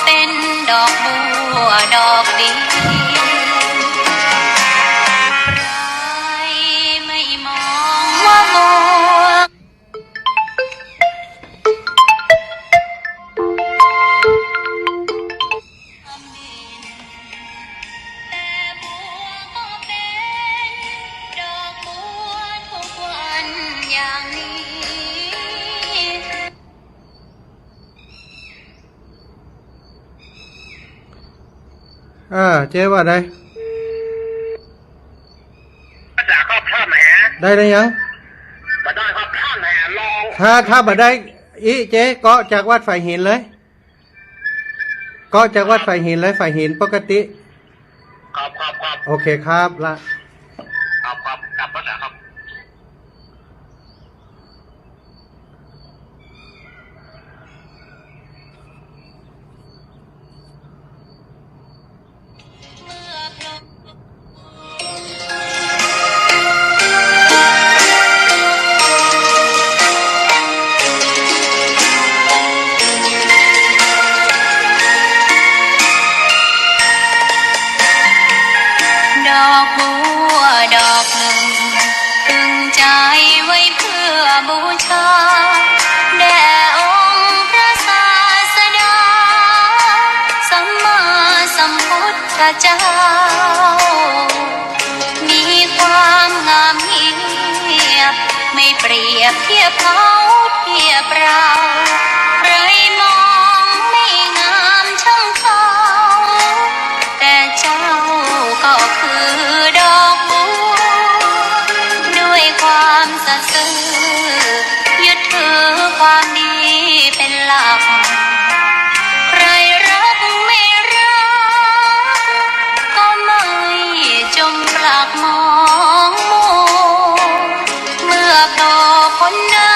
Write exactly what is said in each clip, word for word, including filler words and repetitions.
เป๋นดอกบัวดอกเดียว ใครไม่มองว่าบัว แต่บัวก็เป๋นดอกบัวทุกวันอย่างนี้ อ่า เจ๊ว่าได ภาษาก็พร่ำแหม ได้หรือยัง บ่ได้ก็พร่ำแหม ลอง ถ้า ถ้าบ่ได้ อิ เจ๊ เกาะจากวัดฝายหินเลย เกาะจากวัดฝายหินเลย ฝายหินปกติ ครับ ครับ ครับ โอเคครับ ละ ครับ ครับ ครับ ภาษาครับ ดอกบัวดอกหนึ่ง ตึงใจ๋ไว้เพื่อบูชา แด่องค์พระศาสดา สัมมาสัมพุทธเจ้า มีความงามเงียบ ไม่เปรียบเทียบเขาเทียบเรา ใครมองไม่งามช่างเขา แต่เจ้าก็คือดอกบัว ด้วยความสัตย์ซื่อ ยึดถือความดีเป็นหลัก ใครรักไม่รัก ก็ไม่จมปลักมองมัว เมื่อโผล่พ้นน้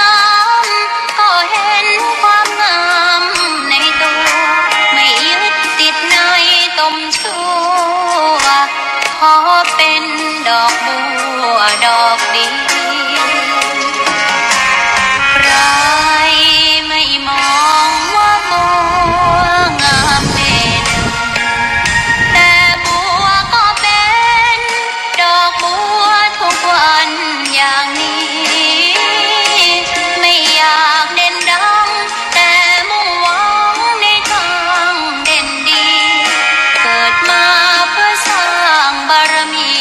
ำ ก็เห็นความงามในตัว ไม่ยึดติดในตมชั่ว ขอเป๋นดอกบัวดอกเดียว ใครไม่มองว่าบัวงามเด่น แต่บัวก็เป๋นดอกบัวทุกวันอย่างนี้ ไม่อยากเด่นดัง แต่มุ่งหวังในทางเด่นดี เกิดมาเพื่อสร้างบารมี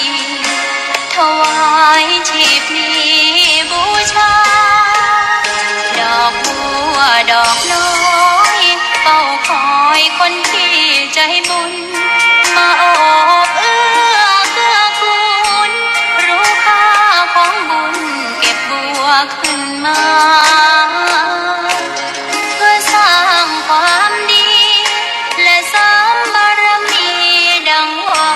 ถวายชีพนี้บูชา ดอกบัวดอกน้อย เฝ้าคอยคนที่ใจบุญ มาโอบเอื้อเกื้อกูล รู้ค่าของบุญเก็บบัวขึ้นมา เพื่อสร้างความดี และเสริมบารมีดังว่า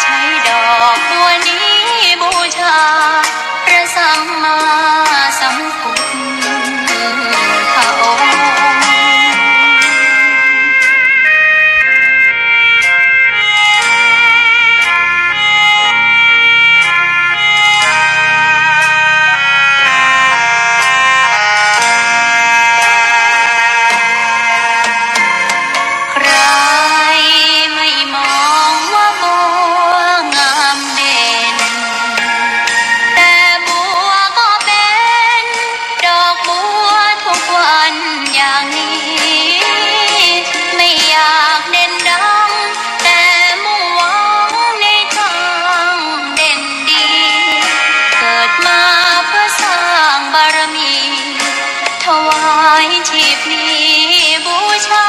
ใช้ดอกบัวนี้บูชา พระสัมมาสัมพุทธองค์ ใครไม่มองว่าบัวงามเด่น แต่บัวก็เป๋นดอกบัวทุกวันอย่างนี้ ไม่อยากเด่นดัง แต่มุ่งหวังในทางเด่นดี เกิดมาเพื่อสร้างบารมี ถวายชีพนี้บูชา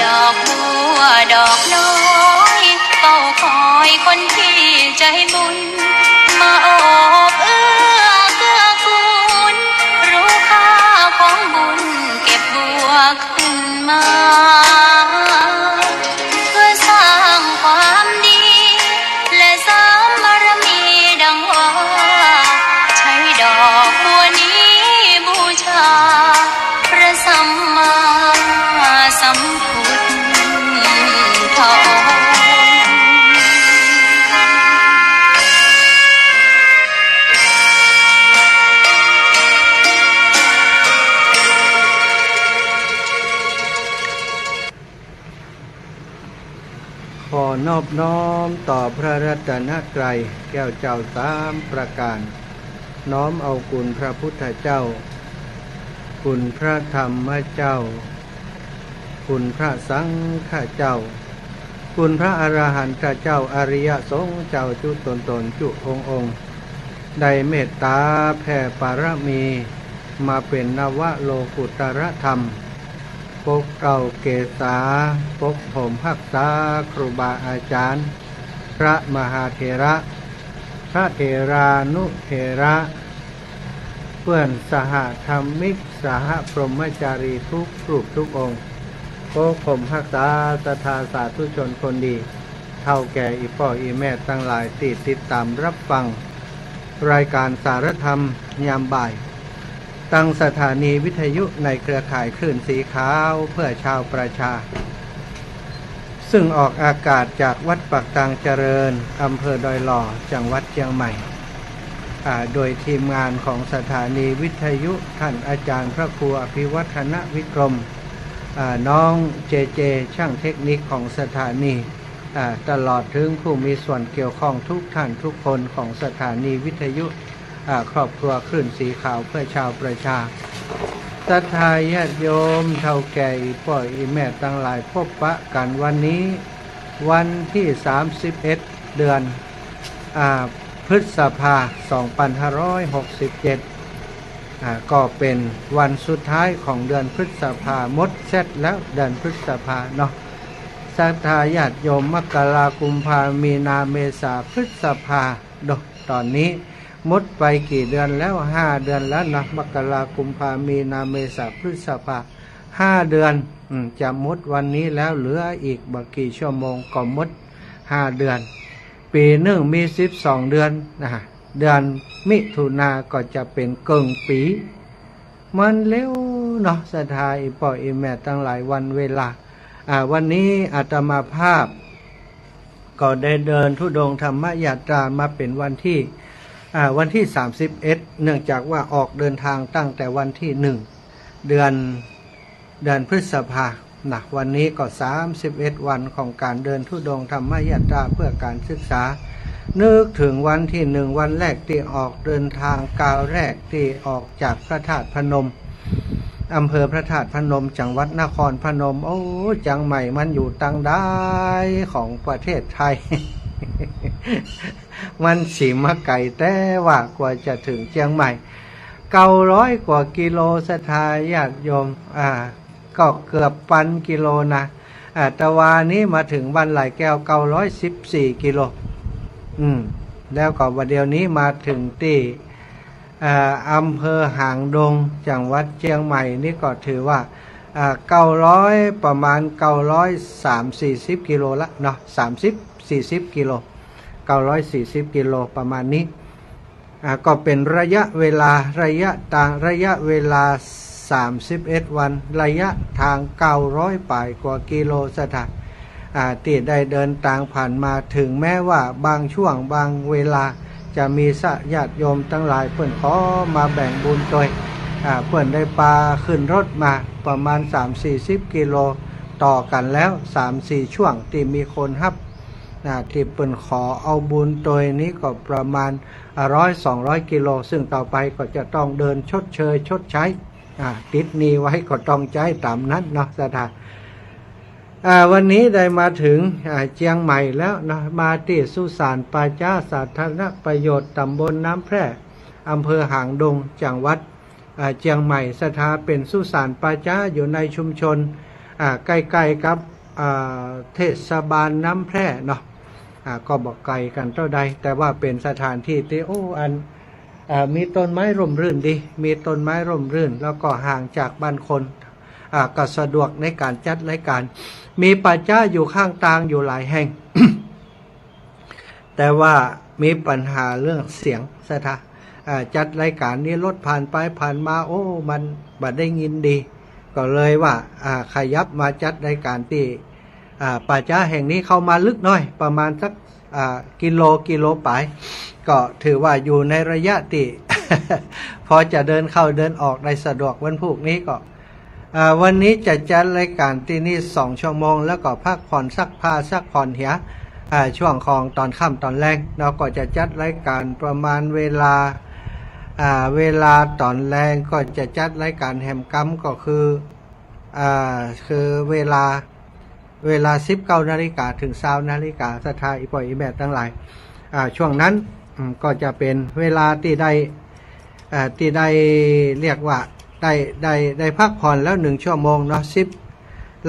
ดอกบัวดอกน้อย เฝ้าคอยคนที่ใจบุญ มาโอบเอื้อเกื้อกูล รู้ค่าของบุญเก็บบัวขึ้นมา เพื่อสร้างความดี และเสริมบารมีดังว่า ใช้ดอกบัวนี้บูชา พระสัมมา นอบน้อมต่อพระรัตนตรัยแก้วเจ้าสามประการ น้อมเอาคุณพระพุทธเจ้า คุณพระธรรมเจ้า คุณพระสังฆเจ้า คุณพระอรหันตเจ้า อริยสงฆ์เจ้าจุ๊ตนๆ จุ๊องค์ๆ ได้เมตต๋าแผ่ปารมี มาเป๋นนวโลกุตรธรรม ปกเกล้าเกษา ปกห่มฮักษาครูบาอาจ๋ารย์ พระมหาเถระ พระเถรานุเถระ เปื้อนสหธรรมิก สหพรหมจารีทุกรูปทุกองค์ ปกห่มฮักษาศรัทธาสาธุชนคนดี เฒ่าแก่อี่ป้ออี่แม่ตังหลายตี้ติดต๋ามรับฟัง รายก๋านสารธรรมยามบ่าย ตางสถานีวิทยุในเครือข่ายคลื่นสีขาวเพื่อชาวประชา ซึ่งออกอากาศจากวัดปากตางเจริญ อำเภอดอยหล่อ จังหวัดเจียงใหม่ อ่า โดยทีมงานของสถานีวิทยุ ท่านอาจ๋ารย์พระครูอภิวัฒนวิกรม อ่า น้องเจเจ ช่างเทคนิคของสถานี อ่า ตลอดถึงผู้มีส่วนเกี่ยวข้องทุกท่านทุกคนของสถานีวิทยุ อ่า ครอบครัวคลื่นสีขาวเพื่อชาวประชา ศรัทธาญาติโยม เฒ่าแก่อี่ป้ออี่แม่ตังหลาย พบปะกั๋นวันนี้ วันตี้สามสิบเอ็ด เดือน อ่า พฤษภา สองปันห้าร้อยหกสิบเจ็ด อ่า ก็เป๋นวันสุดท้ายของเดือนพฤษภา หมดเสร็จแล้วเดือนพฤษภาเนาะ ศรัทธาญาติโยม มกรา กุมภา มีนา เมษา พฤษภา โด ต๋อนนี้หมดไปกี่เดือนแล้ว ห้าเดือนแล้วเนาะ มกรา กุมภา มีนา เมษา พฤษภา ห้าเดือน อืม จะหมดวันนี้แล้ว เหลืออีกบ่กี่ชั่วโมงก็หมดห้าเดือน ปี๋นึ่งมีสิบสองเดือนนะ เดือนมิถุนาก็จะเป๋นเกิ่งปี๋ มันเร็วเนาะ ศรัทธาอี่ป้ออี่แม่ตังหลาย วันเวลา อ่า วันนี้อาตมาภาพ ก็ได้เดินธุดงค์ธรรมยาตรามาเป๋นวันตี้ อ่า วันตี้สามสิบเอ็ด เนื่องจากว่าออกเดินทางตั้งแต่วันตี้หนึ่ง เดือน เดือนพฤษภานะ วันนี้ก็สามสิบเอ็ดวันของก๋านเดินธุดงค์ธรรมยาตราเพื่อก๋านศึกษา นึกเถิงวันตี้หนึ่ง วันแรกตี้ออกเดินทาง ก้าวแรกตี้ออกจากพระธาตุพนม อำเภอพระธาตุพนม จังหวัดนครพนม โอ้ เจียงใหม่มันอยู่ตางใดของประเทศไทย มันสิมาไก๋แต๊ว่ากว่าจะเถิงเจียงใหม่ เก้าร้อยกว่ากิโล ศรัทธาญาติโยม อ่า ก็เกือบปันกิโลนะ อ่า ตะวานี้มาเถิงบ้านหลายแก้ว เก้าร้อยสิบสี่กิโล อืม แล้วก็บ่าเดี่ยวนี้มาเถิงตี้ อ่า อำเภอหางดง จังหวัดเจียงใหม่นี่ก็ถือว่า อ่า เก้าร้อย ประมาณ เก้าร้อยสาม สี่สิบกิโลละเนาะ สามสิบ สี่สิบกิโล เก้าร้อยสี่สิบกิโลประมาณนี้ อ่า ก็เป๋นระยะเวลา ระยะตาง ระยะเวลาสามสิบเอ็ดวัน ระยะตางเก้าร้อยป๋ายกว่ากิโล ศรัทธา อ่า ตี้ได้เดินตางผ่านมา เถิงแม้ว่าบางช่วงบางเวลาจะมีศรัทธาญาติโยมตังหลายเปิ้นขอมาแบ่งบุญตวย อ่า เปิ้นได้ปาขึ้นรถมาประมาณสามสี่สิบกิโลต่อกั๋นแล้ว สามสี่ช่วงตี้มีคนฮับ อ่า ตี้เปิ้นขอเอาบุญตวยนี้ก็ประมาณ อ่า ร้อยสองร้อยกิโล ซึ่งต่อไปก็จะต้องเดินชดเชยชดใช้ อ่า ติดหนี้ไว้ก็ต้องใจ๊ต๋ามนั้นเนาะ ศรัทธา อ่า วันนี้ได้มาเถิง อ่า เจียงใหม่แล้วเนาะ มาตี้สุสานป่าจ๊าสาธารณประโยชน์ต๋ำบลน้ำแพร่ อำเภอหางดง จังหวัด อ่า เจียงใหม่ ศรัทธา เป๋นสุสานป่าจ๊าอยู่ในชุมชน อ่า ใก้ๆ กับ อ่า เทศบาลน้ำแพร่เนาะ อ่า ก็บ่ไก๋กั๋นเต้าใด แต่ว่าเป๋นสถานตี้ตี้ โอ้ อัน อ่า มีต้นไม้ร่มรื่นดี มีต้นไม้ร่มรื่น แล้วก็ห่างจากบ้านคน อ่า ก็สะดวกในก๋านจัดรายก๋าน มีป่าจ๊าอยู่ข้างตางอยู่หลายแห่ง แต่ว่ามีปัญหาเรื่องเสียง ศรัทธา อ่า จัดรายก๋านนี้รถผ่านไปผ่านมา โอ้ มันบ่ได้ยินดี ก็เลยว่า อ่า ขยับมาจัดรายก๋านตี้ อ่า ป่าจ๊าแห่งนี้เข้ามาลึกหน้อย ประมาณสัก อ่า กิโล กิโลป๋าย ก็ถือว่าอยู่ในระยะตี้ พอจะเดินเข้าเดินออกได้สะดวก วันพูกนี้ก็ อ่า วันนี้จะจัดรายก๋านตี้นี่สองชั่วโมง แล้วก็พักผ่อนซักผ้าซักผ่อนเหีย อ่า ช่วงของตอนค่ำตอนแลงเนาะ ก็จะจัดรายการประมาณเวลา อ่า เวลาตอนแลงก็จะจัดรายการแหมกำ ก็คือ อ่า คือเวลา เวลาสิบเก้านาฬิกาถึงซาวนาฬิกา ศรัทธาอี่ป้ออี่แม่ตังหลาย อ่า ช่วงนั้น อืม ก็จะเป๋นเวลาตี้ได้ อ่า ตี้ได้เรียกว่าได้ ได้ ได้พักผ่อนแล้วหนึ่งชั่วโมงเนาะ สิบ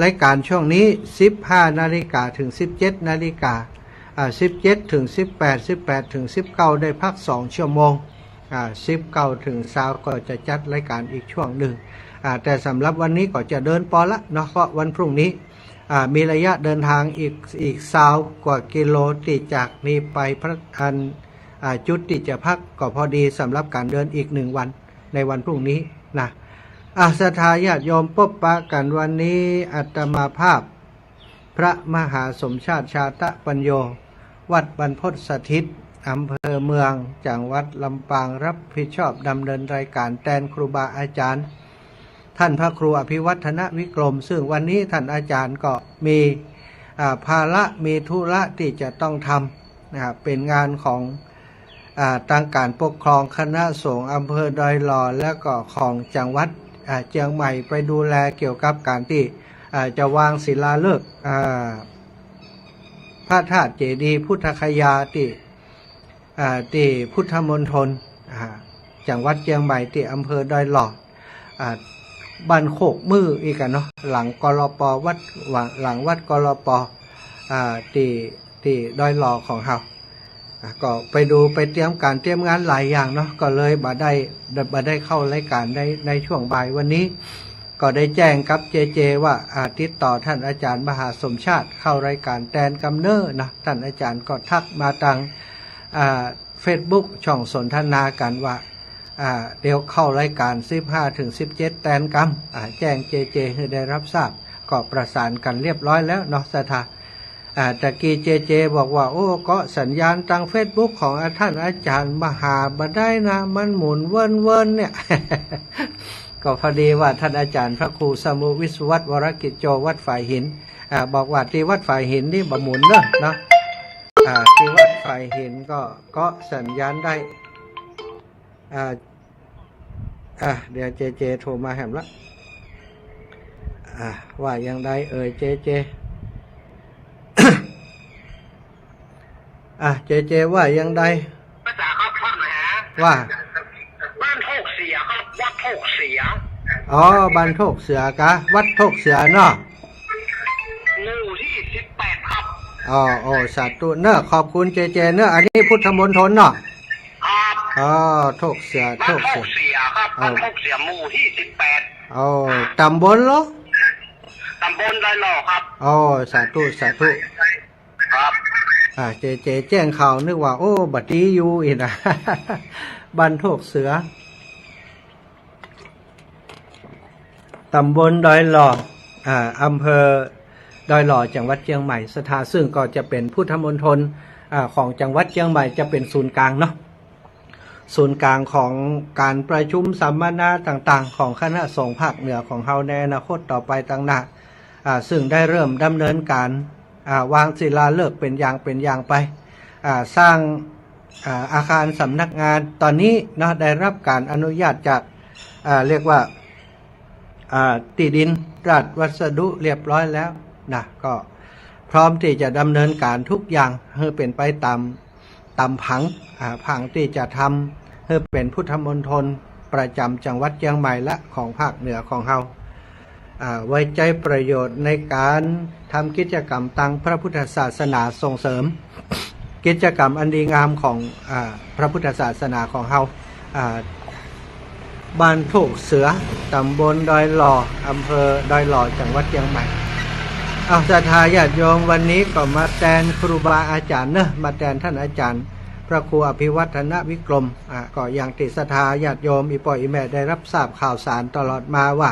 รายการช่วงนี้สิบห้านาฬิกาถึงสิบเจ็ดนาฬิกา อ่า สิบเจ็ดถึงสิบแปด สิบแปดถึงสิบเก้า ได้พักสองชั่วโมง อ่า สิบเก้าถึงซาวก็จะจัดรายการอีกช่วงหนึ่ง อ่า แต่สำหรับวันนี้ก็จะเดินปอละเนาะ เพราะวันพรุ่งนี้ อ่า มีระยะเดินทางอีก อีกซาวกว่ากิโล ตี้จากนี้ไปพระ อัน อ่า จุดตี้จะพักก็พอดีสำหรับการเดินอีกหนึ่งวันในวันพรุ่งนี้นะ อ่า ศรัทธาญาติโยม ปบปะกั๋นวันนี้ อาตมาภาพ พระมหาสมชาติ ชาตะปัญโญ วัดบรรพตสถิต อำเภอเมือง จังหวัดลำปาง รับผิดชอบดำเนินรายการแตนครูบาอาจ๋ารย์ ท่านพระครูอภิวัฒนวิกรม ซึ่งวันนี้ท่านอาจ๋ารย์ก็มี อ่า ภาระ มีธุระตี้จะต้องทำ นะครับ เป๋นงานของ อ่า ตางก๋านปกครองคณะสงฆ์อำเภอดอยหล่อ และก็ของจังหวัด อ่า เจียงใหม่ ไปดูแลเกี่ยวกับก๋านตี้ อ่า จะวางศิลาฤกษ์ อ่า พระธาตุเจดีย์พุทธคยาตี้ อ่า ตี้พุทธมณฑล อ่า จังหวัดเจียงใหม่ ตี้อำเภอดอยหล่อ อ่า บ้านโคกมืออีกกั๋นเนาะ หลัง กลป. วัด หลัง หลังวัด กลป. อ่า ตี้ ตี้ดอยหล่อของเฮา อ่ะ ก็ไปดูไปเตรียมก๋านเตรียมงานหลายอย่างเนาะ ก็เลยบ่ได้ บ่ได้เข้ารายการใน ในช่วงบ่ายวันนี้ ก็ได้แจ้งกับเจเจว่า อ่า ติดต่อท่านอาจ๋ารย์มหาสมชาติเข้ารายการแตนกำเน้อเนาะ ท่านอาจ๋ารย์ก็ทักมาตาง อ่า เฟซบุ๊ก ช่องสนทนากั๋นว่า อ่า เดี๋ยวเข้ารายการสิบห้าถึงสิบเจ็ดแตนกำ อ่า แจ้งเจเจหื้อได้รับทราบ ก็ประสานกั๋นเรียบร้อยแล้วเนาะ ศรัทธา อ่า ตะกี้เจเจบอกว่า โอ้ ก็สัญญาณตางเฟซบุ๊กของ อ่า ท่านอาจ๋ารย์มหาบ่ได้นะ มันหมุนเวินๆ เนี่ย ก็พอดีว่าท่านอาจ๋ารย์พระครูสมุวิศวัตร วรกิจโจ วัดฝายหิน อ่า บอกว่าตี้วัดฝายหินนี่บ่หมุนเน้อเนาะ อ่า ตี้วัดฝายหินก็ ก็สัญญาณได้ อ่า อ่ะ เดี๋ยวเจเจโทรมาแหมละ อ่ะ ว่าอย่างใดเอ่ย เจเจ อ่ะ เจเจ ว่าอย่างใด ภาษาครับท่านนะฮะ ว่า บ้านโทกเสียครับ วัดโทกเสีย อ๋อ บ้านโทกเสียกา วัดโทกเสียเนาะ หมู่ตี้สิบแปดครับ อ๋อ โอ้ สาธุเนาะ ขอบคุณเจเจเนาะ อันนี้พุทธมณฑลเนาะ ครับ อ๋อ โทกเสีย บ้านโทกเสีย โทกเสียครับ อ๋อ บ้านโทกเสีย หมู่ตี้สิบแปด อ๋อ ตำบลเหรอ ตำบลดอยหล่อครับ อ๋อ สาธุ สาธุ ครับ อ่า เจเจแจ้งข่าวนึกว่า โอ้ บ่ดีอยู่อี้นะ บ้านโทกเสือ ตำบลดอยหล่อ อ่า อำเภอดอยหล่อ จังหวัดเจียงใหม่ ศรัทธา ซึ่งก็จะเป๋นพุทธมณฑล อ่า ของจังหวัดเจียงใหม่ จะเป๋นศูนย์กลางเนาะ ศูนย์กลางของก๋านประชุมสัมมนาต่างๆ ของคณะสงฆ์ภาคเหนือของเฮาในอนาคตต่อไปตางหน้า อ่า ซึ่งได้เริ่มดำเนินก๋าน อ่า วางศิลาฤกษ์เป๋นอย่างเป๋นอย่างไป อ่า สร้าง อ่า อาคารสำนักงาน ตอนนี้เนาะ ได้รับก๋านอนุญาตจาก อ่า เรียกว่า อ่า ตี้ดินราชวัสดุเรียบร้อยแล้วนะ ก็พร้อมตี้จะดำเนินก๋านทุกอย่างหื้อเป๋นไปต๋าม ต๋ามผัง อ่า ผังตี้จะทำหื้อเป๋นพุทธมณฑลประจ๋ำจังหวัดเจียงใหม่และของภาคเหนือของเฮา อ่า ไว้ใจ๊ประโยชน์ในก๋านทำกิจกรรมตางพระพุทธศาสนา ส่งเสริมกิจกรรมอันดีงามของ อ่า พระพุทธศาสนาของเฮา อ่า บ้านโทกเสือ ตำบลดอยหล่อ อำเภอดอยหล่อ จังหวัดเจียงใหม่ อ้าว ศรัทธาญาติโยม วันนี้ก็มาแตนครูบาอาจ๋ารย์เนาะ มาแตนท่านอาจ๋ารย์พระครูอภิวัฒนวิกรม อ่า ก็อย่างตี้ศรัทธาญาติโยม อี่ป้ออี่แม่ได้รับทราบข่าวสารตลอดมาว่า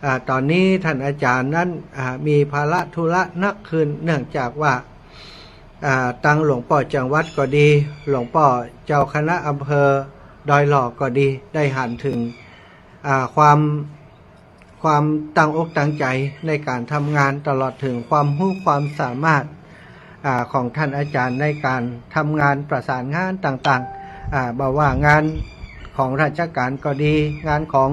อ่า ตอนนี้ท่านอาจ๋ารย์นั้น อ่า มีภาระธุระหนักขึ้น เนื่องจากว่า อ่า ตางหลวงป้อจังหวัดก็ดี หลวงป้อเจ้าคณะอำเภอดอยหล่อก็ดี ได้หันเถิง อ่า ความ ความตั้งอกตั้งใจ๋ในก๋านทำงาน ตลอดเถิงความฮู้ความสามารถ อ่า ของท่านอาจารย์ในก๋านทำงานประสานงานต่างๆ อ่า บ่ว่างานของราชก๋านก็ดี งานของ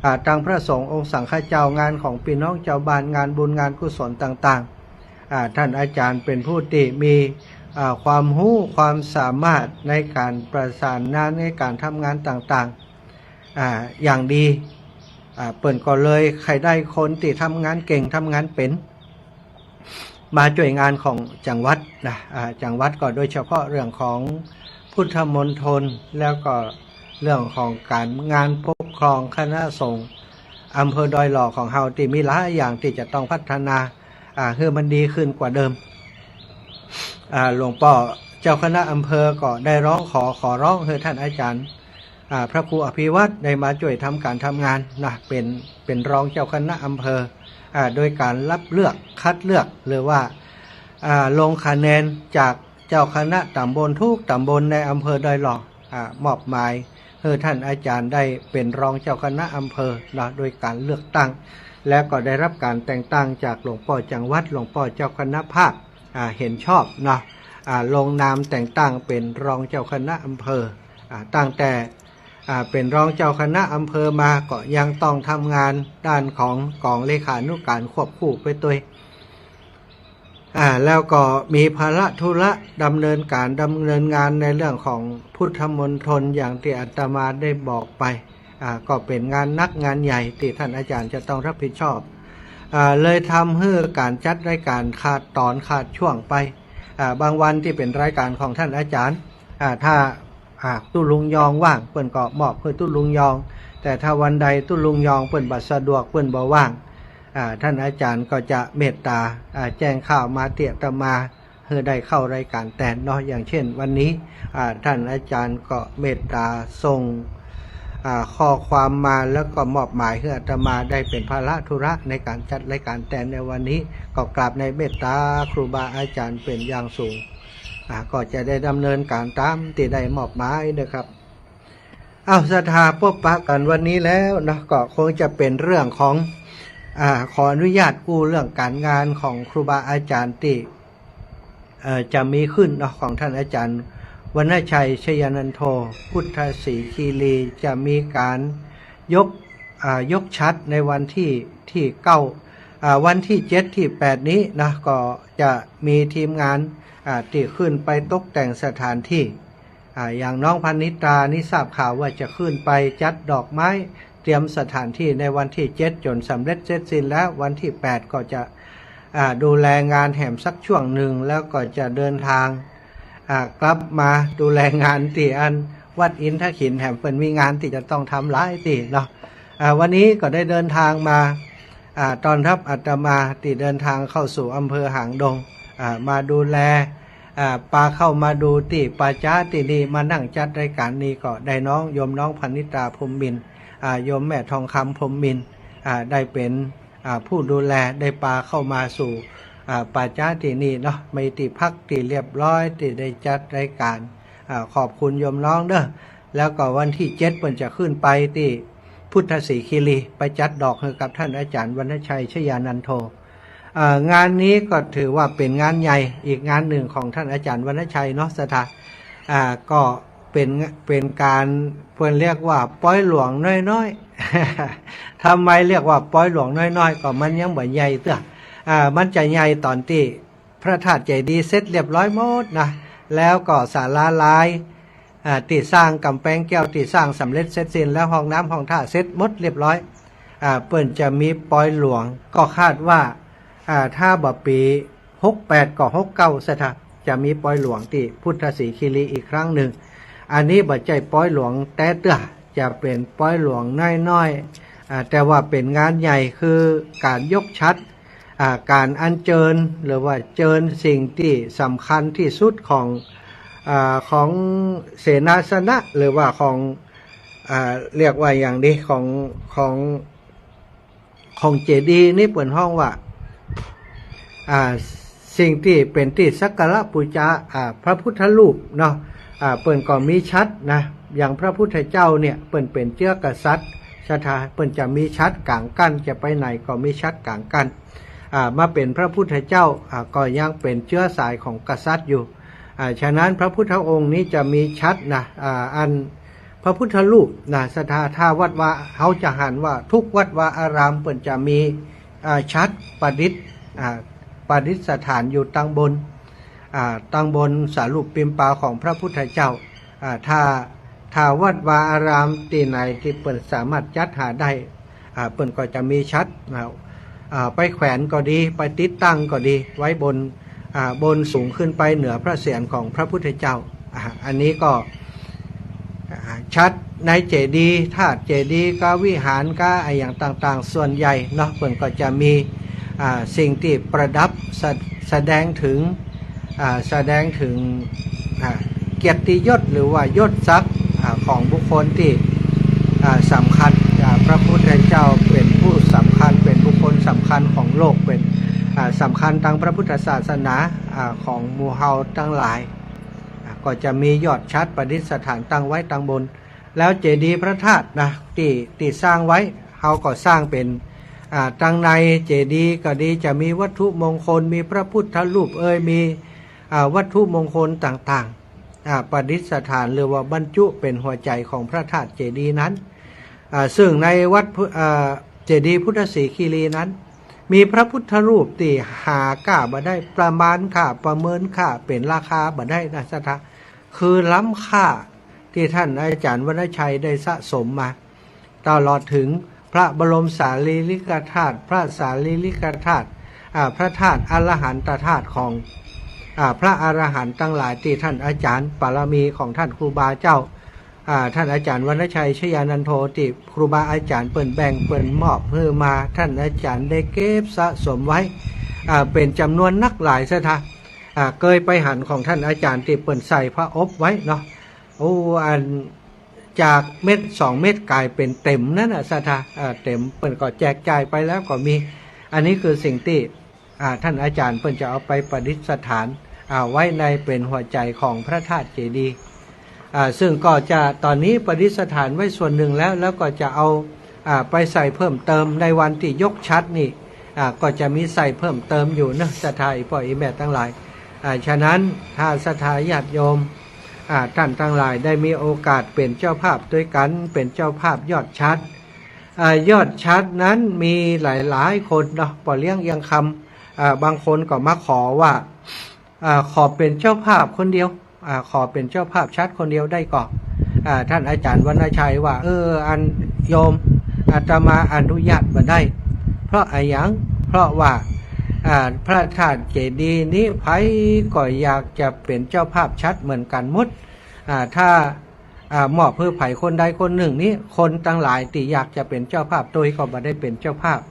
อ่า ตังพระสงฆ์องค์สังฆเจ้า งานของปี้น้องจาวบ้าน งานบุญงานกุศลต่างๆ อ่า ท่านอาจารย์เป๋นผู้ตี้มี อ่า ความฮู้ความสามารถในก๋านประสานงาน ในก๋านทำงานต่างๆ อ่า อย่างดี อ่า เปิ้นก็เลยใค่ได้คนตี้ทำงานเก่งทำงานเป๋น มาจ้วยงานของจังหวัดนะ อ่า จังหวัดก็โดยเฉพาะเรื่องของพุทธมณฑล แล้วก็เรื่องของก๋านงานปกครองคณะสงฆ์อำเภอดอยหล่อของเฮาตี้มีหลายอย่างตี้จะต้องพัฒนา อ่า หื้อมันดีขึ้นกว่าเดิม อ่า หลวงป้อเจ้าคณะอำเภอก็ได้ร้องขอ ขอร้องหื้อท่านอาจารย์ อ่า พระครูอภิวัฒน์ได้มาจ้วยทำก๋านทำงานนะ เป๋น เป๋นรองเจ้าคณะอำเภอ อ่า โดยก๋านรับเลือกคัดเลือก หรือว่า อ่า ลงคะแนนจากเจ้าคณะต๋ำบลทุกต๋ำบลในอำเภอดอยหล่อ อ่า มอบหมายหื้อท่านอาจารย์ได้เป๋นรองเจ้าคณะอำเภอเนาะ โดยก๋านเลือกตั้ง แล้วก็ได้รับก๋านแต่งตั้งจากหลวงป้อจังหวัด หลวงป้อเจ้าคณะภาค อ่า เห็นชอบเนาะ อ่า ลงนามแต่งตั้งเป๋นรองเจ้าคณะอำเภอ อ่า ตั้งแต่ อ่า เป๋นรองเจ้าคณะอำเภอมาก็ยังต้องทำงานด้านของก๋องเลขานุก๋านควบคู่ไปตวย อ่า แล้วก็มีภาระธุระดำเนินก๋านดำเนินงานในเรื่องของพุทธมณฑลอย่างตี้อาตมาได้บอกไป อ่า ก็เป๋นงานหนักงานใหญ่ตี้ท่านอาจารย์จะต้องรับผิดชอบ อ่า เลยทำหื้อก๋านจัดรายก๋านขาดต๋อนขาดช่วงไป อ่า บางวันตี้เป๋นรายก๋านของท่านอาจารย์ อ่า ถ้า อ่า ตุ๊ลุงยองว่าง เปิ้นก็มอบหื้อตุ๊ลุงยอง แต่ถ้าวันใดตุ๊ลุงยองเปิ้นบ่สะดวก เปิ้นบ่ว่าง อ่า ท่านอาจารย์ก็จะเมตต๋า อ่า แจ้งข่าวมาตี้อาตมา หื้อได้เข้ารายก๋านแตนเนาะ อย่างเช่นวันนี้ อ่า ท่านอาจารย์ก็เมตต๋าส่ง อ่า ข้อความมา แล้วก็มอบหมายหื้ออาตมาได้เป๋นภาระธุระในก๋านจัดรายก๋านแตนในวันนี้ ก็กราบในเมตต๋าครูบาอาจารย์เป๋นอย่างสูง อ่า ก็จะได้ดำเนินก๋านต๋ามตี้ได้มอบหมายนะครับ อ้าว ศรัทธา ปะกั๋นวันนี้แล้วเนาะ ก็คงจะเป๋นเรื่องของ อ่า ขออนุญาตอู้เรื่องก๋านงานของครูบาอาจารย์ตี้ เอ่อ จะมีขึ้นเนาะ ของท่านอาจารย์วรรณชัย ชยานันโท พุทธสีคีรี จะมีก๋านยก อ่า ยกฉัตรในวันตี้ ตี้เก้า อ่า วันตี้เจ็ดตี้แปดนี้นะ ก็จะมีทีมงาน อ่า ตี้ขึ้นไปตกแต่งสถานตี้ อ่า อย่างน้องพนิตานี่ทราบข่าวว่าจะขึ้นไปจัดดอกไม้ เตรียมสถานตี้ในวันตี้เจ็ดจ๋นสำเร็จเสร็จสิ้นแล้ว วันตี้แปดก็จะ อ่า ดูแลงานแหมสักช่วงนึ่ง แล้วก็จะเดินทาง อ่า กลับมาดูแลงานตี้อันวัดอินทขิลแหม เปิ้นมีงานตี้จะต้องทำหลายตี้เนาะ อ่า วันนี้ก็ได้เดินทางมา อ่า ต้อนรับอาตมาตี้เดินทางเข้าสู่อำเภอหางดง อ่า มาดูแล อ่า ปาเข้ามาดูตี้ป่าจ๊าตี้นี่ มานั่งจัดรายก๋านนี่ก็ได้น้อง โยมน้องพนิตา พรหมมินทร์ อ่า โยมแม่ทองคำ พรหมมินทร์ อ่า ได้เป๋น อ่า ผู้ดูแล ได้ปาเข้ามาสู่ อ่า ป่าจ๊าตี้นี่เนาะ มีตี้พักตี้เรียบร้อย ตี้ได้จัดรายก๋าน อ่า ขอบคุณโยมน้องเด้อ แล้วก็วันตี้เจ็ดเปิ้นจะขึ้นไปตี้พุทธสีคีรี ไปจัดดอกหื้อกับท่านอาจารย์วรรณชัย ชยานันโท อ่า งานนี้ก็ถือว่าเป๋นงานใหญ่อีกงานนึ่งของท่านอาจารย์วรรณชัยเนาะ ศรัทธา อ่า ก็เป๋น เป๋นก๋าน เปิ้นเรียกว่าปอยหลวงน้อยๆ ทำไมเรียกว่าปอยหลวงน้อยๆ ก็มันยังบ่ใหญ่เตื้อ อ่า มันจะใหญ่ต๋อนตี้พระธาตุเจดีย์เสร็จเรียบร้อยหมดนะ แล้วก็ศาลาลาย อ่า ตี้สร้างก๋ำแปงแก้ว ตี้สร้างสำเร็จเสร็จสิ้น แล้วห้องน้ำห้องท่าเสร็จหมดเรียบร้อย อ่า เปิ้นจะมีปอยหลวง ก็คาดว่า อ่า ถ้าบ่ปี๋หกแปดก็หกเก้า ศรัทธา จะมีปอยหลวงตี้พุทธสีคีรีอีกครั้งนึ่ง อันนี้บ่ใจ้ปอยหลวงแต๊เตื้อ จะเป๋นปอยหลวงน้อยๆ อ่า แต่ว่าเป๋นงานใหญ่ คือก๋านยกฉัตร อ่า ก๋านอัญเจิญ หรือว่าเจิญสิ่งตี้สำคัญตี้สุดของ อ่า ของเสนาสนะ หรือว่าของ อ่า เรียกว่าอย่างดี ของ ของ ของเจดีย์นี่เปิ้นฮ้องว่า อ่า สิ่งตี้เป๋นตี้สักการะปู๋จา อ่า พระพุทธรูปเนาะ อ่า เปิ้นก็มีฉัตรนะ อย่างพระพุทธเจ้าเนี่ย เปิ้นเป๋นเจื้อกษัตริย์ ศรัทธา เปิ้นจะมีฉัตรก๋างกั้น จะไปไหนก็มีฉัตรก๋างกั้น อ่า มาเป๋นพระพุทธเจ้า อ่า ก็ยังเป๋นเจื๊อสายของกษัตริย์อยู่ อ่า ฉะนั้นพระพุทธองค์นี้จะมีฉัตรนะ อ่า อันพระพุทธรูปนะ ศรัทธา ถ้าวัดวา เฮาจะหันว่าทุกวัดวาอารามเปิ้นจะมี อ่า ฉัตรประดิษ อ่า ประดิษฐานอยู่ตังบน อ่า ตังบนสารูปปิมปาของพระพุทธเจ้า อ่า ถ้า ถ้าวัดวาอารามตี้ไหนตี้เปิ้นสามารถจัดหาได้ อ่า เปิ้นก็จะมีฉัตร อ่า อ่า ไปแขวนก็ดี ไปติดตั้งก็ดี ไว้บน อ่า บนสูงขึ้นไปเหนือพระเศียรของพระพุทธเจ้า อ่า อันนี้ก็ อ่า ฉัตรในเจดีย์ธาตุ เจดีย์กาวิหารกาอะหยังต่างๆ ส่วนใหญ่เนาะ เปิ้นก็จะมี อ่า สิ่งตี้ประดับ สะ- แสดงถึง อ่า แสดงถึง อ่า เกียรติยศหรือว่ายศศักดิ์ อ่า ของบุคคลตี้ อ่า สำคัญ อ่า พระพุทธเจ้าเป๋นผู้สำคัญ เป๋นบุคคลสำคัญของโลก เป๋น อ่า สำคัญตังพระพุทธศาสนา อ่า ของหมู่เฮาตังหลาย อ่า ก็จะมียอดฉัตรประดิษฐานตั้งไว้ตังบน แล้วเจดีย์พระธาตุนะ ตี้ ตี้สร้างไว้ เฮาก็สร้างเป๋น อ่า ตังในเจดีย์ก็ดี จะมีวัตถุมงคล มีพระพุทธรูปเอย มี อ่า วัตถุมงคลต่างๆ อ่า ประดิษฐานหรือว่าบรรจุเป๋นหัวใจ๋ของพระธาตุเจดีย์นั้น อ่า ซึ่งในวัดพุ- อ่า เจดีย์พุทธสีคีรีนั้น มีพระพุทธรูปตี้หาก้าบ่ได้ ประมาณค่า ประเมินค่าเป๋นราคาบ่ได้นะ ศรัทธา คือล้ำค่าตี้ท่านอาจารย์วรรณชัยได้สะสมมา ตลอดถึงพระบรมสารีริกธาตุ พระสารีริกธาตุ อ่า พระธาตุอรหันตธาตุของ อ่า พระอรหันต์ตังหลายตี้ท่านอาจารย์ ปารมีของท่านครูบาเจ้า อ่า ท่านอาจารย์วรรณชัยชยานันโท ตี้ครูบาอาจารย์เปิ้นแบ่งเปิ้นมอบหื้อมา ท่านอาจารย์ได้เก็บสะสมไว้ อ่า เป๋นจ๋ำนวนนักหลาย ศรัทธา อ่า เกยไปหันของท่านอาจารย์ตี้เปิ้นใส่พระอบไว้เนาะ โอ้ อัน จากเม็ดสองเม็ดก๋ายเป๋นเต๋มนั้นน่ะ ศรัทธา อ่า เต๋ม เปิ้นก็แจกจ่ายไปแล้วก็มี อันนี้คือสิ่งตี้ อ่า ท่านอาจารย์เปิ้นจะเอาไปประดิษฐาน อ่า ไว้ในเป๋นหัวใจ๋ของพระธาตุเจดีย์ อ่า ซึ่งก็จะ ต๋อนนี้ประดิษฐานไว้ส่วนนึ่งแล้ว แล้วก็จะเอา อ่า ไปใส่เพิ่มเติมในวันตี้ยกฉัตรนี่ อ่า ก็จะมีใส่เพิ่มเติมอยู่เนาะ ศรัทธาอี่ป้ออี่แม่ตังหลาย อ่า ฉะนั้นถ้าศรัทธาญาติโยม อ่า ต้านตังหลายได้มีโอกาสเป๋นเจ้าภาพตวยกั๋น เป๋นเจ้าภาพยอดฉัตร อ่า ยอดฉัตรนั้นมีหลายๆ คนเนาะ ป้อเลี้ยงเอียงคำ อ่า บางคนก็มาขอว่า อ่า ขอเป๋นเจ้าภาพคนเดียว อ่า ขอเป๋นเจ้าภาพฉัตรคนเดียวได้ก่อ อ่า ท่านอาจารย์วรรณชัยว่า เออ อันโยม อาตมาอนุญาตบ่ได้ เพราะอะหยัง เพราะว่า อ่า พระธาตุเจดีย์นี้ใผก็อยากจะเป๋นเจ้าภาพฉัตรเหมือนกั๋นหมด อ่า ถ้า อ่า มอบหื้อใผคนใดคนนึ่งนี้ คนตังหลายตี้อยากจะเป๋นเจ้าภาพตวยก็บ่ได้เป๋นเจ้าภาพ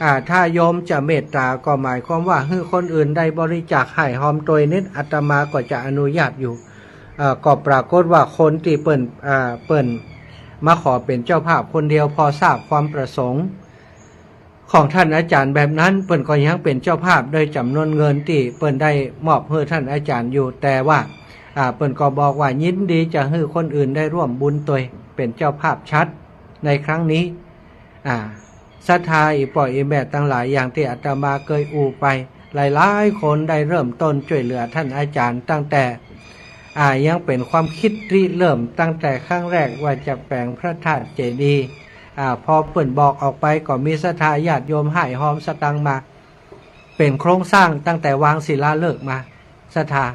อ่า ถ้าโยมจะเมตต๋าก็หมายความว่าหื้อคนอื่นได้บริจาคฮ่ายฮอมตวยนิด อาตมาก็จะอนุญาตอยู่ อ่า ก็ปรากฏว่าคนตี้เปิ้น อ่า เปิ้นมาขอเป๋นเจ้าภาพคนเดียว พอทราบความประสงค์ ของท่านอาจารย์แบบนั้น เปิ้นก็ยังเป๋นเจ้าภาพโดยจ๋ำนวนเงินตี้เปิ้นได้มอบหื้อท่านอาจารย์อยู่ แต่ว่า อ่า เปิ้นก็บอกว่ายินดีจะหื้อคนอื่นได้ร่วมบุญตวย เป๋นเจ้าภาพฉัตรในครั้งนี้ อ่า ศรัทธาอี่ป้ออี่แม่ตังหลาย อย่างตี้อาตมาเกยอู้ไป หลายๆ คนได้เริ่มต้นจ้วยเหลือท่านอาจารย์ตั้งแต่ อ่า ยังเป๋นความคิดริเริ่มตั้งแต่ครั้งแรกว่าจะแป๋งพระธาตุเจดีย์ อ่า พอเปิ้นบอกออกไปก็มีศรัทธาญาติโยมฮ่ายฮอมสตางค์มา เป๋นโครงสร้างตั้งแต่วางศิลาฤกษ์มา ศรัทธา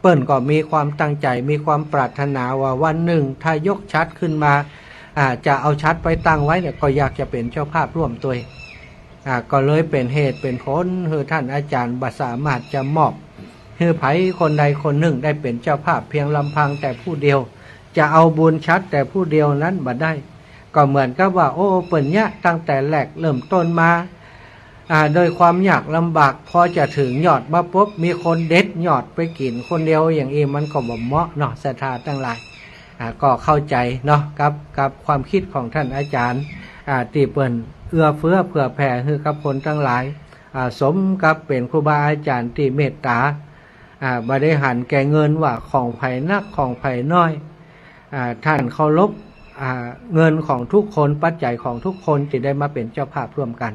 เปิ้นก็มีความตั้งใจ๋ มีความปรารถนาว่าวันนึ่งถ้ายกฉัตรขึ้นมา อ่า จะเอาฉัตรไปตั้งไว้เนี่ย ก็อยากจะเป๋นเจ้าภาพร่วมตวย อ่า ก็เลยเป๋นเหตุเป๋นผลหื้อท่านอาจารย์บ่สามารถจะมอบหื้อใผคนใดคนนึ่งได้เป๋นเจ้าภาพเพียงลำพังแต่ผู้เดียว จะเอาบุญฉัตรแต่ผู้เดียวนั้นบ่ได้ ก็เหมือนกับว่า โอ้ เปิ้นเยียะตั้งแต่แรกเริ่มต้นมา อ่า โดยความยากลำบาก พอจะเถิงยอดมาปุ๊บ มีคนเด็ดยอดไปกิ๋นคนเดียว อย่างอี้มันก็บ่เหมาะเนาะ ศรัทธาตังหลาย อ่า ก็เข้าใจ๋เนาะ กับ กับความคิดของท่านอาจารย์ อ่า ตี้เปิ้นเอื้อเฟื้อเผื่อแผ่หื้อกับคนตังหลาย อ่า สมกับเป๋นครูบาอาจารย์ตี้เมตต๋า อ่า บ่ได้หันแก่เงินว่าของใผนักของใผน้อย อ่า ท่านเคารพ อ่า เงินของทุกคน ปัจจัยของทุกคนตี้ได้มาเป๋นเจ้าภาพร่วมกั๋น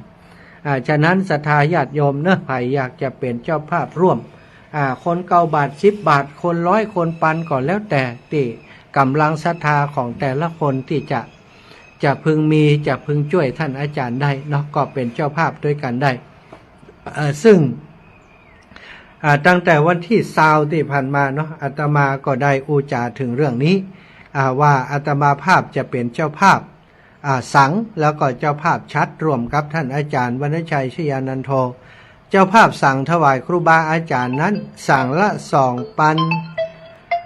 อ่า ฉะนั้นศรัทธาญาติโยมเนอะ ใผอยากจะเป๋นเจ้าภาพร่วม อ่า คนเก้าบาท สิบบาท คนร้อย คนปันก็แล้วแต่ตี้ก๋ำลังศรัทธาของแต่ละคนตี้จะ จะพึงมี จะพึงจ้วยท่านอาจารย์ได้เนาะ ก็เป๋นเจ้าภาพตวยกั๋นได้ เอ่อ ซึ่ง อ่า ตั้งแต่วันตี้ซาวตี้ผ่านมาเนาะ อาตมาก็ได้อู้จ๋าเถิงเรื่องนี้ อ่า ว่าอาตมาภาพจะเป๋นเจ้าภาพ อ่า สัง แล้วก็เจ้าภาพฉัตรร่วมกับท่านอาจารย์วรรณชัยชยานันโท เจ้าภาพสังถวายครูบาอาจารย์นั้น สังละสองปัน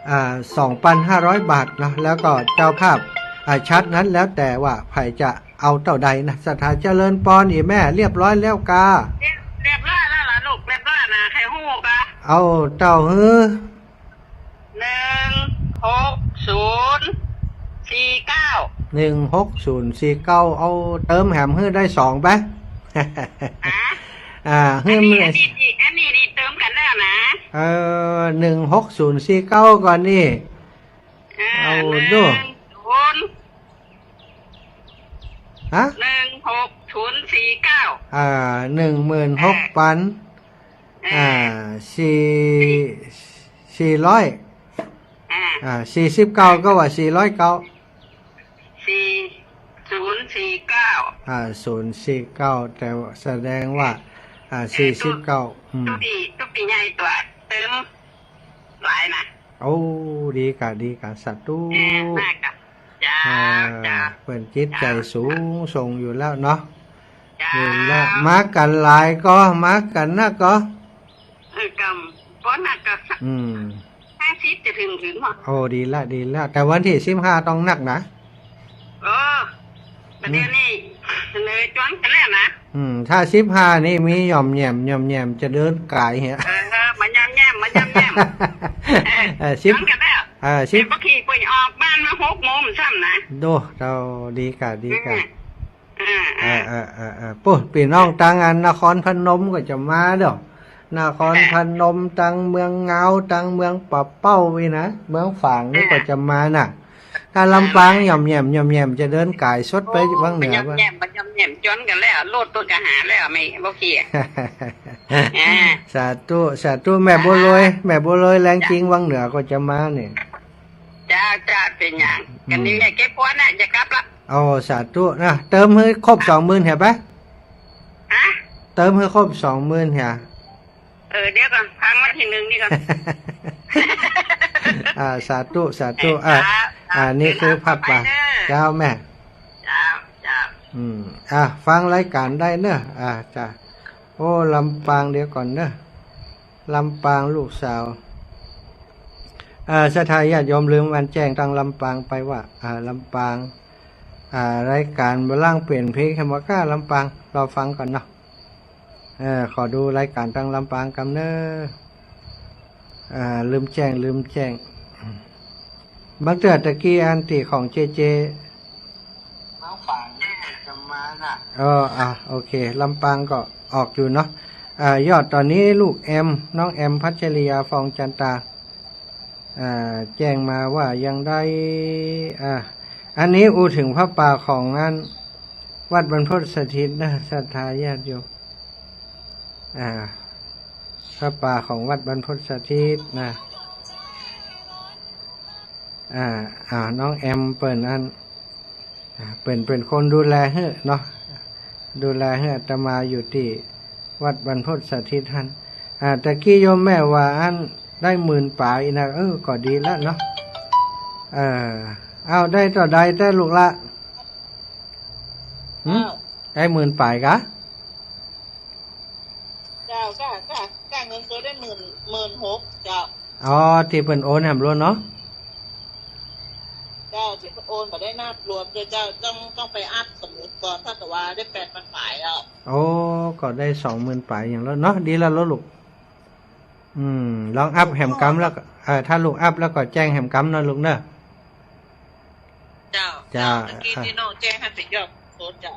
อ่า สองปันห้าร้อยบาทเนาะ แล้วก็เจ้าภาพ อ่า ฉัตรนั้นแล้วแต่ว่าใผจะเอาเต้าใดนะ ศรัทธาเจริญปอน อี่แม่ เรียบร้อยแล้วกา เรียบ เรียบร้อยแล้วล่ะลูก เรียบร้อยนะ ใผฮู้กา เอาเต้าหื้อ หนึ่งหกศูนย์สี่เก้า หนึ่งหกศูนย์สี่เก้า เอาเติมแหมหื้อได้สองไป ฮะ อ่า หื้อ อันนี้ มัน อันนี้นี่ อันนี้นี่เติมกั๋นแล้วนะ เออ หนึ่งหกศูนย์สี่เก้า ก่อนนี่ อ่า เอา หนึ่ง ดู ศูนย์ ฮะ หนึ่งหกศูนย์สี่เก้า อ่า หนึ่งหมื่นหกปัน อ่า อ่า สี่ สี่ร้อย อ่า อ่า สี่สิบเก้า ก็ว่าสี่ร้อยเก้า สี่ศูนย์สี่เก้า อ่า ศูนย์สี่เก้า แต่ว่าแสดงว่า อ่า เออ สี่สิบเก้า ตุ๊ อืม ตุ๊ปี้ ตุ๊ปี้ใหญ่ตั๋วเติมหลายนะ โอ้ ดีกา ดีกา สาธุ เออ มากกา เจ้า อ่า เจ้า เปิ้นจิตใจ๋สูงส่งอยู่แล้วเนาะ เจ้า อยู่แล้ว มากั๋นหลายก่อ มากั๋นนักก่อ เออ ก็บ่นักก็สัก อืม ห้าสิบจะเถิง เถิงบ่ โอ้ ดีละ ดีละ แต่วันตี้สิบห้าต้องนักนะ เออ ประเดี๋ยวนี้เสนอจวนกั๋นแล้วนะ อืม ถ้าสิบห้านี่มีหย่อมแหย่ม หย่อมแหย่มจะเดินก๋ายเหีย เออ มาหย่อมแหย่ม มาหย่อมแหย่ม เออ สิบ จวนกั๋นแล้ว เออ สิบ แต่บ่ากี้เปิ้นออกบ้านมาหกโมงซ้ำนะ โด เจ้า ดีกา ดีกา อืม อ่า อ่า เออ เออ เออ เออ ปุ๊บ ปี้น้องตังอันนครพนมก็จะมาเด้อ นครพนม ตังเมืองงาว ตังเมืองป่าเป้าอี้นะ เมืองฝางนี่ อ่า ก็จะมาน่ะ ถ้าลำปาง อ่า หย่อมแหย่ม หย่อมแหย่มจะเดินก๋ายสดไป โอ้ วังเหนือ บ่หย่อมแหย่ม บ่หย่อมแหย่ม จวนกั๋นแล้ว รถเปิ้นก็หาแล้ว แม่บ่ากี้ อ่า สาธุ สาธุ แม่บัวลอย แม่บัวลอย แรงจริง วังเหนือก็จะมานี่ เจ้า เจ้า เป๋นหยัง อืม กั๋นนี่แม่เก็บพวนน่ะ จะกลับละ โอ้ สาธุนะ เติมหื้อครบสองหมื่นเหียไป ฮะ เติมหื้อครบสองหมื่นเหีย เออ เดี๋ยวก่อน ฟังวันตี้หนึ่งนี่ก่อน อ่า สาธุ สาธุ เออ อ่า เจ้า อ่า นี่คือผ้าป่า เจ้า เจ้าแม่ เจ้า เจ้า อืม อ่า ฟังรายก๋านได้เนอะ อ่า จ้ะ โอ้ ลำปาง เดี๋ยวก่อนเนอะ ลำปางลูกสาว เอ่อ ศรัทธาญาติโยม ลืมอันแจ้งตังลำปางไปว่า อ่า ลำปาง อ่า รายก๋านบ่าล่างเปลี่ยนเพลงให้หมดก้า ลำปาง รอฟังก่อนเนาะ เอ่อ ขอดูรายก๋านตังลำปางกำเนอะ อ่า ลืมแจ้ง ลืมแจ้ง บางเตื้อตะกี้อันตี้ของเจเจ น้องฝางจะมาน่ะ เออ อ่ะ โอเค ลำปางก็ออกอยู่เนาะ อ่า ยอดต๋อนนี้ลูกแอม น้องแอม พัชริยา ฟองจันตา อ่า แจ้งมาว่ายังได้ อ่า อันนี้อู้เถิงผ้าป่าของอันวัดบรรพตสถิตนะ ศรัทธาญาติโยม อ่า ผ้าป่าของวัดบรรพตสถิตนะ อ่า อ่า น้องแอมเปิ้นอัน อ่า เปิ้น เปิ้นคนดูแลหื้อเนาะ ดูแลหื้ออาตมาอยู่ตี้วัดบรรพตสถิตหั้น อ่า ตะกี้โยมแม่ว่าอันได้หมื่นป๋ายนะ เออ ก็ดีแล้วเนาะ เออ เอา ได้เต้าใดแต๊ลูกละ หึ เจ้า ได้หมื่นป๋ายกา เจ้า เจ้า เจ้า เจ้า เงินสดได้หมื่น หมื่นหก เจ้า อ๋อ ตี้เปิ้นโอนแหมลวงเนาะ เจ้า ตี้เปิ้นโอนบ่ได้นับรวมเจ้า เจ้า ต้อง ต้องไปอัปสมุดก่อน ถ้าเกิดว่าได้แปดพันป๋ายแล้ว โอ้ ก็ได้สองหมื่นป๋ายอย่างแล้วเนาะ ดีแล้วลูก อืม ลองอัปแหมกำแล้วก็ เอ่อ ถ้าลูกอัปแล้วก็แจ้งแหมกำเนาะลูกเนาะ เจ้า เจ้า เจ้า ตะกี้ เอ่อ ตี้น้องแจ้งหั้นเป๋นยอดสดเจ้า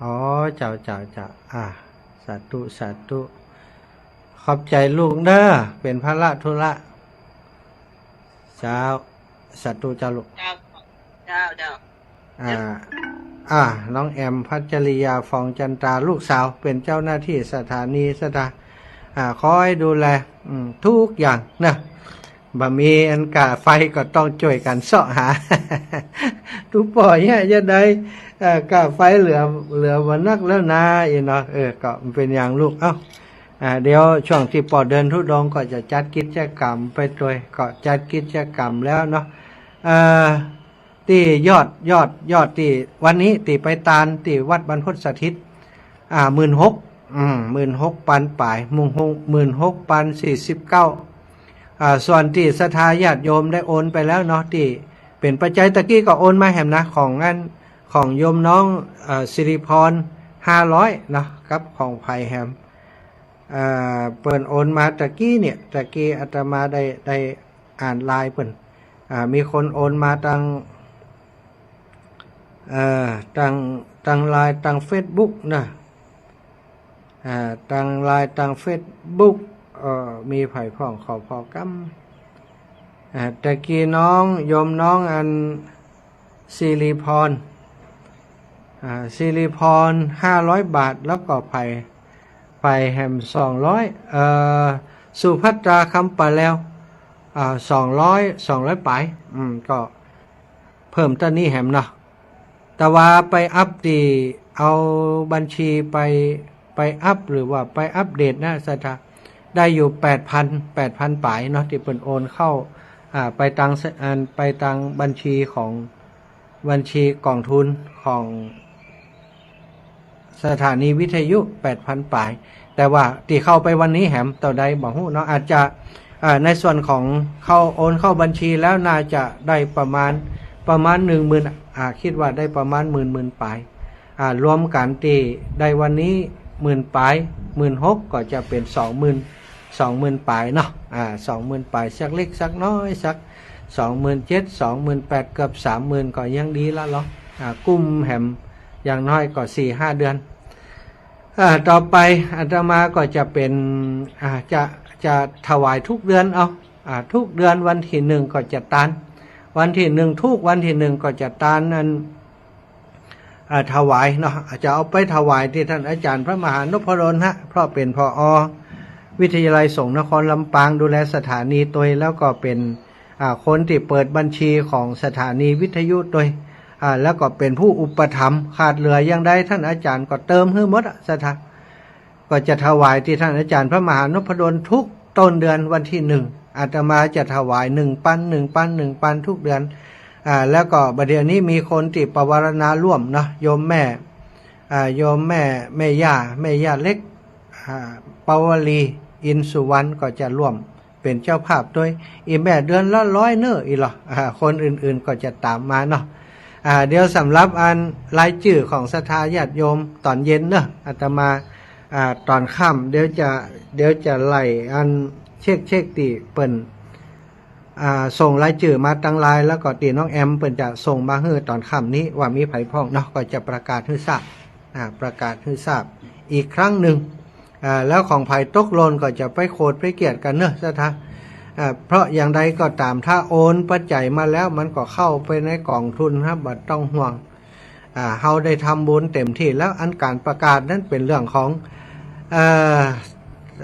อ๋อ เจ้า เจ้า เจ้า อ่า สาธุ สาธุ ขอบใจ๋ลูกเนาะ เป๋นภาระธุระ เจ้า สาธุเจ้าลูก เจ้า เจ้า เจ้า อ่า อ่า น้องแอม พัชริยา ฟองจันตา ลูกสาวเป๋นเจ้าหน้าตี้สถานีศรัทธา อ่า คอยดูแล อืม กู้อย่างเนาะ บ่มีอันก้าไฟก็ต้องจ้วยกั๋นเซาะหา ตุ๊ป่อยเนี่ยจะได้ เอ่อ ก้าไฟเหลือ เหลือบ่นักแล้วนา อี้เนาะ เออ ก็บ่เป๋นหยังลูก เอ้า อ่า เดี๋ยวช่วงตี้ป้อเดินธุดงค์ก็จะจัดกิจกรรมไปตวย ก็จัดกิจกรรมแล้วเนาะ เอ่อ ตี้ยอด ยอด ยอดตี้วันนี้ตี้ไปตานตี้วัดบรรพตสถิต อ่า หมื่นหก อืม หมื่นหกปันป๋าย หมื่นหก หมื่นหกปันสี่สิบเก้า อ่า ส่วนตี้ศรัทธาญาติโยมได้โอนไปแล้วเนาะ ตี้เป๋นปัจจัยตะกี้ก็โอนมาแหมนะ ของอัน ของโยมน้อง เอ่อ สิริพร ห้าร้อยเนาะ กับของใผแหม เอ่อ เปิ้นโอนมาตะกี้เนี่ย ตะกี้อาตมาได้ ได้อ่านไลน์เปิ้น อ่า มีคนโอนมาตาง เอ่อ ตาง ตางไลน์ ตางเฟซบุ๊กนะ อ่า ตางไลน์ ตางเฟซบุ๊ก เอ่อ มีใผพ่อง ขอผ่อกำ อ่า ตะกี้น้อง โยมน้องอัน สิริพร อ่า สิริพร ห้าร้อยบาท แล้วก็ใผ ใผแหม สองร้อย เอ่อ สุภัตรา คำป่าแลว อ่า สองร้อย สองร้อยป๋าย อืม ก็เพิ่มเต้านี้แหมเนาะ แต่ว่าไปอัปตี้ เอาบัญชีไป ไปอัป หรือว่าไปอัปเดตนะศรัทธา ได้อยู่แปดพัน แปดพันป๋ายเนาะ ตี้เปิ้นโอนเข้า อ่า ไปตาง อัน ไปตางบัญชีของ บัญชีก๋องทุนของสถานีวิทยุ แปดพันป๋าย แต่ว่าตี้เข้าไปวันนี้แหมเต้าใดบ่ฮู้เนาะ อาจจะ อ่า ในส่วนของเข้า โอนเข้าบัญชีแล้วน่าจะได้ประมาณ ประมาณหนึ่งหมื่น อ่า กึ๊ดว่าได้ประมาณหมื่น หมื่นป๋าย อ่า รวมกั๋นตี้ได้วันนี้หมื่นป๋าย หมื่นหกก็จะเป๋นสองหมื่น สองหมื่นป๋ายเนาะ อ่า สองหมื่นป๋าย สักเล็กสักน้อย สักสองหมื่นเจ็ด สองหมื่นแปด เกือบสามหมื่น ก็ยังดีละลอ อ่า กุ้มแหม อย่างน้อยก็สี่ห้าเดือน อ่า ต่อไปอาตมาก็จะเป๋น อ่า จะ จะถวายกู้เดือนเอา อ่า กู้เดือนวันตี้หนึ่งก็จะตาน วันตี้หนึ่ง กู้วันตี้หนึ่งก็จะตานอัน อ่า ถวายเนาะ จะเอาไปถวายตี้ต้านอาจ๋ารย์พระมหานพดลฮะ เพราะเป๋น ผอ วิทยาลัยสงฆ์นครลำปาง ดูแลสถานีตวย แล้วก็เป๋น อ่า คนตี้เปิดบัญชีของสถานีวิทยุตวย อ่า แล้วก็เป๋นผู้อุปถัมภ์ ขาดเหลืออย่างใดต้านอาจ๋ารย์ก็เติมหื้อหมดอะศรัทธา ก็จะถวายตี้ต้านอาจ๋ารย์พระมหานพดลกู้ต้นเดือนวันตี้หนึ่ง อาตมาจะถวายหนึ่งปัน หนึ่งปัน หนึ่งปันกู้เดือน อ่า แล้วก็บ่าเดี่ยวนี้มีคนตี้ปวารณาร่วมเนาะ โยมแม่ อ่า โยมแม่ แม่ย่า แม่ย่าเล็ก อ่า ปวลี อินสุวรรณ ก็จะร่วมเป๋นเจ้าภาพตวย อีแม่เดือนละร้อยเน่อ อี้ลอ อ่า คนอื่นๆ ก็จะต๋ามมาเนาะ อ่า เดี๋ยวสำหรับอันรายจื้อของศรัทธาญาติโยมต๋อนเย็นเนาะ อาตมา อ่า ต๋อนค่ำเดี๋ยวจะ เดี๋ยวจะไล่อันเช็ค เช็คตี้เปิ้น อ่า ส่งรายจื้อมาตางไลน์ แล้วก็ตี้น้องแอมเปิ้นจะส่งมาหื้อต๋อนค่ำนี้ ว่ามีใผพ่องเนาะ ก็จะประกาศหื้อทราบ อ่า ประกาศหื้อทราบอีกครั้งหนึ่ง อ่า แล้วของใผตกหล่นก็จะไปโขดไปเคียดกั๋นเนาะศรัทธา อ่า เพราะอย่างใดก็ต๋าม ถ้าโอนปัจจัยมาแล้วมันก็เข้าไปในก๋องทุนครับ บ่ต้องห่วง อ่า เฮาได้ทำบุญเต็มตี้แล้ว อันก๋านประกาศนั้นเป๋นเรื่องของ เอ่อ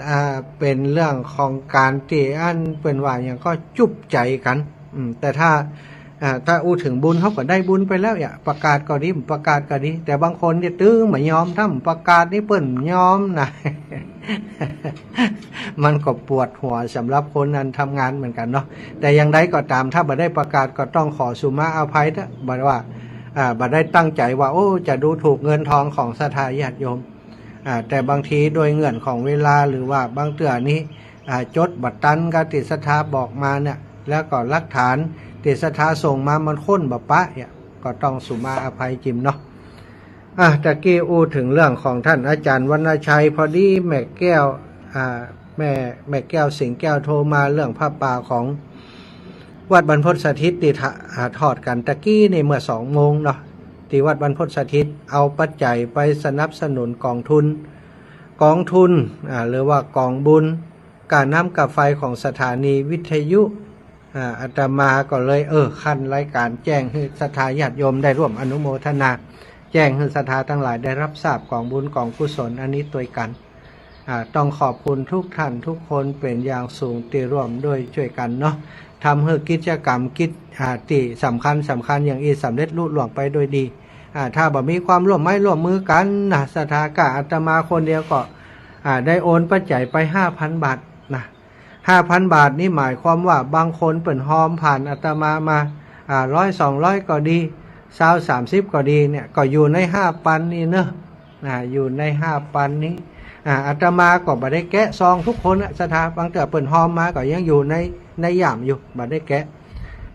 อ่า เป๋นเรื่องของก๋านตี้อันเปิ้นว่าหยังก็จุ๊บใจ๋กั๋น อืม แต่ถ้า อ่า ถ้าอู้เถิงบุญเฮาก็ได้บุญไปแล้ว อย่าประกาศก็ดี บ่ประกาศก็ดี แต่บางคนเนี่ยตึงบ่ยอม ถ้าบ่ประกาศนี่เปิ้นบ่ยอมนะ มันก็ปวดหัวสำหรับคนอันทำงานเหมือนกั๋นเนาะ แต่อย่างใดก็ต๋าม ถ้าบ่ได้ประกาศก็ต้องขอสุมาอภัยเถอะ บ่ว่า อ่า บ่ได้ตั้งใจ๋ว่า โอ้ จะดูถูกเงินทองของศรัทธาญาติโยม อ่า แต่บางทีโดยเงื่อนของเวลา หรือว่าบางเตื้อนี้ อ่า จดบ่ตันกับตี้ศรัทธาบอกมาเนี่ย แล้วก็หลักฐานตี้ศรัทธาส่งมามันค้นบ่ปะเนี่ย ก็ต้องสุมาอภัยจิมเนาะ อ่ะ ตะกี้อู้เถิงเรื่องของต้านอาจ๋ารย์วรรณชัย พอดีแม่แก้ว อ่า แม่ แม่แก้วสิงห์แก้วโทรมาเรื่องผ้าป่าของวัดบรรพตสถิตตี้ถ- อ่า ถอดกั๋นตะกี้นี่เมื่อสองโมงเนาะ ตี้วัดบรรพตสถิตเอาปัจจัยไปสนับสนุนก๋องทุน ก๋องทุน อ่า หรือว่าก๋องบุญ ก้าน้ำก้าไฟของสถานีวิทยุ อ่า อาตมาก็เลย เออ คันรายก๋านแจ้งหื้อศรัทธาญาติโยมได้ร่วมอนุโมทนา แจ้งหื้อศรัทธาตังหลายได้ฮับทราบก๋องบุญก๋องกุศลอันนี้ตวยกั๋น อ่า ต้องขอบคุณทุกท่านทุกคนเป๋นอย่างสูงตี้ร่วมด้วยช่วยกันเนาะ ทำหื้อกิจกรรมกิจ อ่า ตี้สำคัญสำคัญอย่างอี้สำเร็จลุล่วงไปโดยดี อ่า ถ้าบ่มีความร่วมไม้ร่วมมือกั๋นนะ ศรัทธาก้าอาตมาคนเดียวก็ อ่า ได้โอนปัจจัยไปห้าพันบาทนะ ห้าพันบาทนี่หมายความว่าบางคนเปิ้นฮอมผ่านอาตมามา อ่า ร้อยสองร้อยก็ดี ซาวสามสิบก็ดีเนี่ย ก็อยู่ในห้าปันนี่เนาะ อ่า อยู่ในห้าปันนี้ อ่า อาตมาก็บ่ได้แกะซองทุกคนอะ ศรัทธา บางเตื้อเปิ้นฮอมมาก็ยังอยู่ใน ในย่ามอยู่ บ่ได้แกะ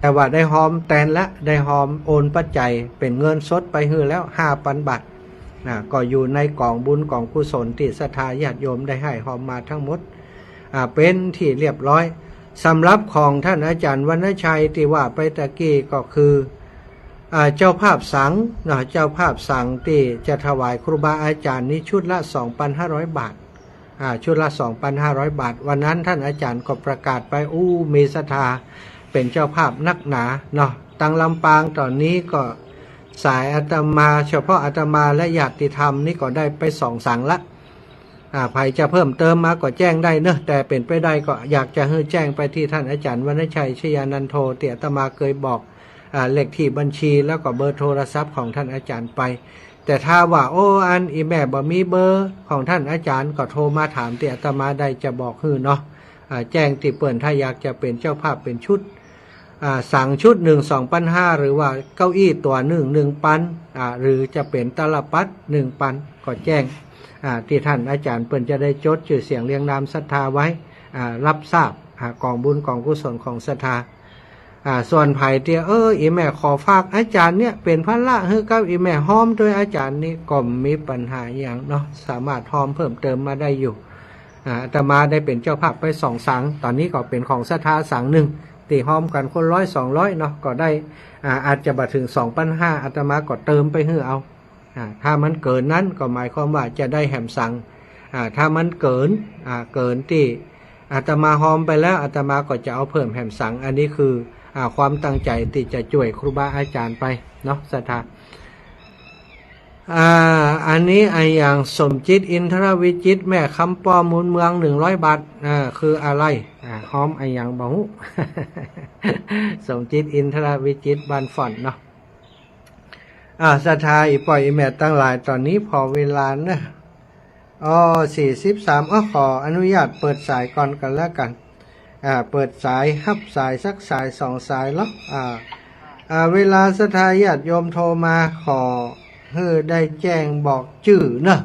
แต่ว่าได้ฮอมแตนละ ได้ฮอมโอนปัจจัยเป๋นเงินสดไปหื้อแล้วห้าปันบาท อ่า ก็อยู่ในก๋องบุญก๋องกุศลตี้ศรัทธาญาติโยมได้ให้ฮอมมาทั้งหมด อ่า เป๋นที่เรียบร้อย สำหรับของท่านอาจารย์วรรณชัยตี้ว่าไปตะกี้ก็คือ อ่า เจ้าภาพสังเนาะ เจ้าภาพสังตี้จะถวายครูบาอาจารย์นี้ชุดละสองปันห้าร้อยบาท อ่า ชุดละสองปันห้าร้อยบาท วันนั้นท่านอาจารย์ก็ประกาศไป อู้ มีศรัทธาเป๋นเจ้าภาพนักหนาเนาะ ตังลำปางต๋อนนี้ก็สายอาตมา เฉพาะอาตมาและญาติธรรมนี่ก็ได้ไปสองสังละ อ่า ใผจะเพิ่มเติมมาก็แจ้งได้เนาะ แต่เป๋นไปได้ก็อยากจะหื้อแจ้งไปตี้ท่านอาจารย์วรรณชัย ชยานันโท ตี้อาตมาเกยบอก อ่า เลขตี้บัญชีแล้วก็เบอร์โทรศัพท์ของท่านอาจารย์ไป แต่ถ้าว่า โอ้ อันอี่แม่บ่มีเบอร์ของท่านอาจารย์ ก็โทรมาถามตี้อาตมาได้จะบอกหื้อเนาะ อ่า แจ้งตี้เปิ้นถ้าอยากจะเป๋นเจ้าภาพเป๋นชุด อ่า สังชุดนึ่งสองปันห้า หรือว่าเก้าอี้ตั๋วนึ่ง นึ่งปัน อ่า หรือจะเป๋นตาลปัตรนึ่งปัน ก็แจ้ง อ่า ตี้ท่านอาจารย์เปิ้นจะได้จดจื้อเสียงเรียงนามศรัทธาไว้ อ่า ฮับทราบ อ่า ก๋องบุญก๋องกุศลของศรัทธา อ่า ส่วนใผตี้ เออ อี่แม่ขอฝากอาจารย์เนี่ยเป๋นพระหื้อกับอี่แม่ฮอมตวยอาจารย์นี่ก็บ่มีปัญหาหยังเนาะ สามารถฮอมเพิ่มเติมมาได้อยู่ อ่า อาตมาได้เป๋นเจ้าภาพไปสองสัง ต๋อนนี้ก็เป๋นของศรัทธาสังนึ่ง ตี้ฮอมกั๋นคนร้อยสองร้อยเนาะ ก็ได้ อ่า อาจจะบ่เถิงสองปันห้า อาตมาก็เติมไปหื้อเอา อ่า ถ้ามันเกินนั้นก็หมายความว่าจะได้แหมสัง อ่า ถ้ามันเกิน อ่า เกินตี้อาตมาฮอมไปแล้ว อาตมาก็จะเอาเพิ่มแหมสัง อันนี้คือ อ่า ความตั้งใจ๋ตี้จะจ้วยครูบาอาจารย์ไปเนาะ ศรัทธา อ่า อันนี้อะหยัง สมจิต อินทรวิจิตร แม่คำป้อม มูลเมือง นึ่งร้อยบาท อ่า คืออะไร อ่า ฮอมอะหยังบ่ฮู้ สมจิต อินทรวิจิตร บ้านฝ่อนเนาะ อ่า ศรัทธาอี่ป้ออี่แม่ตังหลาย ต๋อนนี้ผ่อเวลาเนาะ อ้อ สี่สิบสาม อ้อ ขออนุญาตเปิดสายก่อนกั๋นแล้วกั๋น อ่า เปิดสาย ฮับสายสักสายสองสายเนาะ อ่า อ่า เวลาศรัทธาญาติโยมโทรมา ขอหื้อได้แจ้งบอกจื้อเนาะ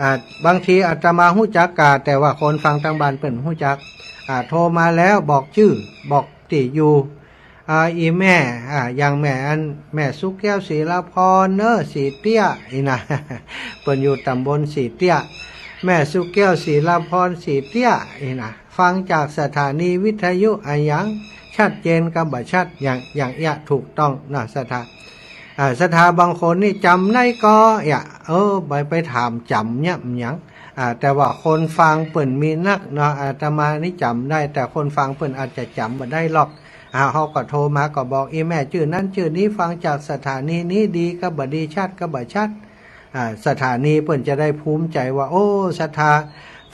อ่า บางทีอาตมาฮู้จักก่า แต่ว่าคนฟังตางบ้านเปิ้นฮู้จัก อ่า โทรมาแล้วบอกจื้อ บอกตี้อยู่ อ่า อี่แม่ อ่า อย่างแม่อัน แม่สุแก้ว ศิลาพร เนาะ สีเตี้ย อี้นะ เปิ้นอยู่ต๋ำบลสีเตี้ย แม่สุแก้ว ศิลาพร สีเตี้ย อี้นะ ฟังจากสถานีวิทยุอะหยัง ชัดเจนกับบ่ชัด อย่าง อย่างเอี้ยถูกต้องเนาะ ศรัทธา อ่า ศรัทธาบางคนนี่จ๋ำได้ก่อ เอี้ย เออ ไป ไปถามจ๋ำเนี่ยมันหยัง อ่า แต่ว่าคนฟังเปิ้นมีนักเนาะ อาตมานี่จ๋ำได้ แต่คนฟังเปิ้นอาจจะจ๋ำบ่ได้หรอก อ่า เฮาก็โทรมาก็บอก อี่แม่จื้อนั้นจื้อนี้ ฟังจากสถานีนี้ดีกับบ่ดี ชัดกับบ่ชัด อ่า สถานีเปิ้นจะได้ภูมิใจ๋ว่า โอ้ ศรัทธา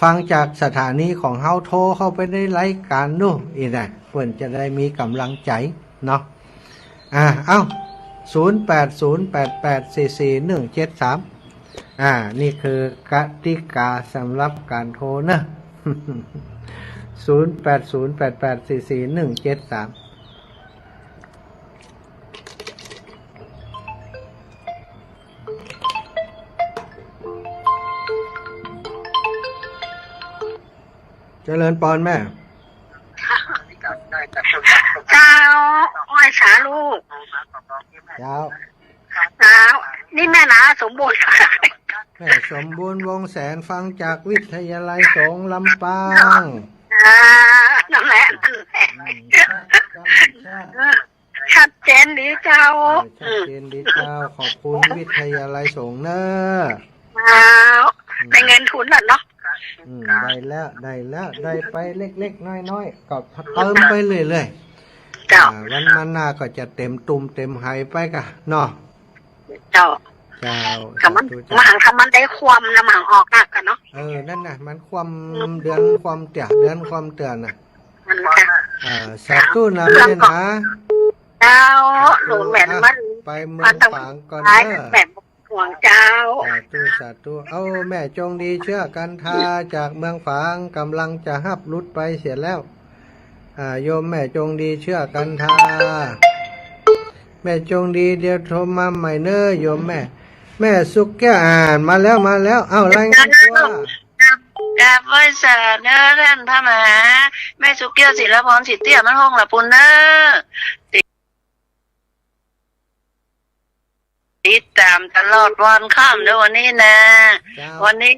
ฟังจากสถานีของเฮา โทรเข้าไปในรายก๋านโน้น อี้นะ เปิ้นจะได้มีก๋ำลังใจ๋เนาะ อ่า เอ้า ศูนย์แปดศูนย์แปดแปดสี่สี่หนึ่งเจ็ดสาม อ่า นี่คือกติกาสำหรับก๋านโทรเนาะ ศูนย์แปดศูนย์แปดแปดสี่สี่หนึ่งเจ็ดสาม เจริญปอนแม่ เจ้า ไหว้สาลูก เจ้า เจ้า นี่แม่หนาสมบูรณ์ แม่สมบูรณ์ วงศ์แสน ฟังจากวิทยาลัยสงฆ์ลำปาง อ่า นั่นแหละ นั่นแหละ อืม ชัดเจนดีเจ้า เออ ชัดเจนดีเจ้า ขอบคุณวิทยาลัยสงฆ์เนอะ เจ้า อืม ได้เงินทุนแล้วเนาะ อืม ได้แล้ว ได้แล้ว ได้ไปเล็กๆ น้อยๆ ก็เติมไปเรื่อยๆ เจ้า อ่า วันมาหน้าก็จะเต็มตุ่มเต็มไหไปก่ะเนาะ เจ้า เจ้า ค่ะ มัน สาธุเจ้า มหังคำมันได้ความนะ มหังออกหนักกันเนาะ เออ นั่นน่ะ มันความเดือนความเตื้อ เดือนความเตื้อน่ะ มันค่ะ อ่า สาธุนะ แม่นะ เจ้า สาธุ หลวงแหวนมัน อ่ะ ไปเมืองฝางก่อนเด้อ แหวนห่วงเจ้า สาธุ สาธุ เอา แม่จงดีเชื้อกันทาจากเมืองฝาง ก่ำลังจะฮับหลุดไปเสียแล้ว อ่า โยมแม่จงดีเชื้อกันทา แม่จงดีเดี๋ยวโทรมาใหม่เน้อโยมแม่ แม่สุขแก้ว อ่า มาแล้ว มาแล้ว เอ้า รายงานตั๋ว กราบไหว้สาเน้อต้านพระมหา แม่สุขแก้ว ศิลาภรณ์ ศรีเตี้ย มันห้องละปูนเน้อ ติดต๋ามตลอดวันค่ำเด้อวันนี้นะ เจ้า วันนี้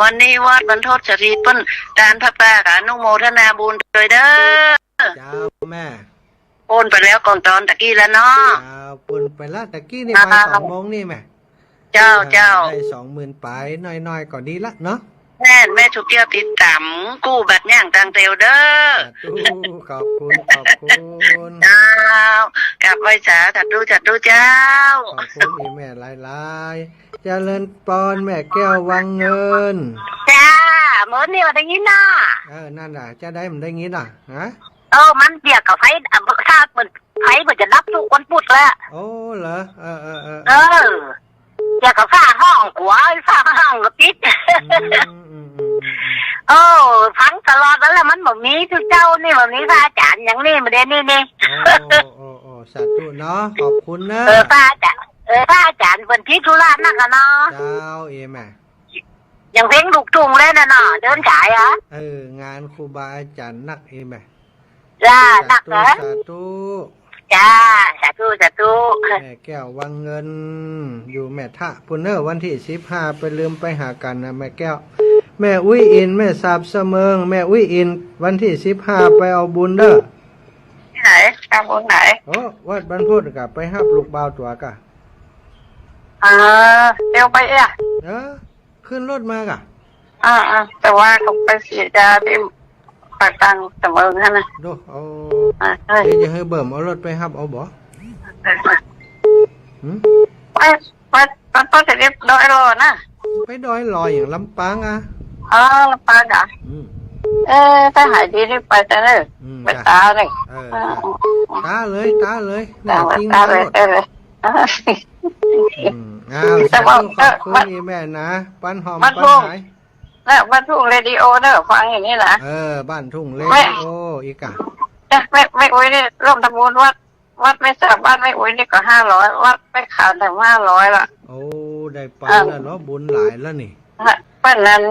วันนี้วัดบรรพตสถิตเปิ้น ต้านพระป้าก็อนุโมทนาบุญตวยเด้อ เจ้าแม่ โอนไปแล้วก่อนต๋อนตะกี้แล้วเนาะ เจ้า โอนไปละตะกี้นี่ อ่า บ่ายสองโมงนี่แม่ เจ้า อ่า เจ้า ได้สองหมื่นป๋าย น้อยๆ ก็ดีละเนาะ แม่น แม่สุขแก้วติดต๋ามกู้บัตรย่างตางแถวเด้อ สาธุ ขอบคุณ ขอบคุณ เจ้า กราบไหว้สา สาธุ สาธุเจ้า ขอบคุณอีแม่หลายๆ เจริญปอนแม่แก้ววังเงิน จ้า เมินนี่ว่าได้ยินน่ะ เออ นั่นน่ะ จะได้มันได้ยินน่ะ ฮะ เออ มันเดี๋ยวก็ไฟ อ่ะ ถ้าเปิ้น ไฟเปิ้นจะดับทุกวันพุธละ โอ้ เหรอ เออ เออ เออ เออ เดี๋ยวก็ฟ้าฮ้องกั๋ว ฟ้าฮ้องก็ปิด อืม อืม อืม อืม อืม เออ ฟังตลอดแล้วแหละ มันบ่มีคือเก่านี่ บ่มีพระอาจ๋ารย์อย่างนี้ บ่ได้นี่นี่ โอ้ โอ้ โอ้ สาธุเนาะ ขอบคุณเนอะ เออ พระอาจ๋ารย์ เออ พระอาจ๋ารย์เปิ้นติดธุระนักอะเนาะ เจ้า เอแม่ อย่างเพลงลูกทุ่งเลยน่ะเนาะ เดินสายอะ เออ งานครูบาอาจ๋ารย์นักเอแม่ จ้า สาธุ นักเหรอ สาธุ จ้า สาธุ สาธุ แม่แก้ววังเงิน อยู่แม่ทะปูนเน้อ วันตี้สิบห้า ไปลืมไปหากั๋นนะแม่แก้ว แม่อุ๊ยอิน แม่สาบเสมิง แม่อุ๊ยอิน วันตี้สิบห้า ไปเอาบุญเน้อ ตี้ไหน ทำบุญไหน โอ้ วัดบรรพตก็ไปฮับลูกบ่าวตั๋วก่ะ เออ เตียวไปเอี้ย เออ ขึ้นรถมาก่ะ อ่า อ่า แต่ว่าเขาไปสีดาตี้ปากตังเสมิงหั้นน่ะ โด เอา อ่า ใช่ เดี๋ยวจะหื้อเบิ่มเอารถไปฮับเอาบ่ หืม ไป ไป ไป ไปเสด็จดอยหล่อน่ะ ไปดอยหล่ออย่างลำปางอะ อ๋อ ลำปางเหรอ อืม เออ ถ้าหายดีนี่ไปแต่เน้อ อืม ไป จ้ะ ต๋าเนี่ย เออ อ่า จ้ะ ต๋าเลย ต๋าเลย แน่จริง ต๋าเลย ต๋าเลย เออ อืม อ้าว แต่ว่า สาธุ ขอบคุณ เออ อีแม่นะ ปันหอม ปันหาย แล้วบ้านทุ่งเรดิโอเน้อ ฟังอย่างนี้นะ เออ บ้านทุ่งเรดิโอ แม่ อีกอะ จ้ะ แม่ แม่อุ๊ยนี่ร่วมทำบุญวัด วัดแม่สาบบ้านแม่อุ๊ยนี่ก็ห้าร้อย วัดแม่ขาวแต่ห้าร้อยละ โอ้ ได้ไป อ่า แล้วเนาะ บุญหลายแล้วนี่ เปิ้นนั้น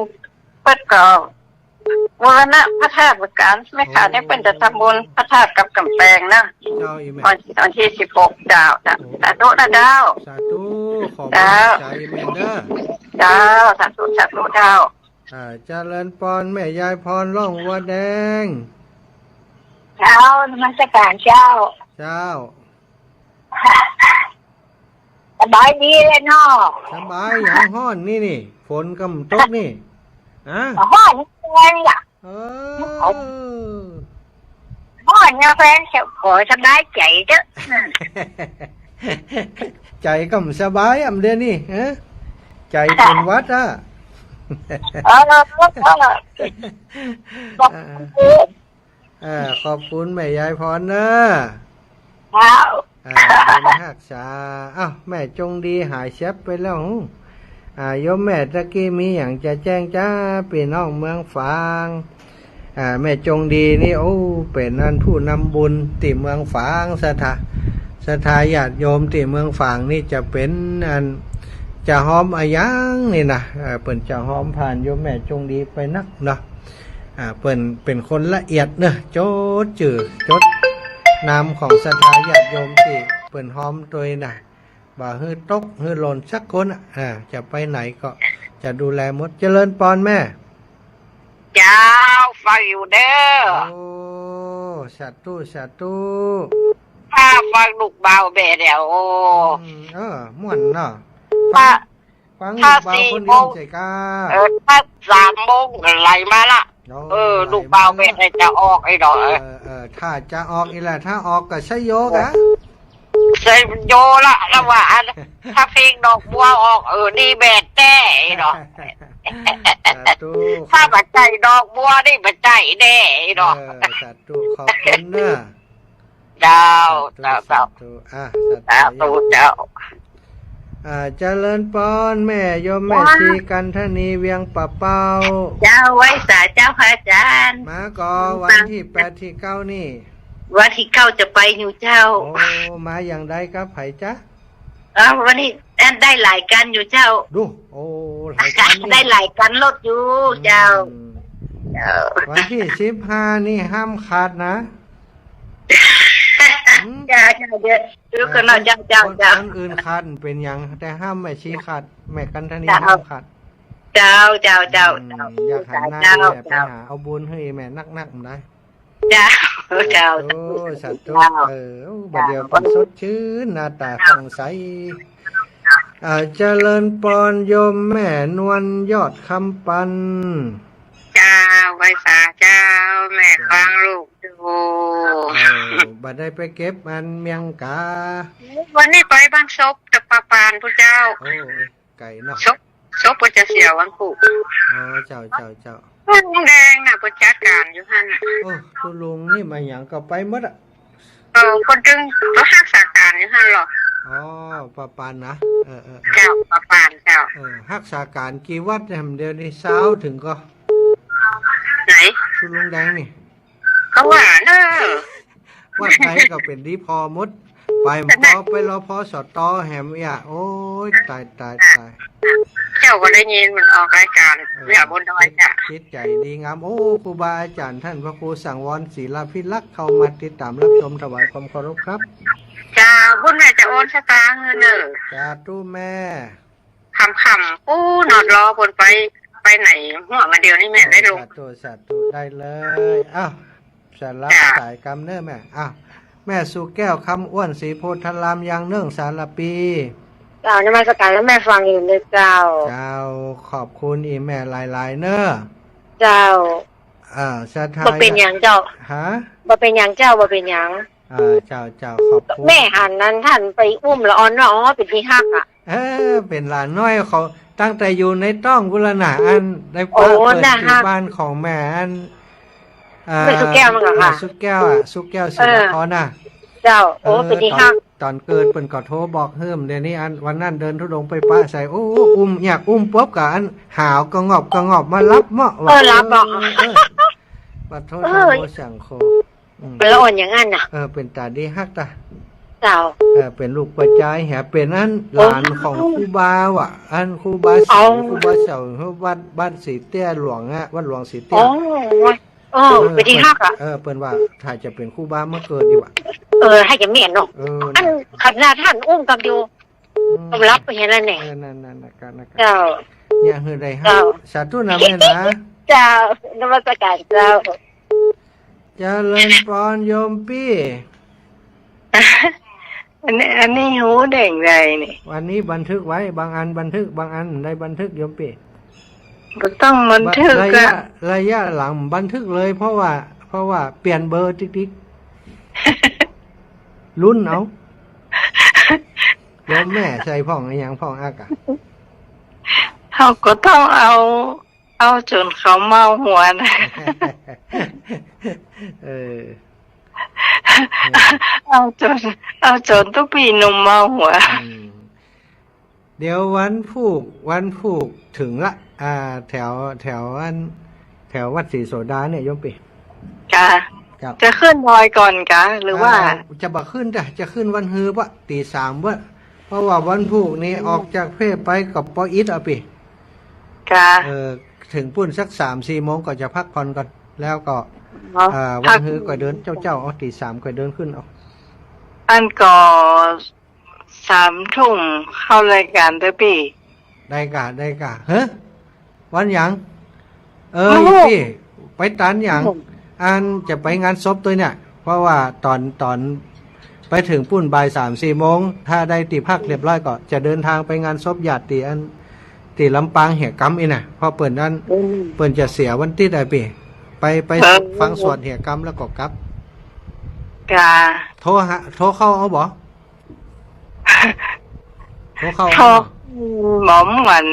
เปิ้นก็ บูรณะพระธาตุเหมือนกั๋น แม่ขาวนี่ โอ้ เปิ้นจะทำบุญพระธาตุกับก๋ำแปงนะ เจ้า อีแม่ วัน วันตี้สิบหก เจ้า จ้ะ โอ้ สาธุนะเจ้า สาธุ ขอบคุณ เจ้า ใจแม่เน้อ เจ้า สาธุ สาธุเจ้า อ่า เจริญปอนแม่ยายพรล่องวัวแดง เจ้า นมัสการเจ้า เจ้า สบายดีเลยเนาะ สบายหยัง ฮ้อนนี่นี่ ฝนก็บ่ตกนี่ ฮะ ฮ้อนแฮงล่ะ เออ ฮ้อนนะแฟน ขอสบายใจ๋เต๊อะ ใจ๋ก็บ่สบายอ่ะเดี๋ยวนี้ ฮะ ใจ๋เป๋นหวัดอ่ะ เออ เออ เออ อ่า ขอบคุณแม่ยายพรเน้อ ครับ อ่า บุญฮักษา อ้าว แม่จงดีหายแชบไปแล้ว อ่า โยมแม่ตะกี้มีหยังจะแจ้งจ้า ปี้น้องเมืองฝาง อ่า แม่จงดีนี่ โอ้ เป๋นอันผู้นำบุญตี้เมืองฝาง ศรัทธา ศรัทธาญาติโยมตี้เมืองฝางนี่จะเป๋นอัน จะฮ้อมอะหยังนี่นะ เอ่อ เปิ้นจะฮ้อมผ่านโยมแม่จงดีไปนักเนาะ อ่า เปิ้นเป๋นคนละเอียดเน้อ จดจื้อ จดนามของศรัทธาญาติโยมตี้เปิ้นฮ้อมตวยนะ บ่หื้อตกหื้อหล่นสักคนอ่ะ อ่า จะไปไหนก็จะดูแลหมด เจริญปอนแม่ เจ้า ฟังอยู่เน้อ โอ้ สาธุ สาธุ ถ้าฟังลูกบ่าวแม่เนี่ย โอ้ อืม เออ ม่วนเนาะ ถ้า ฟัง ฟังลูกบ่าวคนเดียว ถ้าสี่โมง ใจ้ก่า เออ ถ้าสามโมงไหลมาละ โอ้ เออ ไหลมา ลูกบ่าวแม่จะออกไอ้ดอก เออ เออ เออ ถ้าจะออกอีกละ ถ้าออกก็ใช้โยกอะ เออ ใส่โยละ แล้วว่าอัน ถ้าเพลงดอกบัวออก เออ นี่แม่นแต๊เนาะ สาธุ ถ้าบ่ใจ้ดอกบัวนี่บ่ใจ้แต๊เนาะ เออ สาธุ ขอบคุณเน้อ เจ้า สาธุ เจ้า สาธุ อ่ะ สาธุ สาธุ เจ้า อ่า เจริญปอน แม่โยมแม่ชีกันทนีเวียงป่าเป้า เจ้า ไหว้สาเจ้าค่ะอาจารย์ มาก่อวันตี้แปดตี้เก้านี่ วันตี้เก้าจะไปอยู่เจ้า โอ้ มาอย่างใดกับใผจ๊ะ เอ้า วันนี้ได้หลายกั๋นอยู่เจ้า ดู โอ้ หลายกั๋นนี่ ได้หลายกั๋นรถอยู่เจ้า อืม เจ้า วันตี้สิบห้านี่ห้ามขาดนะ หืม เจ้า เจ้า เดี๋ยว เออ ดูก่อนเนาะ เจ้า เจ้า คน เจ้า คนอื่นขาดเป๋นหยัง แต่ห้ามแม่ชีขาด แม่กันทนี เจ้า ห้ามขาด เจ้า เจ้า เจ้า อืม เจ้า อยากหาหน้า เจ้า แม่ไป เจ้า หาเอาบุญหื้อแม่นักๆ บ่ได้ เจ้า เจ้า โอ้ สาธุ เจ้า เออ บ่าเดียวกั๋นสดจื้น หน้าต๋าผ่องใส อ่า เจริญปอนโยมแม่นวลยอดคำปัน เจ้า ไหว้สาเจ้า แม่ฟังลูกอยู่ เออ บ่ได้ไปเก็บอันเมียงกา วันนี้ไปบ้านศพตะปาปานพุ้นเจ้า โอ้ ไก๋เนาะ ศพ ศพเปิ้นจะเสียวันพูก อ๋อ เจ้า เจ้า เจ้า ลุงแดงน่ะ เปิ้นจัดก๋านอยู่หั้นน่ะ โอ้ คุณลุงนี่มาหยังก็ไปหมดอะ เออ เปิ้นตึง เปิ้นฮักษาก๋านอยู่หั้นลอ อ๋อ ปาปานนะ เออ เออ เออ เจ้า ปาปานเจ้า เออ ฮักษาก๋านกี่วัดเนี่ย เดี๋ยวนี้ซาวเถิงก่อ ไหน คุณลุงแดงนี่ ก็ว่าเนอะ วัดใดก็เป๋นดีผ่อหมด ไป ไปรอผ่อสตแหมเอี้ย โอ๊ย ต๋าย ต๋าย ต๋าย เจ้าก็ได้ยินเปิ้นออกรายก๋าน เออ เรื่องบนดอยจ้ะ จิตใจ๋ดีงาม โอ้ ครูบาอาจ๋ารย์ต้านพระครูสังวรศิลาภิรักษ์เข้ามาติดต๋ามฮับชม ถวายความเคารพครับ จ้า บุญแม่จะโอนสตางค์หื้อเน่อ สาธุแม่ ค่ำๆ ปู๊นอดรอเปิ้นไป ไปไหนหัวมาเดี๋ยวนี้แม่ได้ลง สาธุ สาธุ ได้เลย อ้าว สำหรับ จ้ะ สายกำเนิดแม่ อ้าว แม่สุแก้ว คำอ้วน ศรีโพธาราม ยางเนิ่ง สารภี กราบนมัสการแล้วแม่ฟังอยู่เลยเจ้า เจ้า ขอบคุณอีแม่หลายๆ เน้อ เจ้า อ่า ศรัทธา บ่เป๋นหยังเจ้า ฮะ บ่เป๋นหยังเจ้า บ่เป๋นหยัง อ่า เจ้า เจ้า ขอบคุณ แม่หันนั้นต้านไปอุ้มละอ่อนเนาะ อ๋อ เป๋นตี้ฮักอะ เออ เป๋นหลานน้อยเขาตั้งแต่อยู่ในต๊องพุ้นละน่ะ อันได้ปะ โอ้ เกิด น่าฮัก ตี้บ้านของแม่อัน อ่า แม่สุแก้วมั้งเหรอคะ แม่สุแก้วอะ สุแก้ว เออ ศิลปากรน่ะ เจ้า โอ้ เออ เป๋นตี้ฮัก ต๋อน ต๋อนเกิดเปิ้นก็โทรบอกหื้อ เดี๋ยวนี้อันวันนั้นเดินธุดงค์ไปปะใส่ โอ้ อุ้ม อยากอุ้มปุ๊บก็อันหาวกระงอบกระงอบมาฮับเมาะ เออ ฮับเมาะ เออ เออ ปะโท เออ โทสังโฆ อืม เปิ้นละอ่อนอย่างนั้นน่ะ เออ เป๋นต๋าดีฮักตา เจ้า เออ เป๋นลูกป้อจายแหม เป๋นอัน โอ้ หลานของครูบาว่ะ อันครูบาเสา เอ้า ครูบาเสา วัด วัดสีเตี้ยหลวงอะ วัดหลวงสีเตี้ย โอ้ เออ เออ เป๋นตี้ฮักอะ เออ เปิ้นว่าถ้าจะเป๋นครูบามาเกิดดีกว่า เออ หื้อจะแม่นเนาะ เออ อัน น่ะ ขนาดต้านอุ้มกับอยู่ อืม ก็ฮับไปแค่นั้นแหละ เออ นั่นๆ นะ ก็ นะ ก็ เจ้า เนี่ย หื้อได้ฮัก เจ้า สาธุนะแม่นะ เจ้า นมัสการเจ้า เจริญปอนโยมปี้ อันนี้ อันนี้ฮู้ได้อย่างใดนี่ อันนี้บันทึกไว้ บางอันบันทึก บางอันบ่ได้บันทึกโยมปี้ บ่ต้องบันทึก ระยะ อะ ระยะหลังบันทึกเลย เพราะว่า เพราะว่าเปลี่ยนเบอร์ติ๊กๆ ลุ้นเอา โยมแม่ใส่พ่องอะหยังพ่องอักอะ เฮาก็ต้องเอา เอาจ๋นเขาเมาหัวนะ เออ เอาจ๋น เอาจ๋นตุ๊ปี้หนุ่มเมาหัว อืม เดี๋ยววันพูก วันพูกเถิงละ อ่า แถว แถวอัน แถววัดศรีโสดาเนี่ยโยมปี้ จ้ะ ครับ จะขึ้นดอยก่อนกะ หรือว่า อ่า จะบ่ขึ้นจ้ะ จะขึ้นวันฮือปะ ตีสามปะ เพราะว่าวันพูกนี้ อืม ออกจากเพไปก็ปออิดอะปี้ ค่ะ เออ เถิงปู๊นสักสามสี่โมงก็จะพักผ่อนก่อน แล้วก็ อ๋อ เอ่อ พัก วันฮือก็เดินเจ้าๆ เอา ตีสามก็เดินขึ้นเอา อันก็สามทุ่มเข้ารายการเต๊อะปี้ ได้ก่ะ ได้ก่ะ เฮ้อ วันหยัง เออ โอ้โห ปี้ ไปตันหยัง อืม อันจะไปงานศพตวยเนี่ย เพราะว่าต๋อน ต๋อนไปเถิงปู๊นบ่ายสามสี่โมง ถ้าได้ตี้พักเรียบร้อยก็จะเดินทางไปงานศพญาติตี้อัน ตี้ลำปางเหียกำอี้น่ะ เพราะเปิ้นอัน อืม เปิ้นจะเสียวันติ๊ดอะปี้ ไป ไป เออ ฟังสวดเหียกำแล้วก็กลับ ค่ะ โทรหา โทรเข้าเอาบ่ หัวข้อ ทอล์ก บ่ม่วน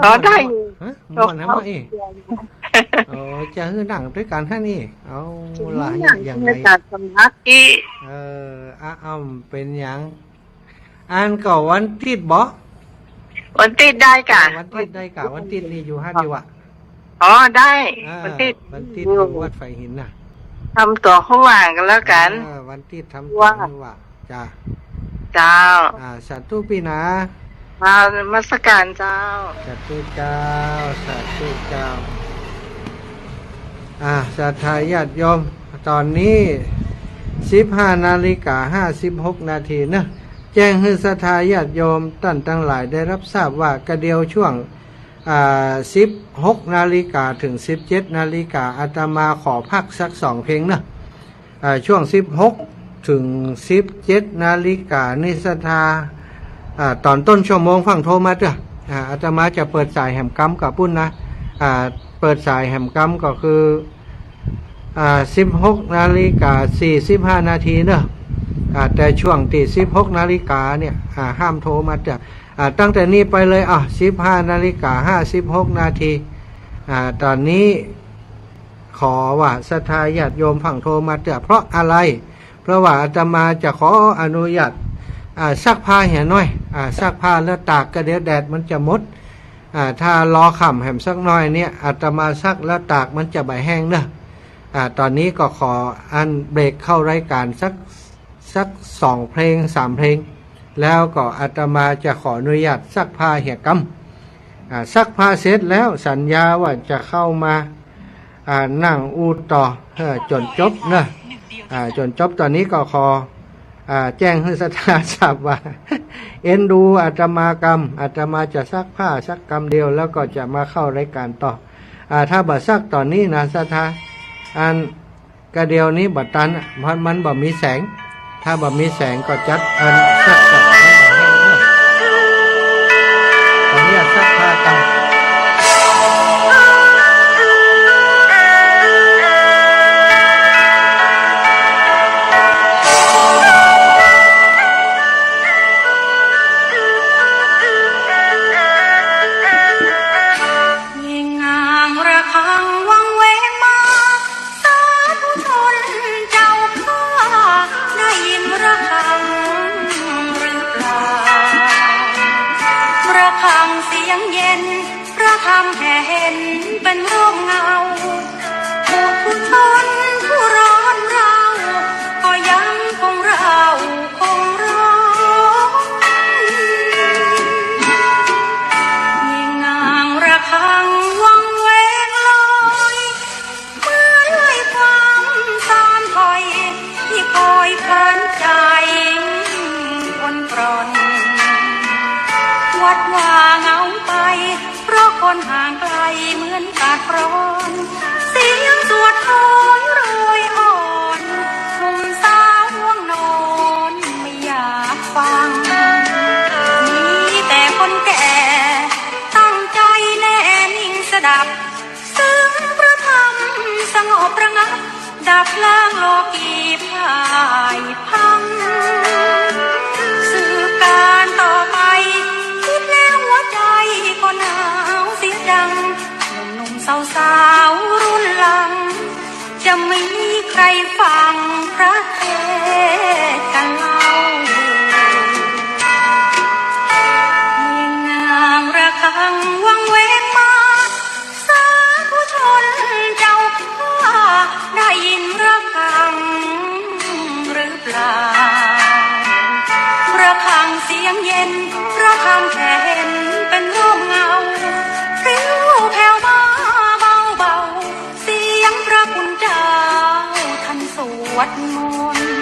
อ๋อ ได้อยู่ ฮะ ม่วนนะ ทอล์ก บ่อี้ อ๋อ จะหื้อนั่งตวยกั๋นหั้นอี้ เอา จะหื้อ ละ นั่ง ยังไง ในการสมาธิ เออ อะ อ้ำ เป๋นหยัง อันก็วันติ๊ดบ่ วันติ๊ดได้ก่ะ วันติ๊ดได้ก่ะ วันติ๊ดนี่อยู่หั้นอยู่อะ อ๋อ ได้ อ่า วันติ๊ด วันติ๊ดอยู่วัดฝายหินน่ะ ทำตั๋วให้ว่างก็แล้วกั๋น เออ วันติ๊ดทำตั๋วให้ว่าง จ้า เจ้า อ่า สาธุปี้นา มานมัสก๋านเจ้า สาธุเจ้า สาธุเจ้า อ่า ศรัทธาญาติโยม ต๋อนนี้สิบห้านาฬิกาห้าสิบหกนาทีเนาะ แจ้งหื้อศรัทธาญาติโยมต้านตังหลายได้ฮับทราบว่ากระเดี่ยวช่วง อ่า สิบหกนาฬิกาเถิงสิบเจ็ดนาฬิกา อาตมาขอพักสักสองเพลงเนาะ อ่า ช่วงสิบหกเถิงสิบเจ็ดนาฬิกานี่ศรัทธา อ่า ต๋อนต้นชั่วโมงฟั่งโทรมาเต๊อะ อ่า อาตมาจะเปิดสายแหมกำกับปุ้นนะ อ่า เปิดสายแหมกำก็คือ อ่า สิบหกนาฬิกาสี่สิบห้านาทีเนาะ อ่า แต่ช่วงตี้สิบหกนาฬิกาเนี่ย อ่า ห้ามโทรมาเต๊อะ อ่า ตั้งแต่นี้ไปเลย อ่ะ สิบห้านาฬิกาห้าสิบหกนาที อ่า ต๋อนนี้ขอว่าศรัทธาญาติโยมฟั่งโทรมาเต๊อะ เพราะอะไร เพราะว่าอาตมาจะขออนุญาต อ่า ซักผ้าเหียหน้อย อ่า ซักผ้าแล้วตาก ก็เดี๋ยวแดดมันจะหมด อ่า ถ้ารอค่ำแหมสักหน้อยเนี่ย อาตมาซักแล้วตากมันจะบ่แห้งเนาะ อ่า ต๋อนนี้ก็ขออันเบรกเข้ารายการสัก สักสองเพลงสามเพลง แล้วก็อาตมาจะขออนุญาตซักผ้าเหียกำ อ่า ซักผ้าเสร็จแล้วสัญญาว่าจะเข้ามา อ่า นั่งอู้ต่อ เออ จ๋นจบเนาะ อ่า จ๋นจบ ต๋อนนี้ก็ขอ อ่า แจ้งหื้อศรัทธาทราบว่า เอ็นดูอาตมากำ อาตมาจะซักผ้าสักกำเดียว แล้วก็จะมาเข้ารายการต่อ อ่า ถ้าบ่ซักต๋อนนี้นะศรัทธา อัน กระเดี่ยวนี้บ่ตันอะ เพราะมันบ่มีแสง ถ้าบ่มีแสงก็จัดอันซักผ้า ขออนุญาตซักผ้าก่อน เงงงางระฆังวังเวงมา สาธุชนเจ้าข้า ได้ยินระฆังหรือเปล่า ระฆังเสียงเย็น พระธรรมแผ่เห็นเป็นร่มเงา ปุถุชนผู้ร้อนเร้า ก็ยังคงเร่าคงร้อง เงงงางระฆังวังเวงลอย เหมือนลอยความสอนถอย ที่คอยผ่อนใจคนปรน วัดว่าเหงาไป เพราะคนห่างไกลเหมือนสัตว์ร้อน เสียงสวดโหยโรยอ่อน หนุ่มสาวง่วงนอนไม่อยากฟัง มีแต่คนแก่ตั้งใจแน่นิ่งสดับ ซึ่งพระธรรมสงบระงับ ดับล้างโลกีพ่ายพัง สืบการต่อไป คิดแล้วหัวใจก็หนาวเสียจัง หนุ่มๆ สาวๆ รุ่นหลัง จะมีใครฟังพระเทศน์กันเล่า เงงงางระฆังวังเวงมา สาธุชนเจ้าข้า ได้ยินระฆังหรือเปล่า ระฆังเสียงเย็น พระธรรมแผ่เห็นเป็นร่มเงา ปลิวแผ่วมาเบาๆ เสียงพระคุณเจ้าท่านสวดมนต์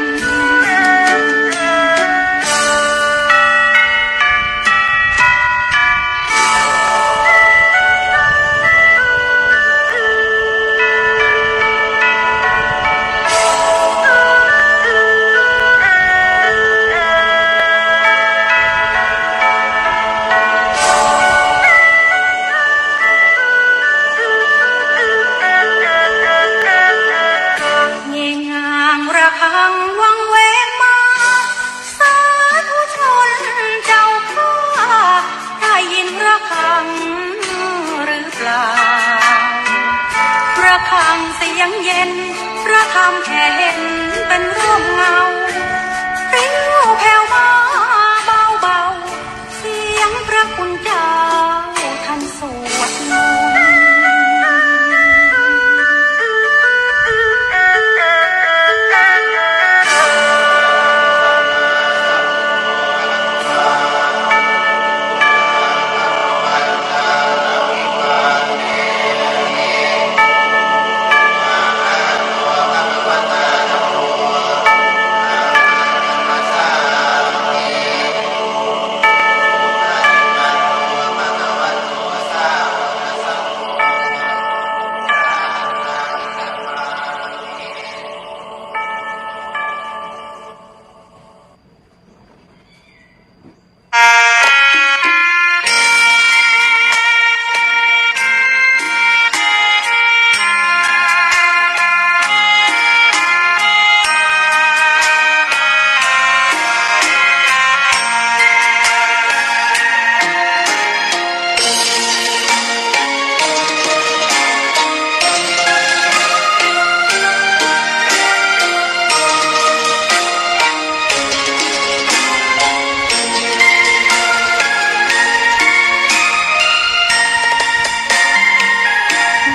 เงงงางระฆังวังเวงมา สาธุชนเจ้าข้า ฆังเสียงเย็น พระธรรมแผ่เห็นเป็นร่มเงา ปลิวแผ่วมาเบาๆ เสียงพระคุณเจ้าท่านสวดมนต์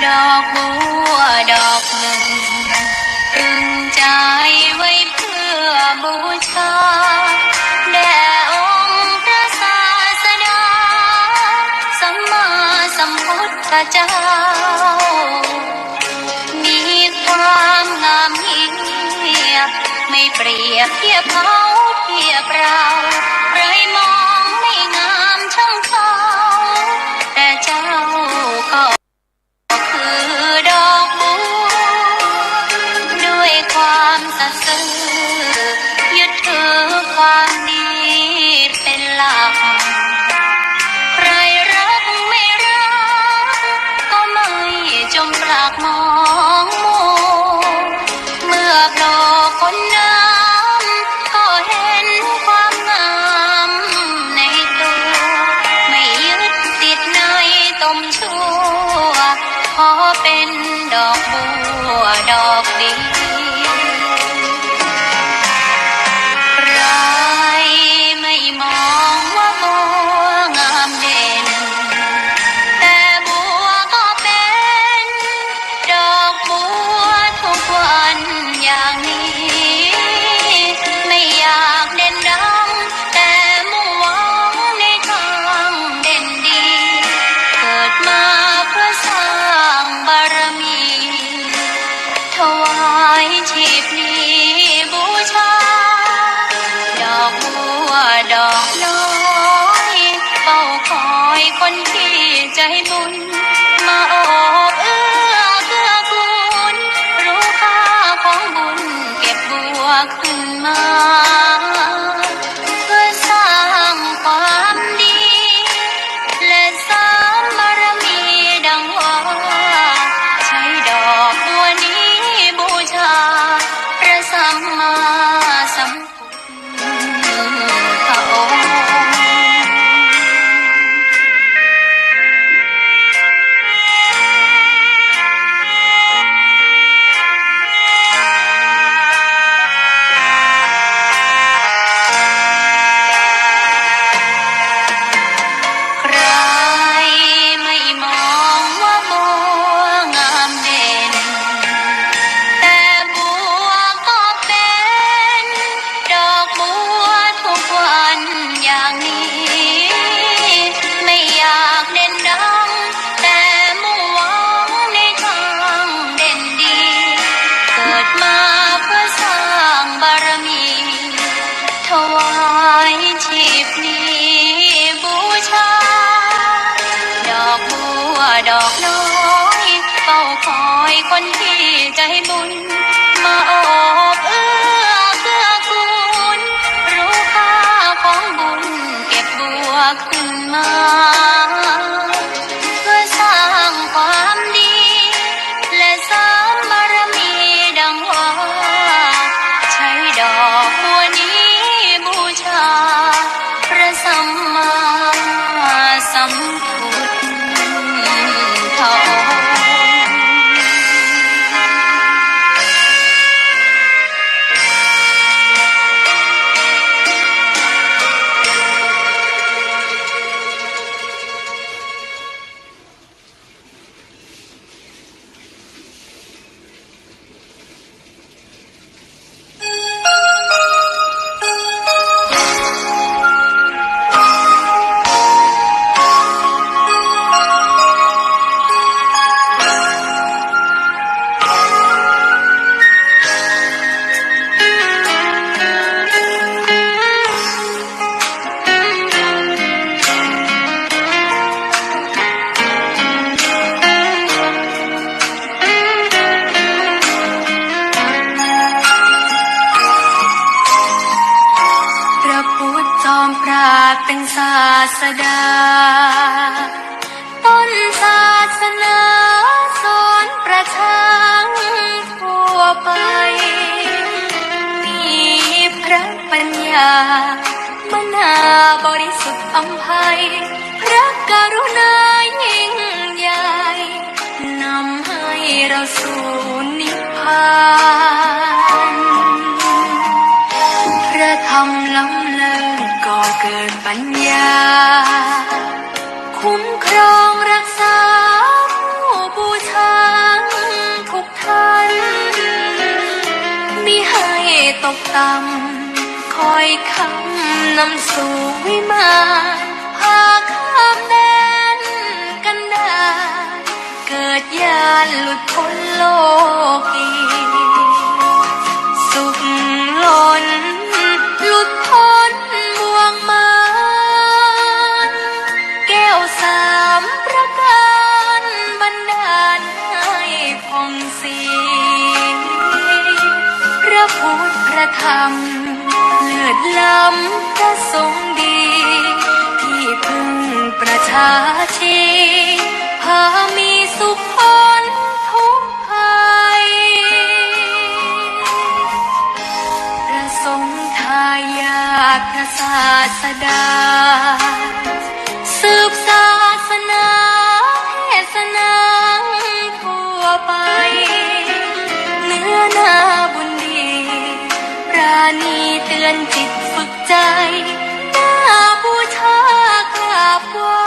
ดอกบัวดอกหนึ่ง ตรึงใจไว้เพื่อบูชา แด่องค์พระศาสดา สัมมาสัมพุทธเจ้า มีความงามเยี่ยม ไม่เปรียบเทียบเขาเทียบเรา ใครมองไม่งามช่างเขา แต่เจ้าก็คือดอกบัว ด้วยความสัตย์ซื่อ ยึดถือความดีเป็นหลัก ใครรักไม่รัก ก็ไม่จมปลักมองมัว เมื่อโผล่พ้นน้ำ ก็เห็นความงามในตัว ไม่ยึดติดในตมชั่ว ขอเป็นดอกบัวดอกเดียว ใครไม่มองว่าบัวงามเด่น แต่บัวก็เป็นดอกบัวทุกวันอย่างนี้ ไม่อยากเด่นดัง แต่มุ่งหวังในทางเด่นดี เกิดมาเพื่อสร้างบารมี ถวาย ศาสดา ต้นศาสนาสอนประชาทั่วไป มีพระปัญญา มนาบริสุทธิ์อำไพ พระกรุณายิ่งใหญ่ นำให้เราสู่นิพพาน พระธรรมล้ำเลิศก่อเกิดปัญญา คุ้มครองรักษาผู้บูชาทุกท่าน มิให้ตกต่ำ คอยค้ำนำสู่วิมาน พาข้ามแดนกันดาร เกิดญาณหลุดพ้นโลกี สุขล้นหลุดพ้นบ่วงมาร แก้วสามประการบันดาลให้ผ่องศรี พระพุทธพระธรรม เลิศล้ำพระสงฆ์ดี ที่พึ่งประชาชี พามีสุขพ้นทุกข์ภัย พระสงฆ์ทายาทพระศาสดา สืบศาสนาเทศนาทั่วไป เนื้อนาบุญดี ปราณีเตือนจิตฝึกใจ น่าบูชากราบไหว้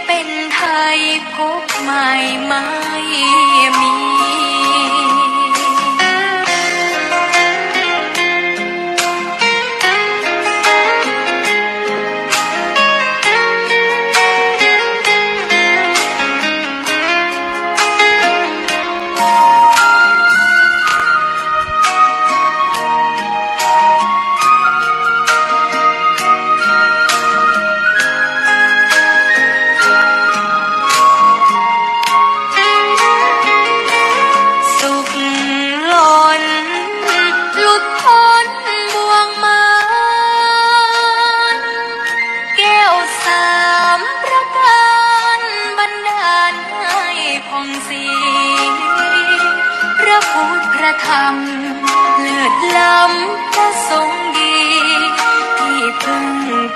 เป็นไทยภพใหม่ไม่มี สุขล้นหลุดพ้นบ่วงมาร แก้วสามประการบันดาลให้ผ่องศรี พระพุทธพระธรรมเลิศล้ำพระสงฆ์ดี ที่พึ่ง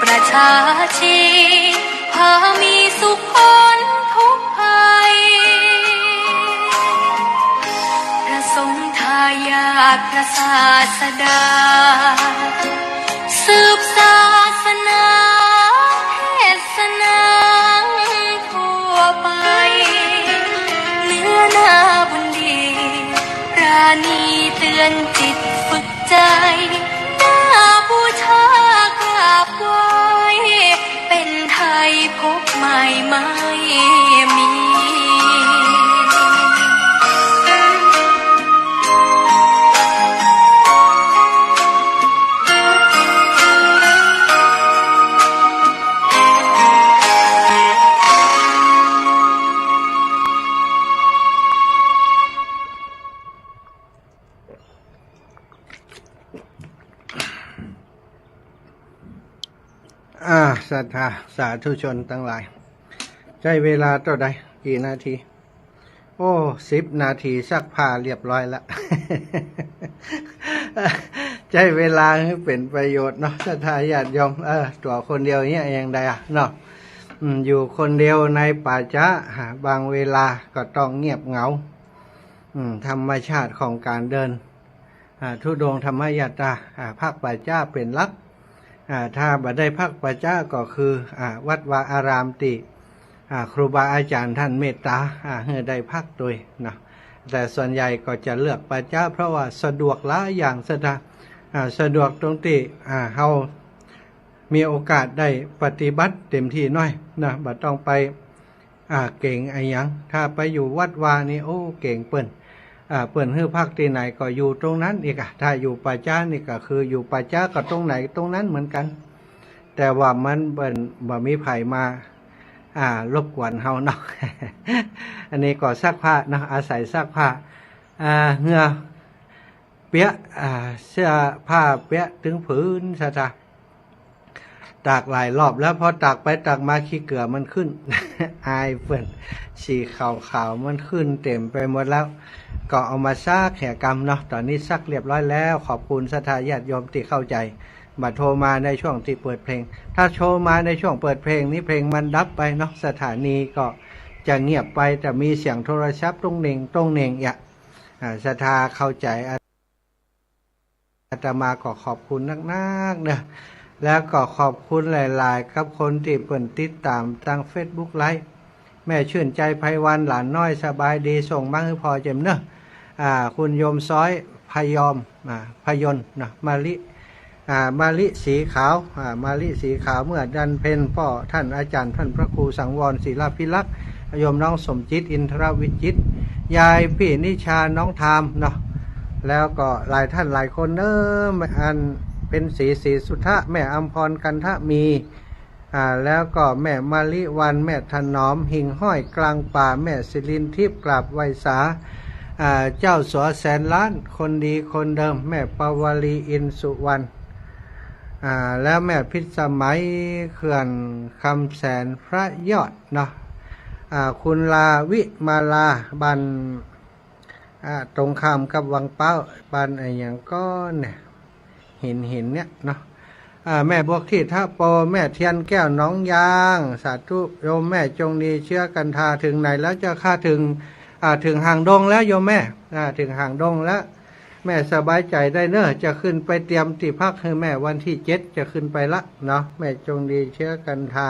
ประชาชี พามีสุขพ้นทุกข์ภัย พระสงฆ์ทายาทพระศาสดา สืบศาสนาเทศนาทั่วไป เนื้อนาบุญดี ปราณีเตือนจิตฝึกใจ น่าบูชากราบไหว้ เป็นไทยภพใหม่ไม่มี อ่า ศรัทธาสาธุชนตังหลาย ใจ๊เวลาเต้าใด กี่นาที โอ้ สิบนาที ซักผ้าเรียบร้อยละ ใจ๊เวลาหื้อเป๋นประโยชน์เนาะ ศรัทธาญาติโยม เออ ตั๋วคนเดียวเนี่ยยังได้อะเนาะ อืม อยู่คนเดียวในป่าจ๊า อ่า บางเวลาก็ต้องเงียบเหงา อืม ธรรมชาติของก๋านเดิน อ่า ธุดงค์ธรรมยาตรา อ่า พักป่าจ๊าเป๋นหลัก อ่า ถ้าบ่ได้พักป่าจ๊าก็คือ อ่า วัดวาอารามตี้ อ่า ครูบาอาจ๋ารย์ต้านเมตต๋า อ่า หื้อได้พักตวยเนาะ แต่ส่วนใหญ่ก็จะเลือกป่าจ๊า เพราะว่าสะดวกหลายอย่าง ศรัทธา อ่า สะดวกตรงตี้ อ่า เฮามีโอกาสได้ปฏิบัติเต็มตี้หน้อยเนาะ บ่ต้องไป อ่า เก๋งอะหยัง ถ้าไปอยู่วัดวานี่ โอ้ เก๋งเปิ้น อ่า เปิ้นหื้อพักตี้ไหนก็อยู่ตรงนั้นอีกอะ ถ้าอยู่ป่าจ๊านี่ก็คืออยู่ป่าจ๊าก็ตรงไหนตรงนั้นเหมือนกั๋น แต่ว่ามันเปิ้นบ่มีใผมา อ่า รบกวนเฮาเนาะ อันนี้ก็ซักผ้าเนาะ อาศัยซักผ้า อ่า เหงื่อเปียก อ่า เสื้อผ้าเปียกตึงผืน ศรัทธา ตากหลายรอบแล้ว พอตากไปตากมาขี้เกือมันขึ้น อายเปิ้น สีขาวๆ มันขึ้นเต็มไปหมดแล้ว ก็เอามาซักแหกำเนาะ ต๋อนนี้ซักเรียบร้อยแล้ว ขอบคุณศรัทธาญาติโยมตี้เข้าใจ๋ บ่าโทรมาในช่วงตี้เปิดเพลง ถ้าโทรมาในช่วงเปิดเพลงนี้เพลงมันดับไปเนาะ สถานีก็จะเงียบไป แต่มีเสียงโทรศัพท์ตุ้งเหน่งตุ้งเหน่งเอียะ อ่า ศรัทธาเข้าใจ๋ อาตมาก็ขอบคุณนักๆ เนาะ แล้วก็ขอบคุณหลายๆ กับคนตี้เปิ้นติดต๋ามตางเฟซบุ๊กไลฟ์ แม่ชื่นใจ ไพวัน หลานน้อยสบายดี ส่งมาหื้อพ่อเจ้าเนาะ อ่า คุณโยมซ้อย พยอม อ่า พยนต์เนาะ มะลิ อ่า มะลิสีขาว อ่า มะลิสีขาว เมื่อเดือนเพ็ญ ป้อต้านอาจ๋ารย์ต้านพระครูสังวร ศิลาภิรักษ์ โยมน้องสมจิต อินทรวิจิตร ยายปี้นิชา น้องทามเนาะ แล้วก็หลายต้านหลายคนเนาะ อันเพ็ญศรี ศรีสุทธะ แม่อำพร กันทะมี อ่า แล้วก็แม่มะลิวัน แม่ถนอม หิ่งห้อยกลางป่า แม่สิรินทิพย์ กราบไหว้สา อ่า เจ้าสัวแสนล้าน คนดีคนเดิม แม่ปวารี อินสุวรรณ อ่า แล้วแม่พิษสมัย เขื่อนคำแสน พระยอดเนาะ อ่า คุณลาวิมาลา บ้าน อ่า ตรงข้ามกับวังเป๊า บ้านอะหยังก่อเนี่ย หิน หินเนี่ยเนาะ อ่า แม่บัวขีทะโป แม่เทียนแก้ว หนองยาง สาธุ โยมแม่จงดีเชื้อกันทา เถิงไหนแล้วเจ้าข้า เถิง อ่า เถิงหางดงแล้วโยมแม่ อ่า เถิงหางดงแล้ว แม่สบายใจ๋ได้เนาะ จะขึ้นไปเตรียมตี้พักหื้อแม่ วันตี้เจ็ดจะขึ้นไปละเนาะ แม่จงดีเชื้อกันทา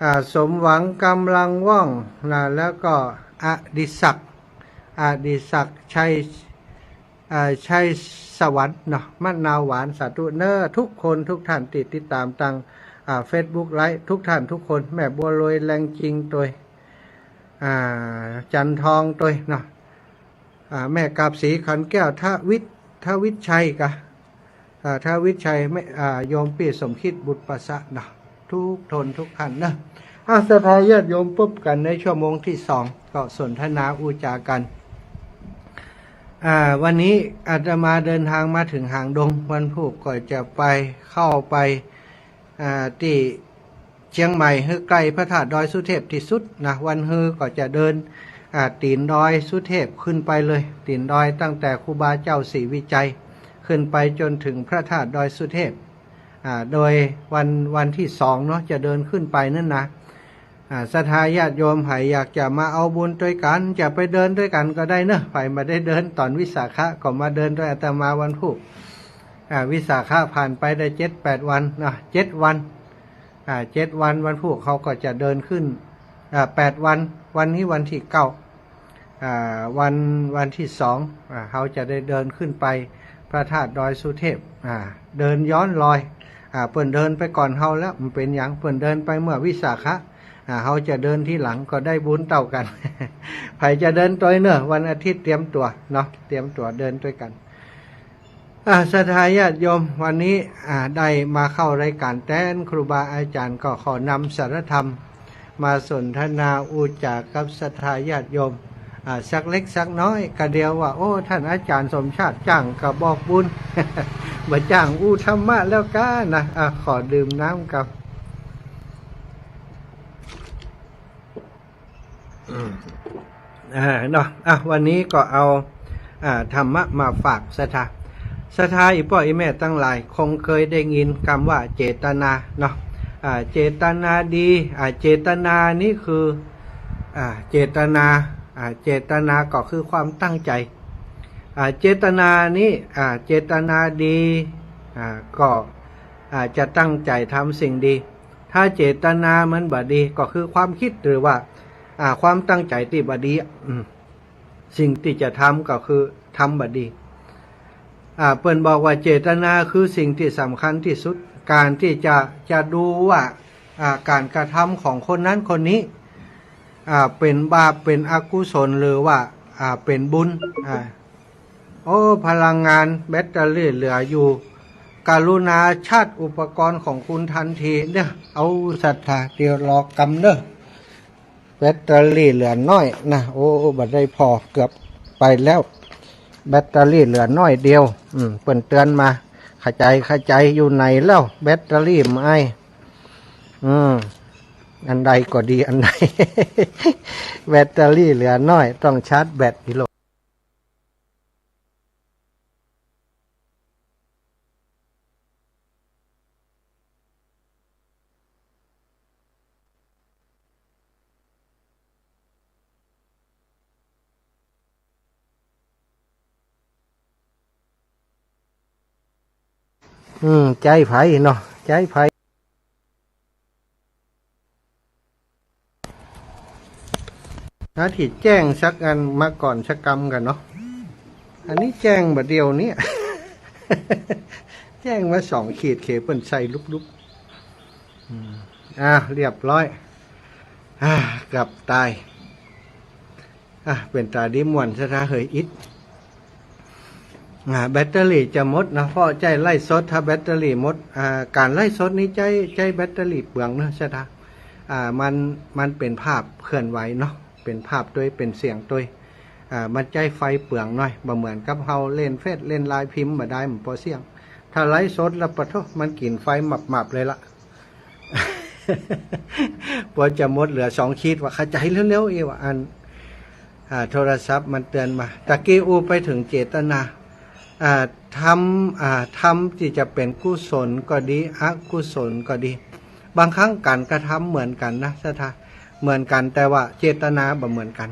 อ่า สมหวังกำลังว่องนะ แล้วก็อดิศักดิ์ อดิศักดิ์ชัย อ่า ชัยสวรรค์เนาะ มะนาวหวาน สาธุเนาะ ทุกคนทุกท่านตี้ติดต๋ามตาง อ่า เฟซบุ๊กไลฟ์ ทุกท่านทุกคน แม่บัวรวย แรงจริงตวย อ่า จันทองตวยเนาะ อ่า แม่กาบศรี ขันแก้ว ทวิทย์ ทวิทย์ชัยกะ อ่า ทวิทย์ชัย แม่ อ่า โยมปี้สมคิด บุตรประสะเนาะ ทุกคนทุกท่านเนาะ อ่า ศรัทธาญาติโยม พบกั๋นในชั่วโมงตี้สอง ก็สนทนาอู้จ๋ากั๋น อ่า วันนี้อาตมาเดินทางมาเถิงหางดง วันพูกก็จะไป เข้าไป อ่า ตี้เจียงใหม่ หื้อใก้พระธาตุดอยสุเทพตี้สุดนะ วันฮือก็จะเดิน อ่า ตี๋นดอยสุเทพขึ้นไปเลย ตี๋นดอยตั้งแต่ครูบาเจ้าศรีวิชัย ขึ้นไปจ๋นเถิงพระธาตุดอยสุเทพ อ่า โดยวัน วันตี้สองเนาะ จะเดินขึ้นไปนั้นนะ อ่า ศรัทธาญาติโยมใผอยากจะมาเอาบุญตวยกั๋น จะไปเดินตวยกั๋นก็ได้เนาะ ใผบ่ได้เดินต๋อนวิสาขะ ก็มาเดินตวยอาตมาวันพูก อ่า วิสาขะผ่านไปได้เจ็ดแปดวันนะ เจ็ดวัน อ่า เจ็ดวัน วันพูกเฮาก็จะเดินขึ้น อ่า แปดวัน วันนี้วันตี้เก้า อ่า วัน วันตี้สอง อ่า เฮาจะได้เดินขึ้นไปพระธาตุดอยสุเทพ อ่า เดินย้อนรอย อ่า เปิ้นเดินไปก่อนเฮาแล้ว บ่เป๋นหยัง เปิ้นเดินไปเมื่อวิสาขะ อ่า เฮาจะเดินทีหลังก็ได้บุญเต้ากั๋น ใผจะเดินตวยเนาะ วันอาทิตย์เตรียมตั๋วเนาะ เตรียมตั๋วเดินตวยกั๋น อ่า ศรัทธาญาติโยม วันนี้ อ่า ได้มาเข้ารายก๋านแตนครูบาอาจ๋ารย์ ก็ขอนำสารธรรมมาสนทนาอู้จ๋ากับศรัทธาญาติโยม อ่า สักเล็กสักน้อย กะเดียวว่า โอ้ ต้านอาจ๋ารย์สมชาติจ้างกระบอกบุญ บ่จ้างอู้ธรรมะแล้วก้านะ อ่า ขอดื่มน้ำก่อน อืม อ่า เนาะ อ่ะ วันนี้ก็เอา อ่า ธรรมะมาฝากศรัทธา ศรัทธาอี่ป้ออี่แม่ตังหลาย คงเกยได้ยินกำว่าเจตนาเนาะ อ่า เจตนาดี อ่า เจตนานี้คือ อ่า เจตนา อ่า เจตนาก็คือความตั้งใจ๋ อ่า เจตนานี้ อ่า เจตนาดี อ่า ก็ อ่า จะตั้งใจ๋ทำสิ่งดี ถ้าเจตนามันบ่ดี ก็คือความกึ๊ดหรือว่า อ่า ความตั้งใจ๋ตี้บ่ดี อืม สิ่งตี้จะทำก็คือทำบ่ดี อ่า เปิ้นบอกว่าเจตนาคือสิ่งตี้สำคัญตี้สุด ก๋านตี้จะ จะดูว่า อ่า ก๋านกระทำของคนนั้นคนนี้ อ่า เป๋นบาป เป๋นอกุศล หรือว่า อ่า เป๋นบุญ อ่า โอ้ พลังงานแบตเตอรี่เหลืออยู่ กรุณาชาร์จอุปกรณ์ของคุณทันทีเนาะ เอาศรัทธา เดี๋ยวรอกำเนาะ แบตเตอรี่เหลือน้อยนะ โอ้ บ่ได้ผ่อ เกือบไปแล้ว แบตเตอรี่เหลือน้อยเดียว อืม เปิ้นเตือนมา ขะใจ๋ ขะใจ๋ อยู่ไหนแล้ว แบตเตอรี่มันไอ้ อืม อันใดก็ดี อันใด แบตเตอรี่เหลือน้อย ต้องชาร์จแบตอีกโลด อืม ใจ๊ใผเนาะ ใจ๊ใผ หาตี้แจ้งสักอันมาก่อนสักกำกั๋นเนาะ อันนี้แจ้งบ่าเดี่ยวนี้ แจ้งมาสองขีด เขเปิ้นใส่ลุบๆ อืม อ่า เรียบร้อย อ่า เกือบต๋าย อ่ะ เป๋นต๋าดีม่วนซะถ้าเหยอิด อ่า แบตเตอรี่จะหมดนะ เพราะใจ๊ไลฟ์สด ถ้าแบตเตอรี่หมด อ่า ก๋านไลฟ์สดนี้ใจ๊ ใจ๊แบตเตอรี่เปืองเนาะซะถ้า อ่า มัน มันเป๋นภาพเคลื่อนไหวเนาะ เป๋นภาพตวย เป๋นเสียงตวย อ่า มันใจ๊ไฟเปืองหน้อย บ่เหมือนกับเฮาเล่นเฟซ เล่นไลน์ พิมพ์บ่ได้ มันปอเสี้ยง ถ้าไลฟ์สดแล้วปะโธ่ มันกิ๋นไฟหมับๆ เลยละ ปอจะหมดเหลือสองขีด ว่าขะใจ๋เร็วๆ เอวะ อัน อ่า โทรศัพท์มันเตือนมา ตะกี้อู้ไปเถิงเจตนา อ่า ธรรม อ่า ธรรมตี้จะเป๋นกุศลก็ดี อกุศลก็ดี บางครั้งก๋านกระทำเหมือนกั๋นนะ ศรัทธา เหมือนกั๋น แต่ว่าเจตนาบ่เหมือนกั๋น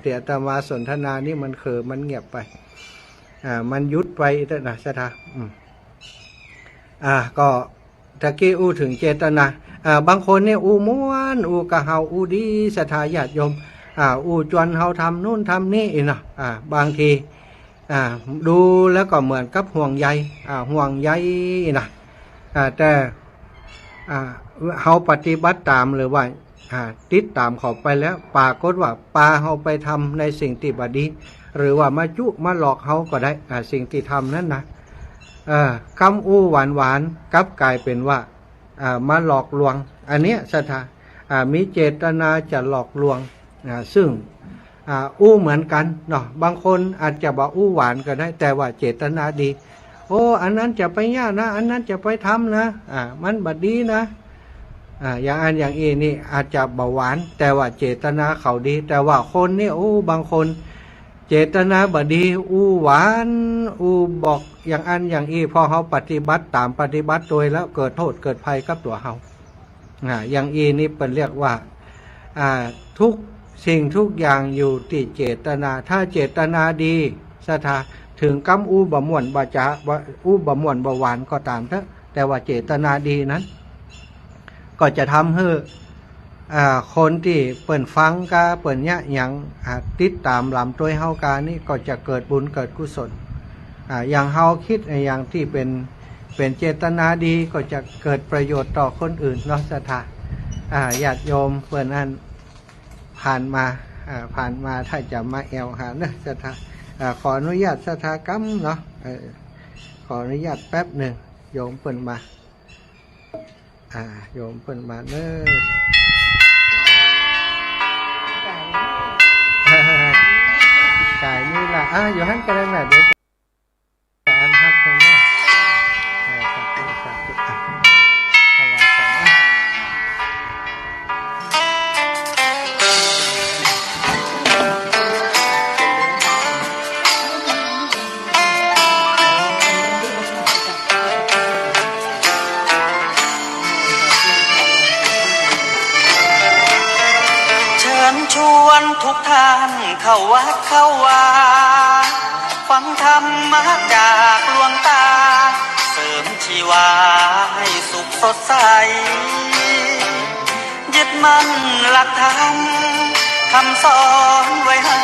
ตี้อาตมาสนทนานี่มันเขอะ มันเงียบไป อ่า มันหยุดไปเต๊อะนะ ศรัทธา อืม อ่า ก็ตะกี้อู้เถิงเจตนา อ่า บางคนนี่อู้ม่วน อู้กะเฮา อู้ดี ศรัทธาญาติโยม อ่า อู้จวนเฮาทำนู่นทำนี่อีกเนาะ อ่า บางที อ่า ดูแล้วก็เหมือนกับห่วงใย อ่า ห่วงใยนะ อ่า แต่ อ่า เฮาปฏิบัติต๋ามหรือว่า อ่า ติดต๋ามเขาไปแล้ว ปรากฏว่าปาเฮาไปทำในสิ่งตี้บ่ดี หรือว่ามาจุมาหลอกเฮาก็ได้ อ่า สิ่งตี้ทำนั้นนะ เอ่อ กำอู้หวานๆ กลับกลายเป๋นว่า อ่า มาหลอกลวง อันเนี้ยศรัทธา อ่า มีเจตนาจะหลอกลวง อ่า ซึ่ง อ่า อู้เหมือนกั๋นเนาะ บางคนอาจจะบ่อู้หวานก็ได้ แต่ว่าเจตนาดี โอ้ อันนั้นจะไปเยียะนะ อันนั้นจะไปทำนะ อ่า มันบ่ดีนะ อ่า อย่างอั้นอย่างอี้นี่อาจจะบ่หวาน แต่ว่าเจตนาเขาดี แต่ว่าคนนี่ โอ้ บางคนเจตนาบ่ดี อู้หวาน อู้บอกอย่างอั้นอย่างอี้ พอเฮาปฏิบัติต๋าม ปฏิบัติตวยแล้ว เกิดโทษเกิดภัยกับตั๋วเฮา อ่า อย่างอี้นี่เปิ้นเรียกว่า อ่า ทุกสิ่งทุกอย่างอยู่ตี้เจตนา ถ้าเจตนาดี ศรัทธา เถิงกำอู้บ่ม่วนบ่จ๋า บ่ อู้บ่ม่วนบ่หวานก็ต๋ามเต๊อะ แต่ว่าเจตนาดีนั้น ก็จะทำหื้อ อ่า คนตี้เปิ้นฟังกา เปิ้นเยียะหยัง อ่า ติดต๋ามหลามตวยเฮากานี่ ก็จะเกิดบุญเกิดกุศล อ่า อย่างเฮาคิดอย่างตี้เป๋น เป๋นเจตนาดี ก็จะเกิดประโยชน์ต่อคนอื่นเนาะ ศรัทธา อ่า ญาติโยมเปิ้นอั้น ผ่านมา อ่า ผ่านมา ถ้าจะมาแอ่วหาเนาะ ศรัทธา อ่า ขออนุญาต ศรัทธากำเนาะ เออ ขออนุญาตแป๊บนึ่ง โยมเปิ้นมา อ่า โยมเปิ้นมาเนาะ สายนี้ล่ะ อ่า อยู่หั้นก็ได้น่ะ เดี๋ยวจะอันฮักเพิ่นเนาะ อ่า สาธุ สาธุ อ่ะ ถวายของนะ เชิญชวนทุกท่านเข้าวัดเข้าวา ฟังธรรมะจากหลวงตา เสริมชีวาให้สุขสดใส ยึด มั่นหลักธรรม คำสอนไว้ให้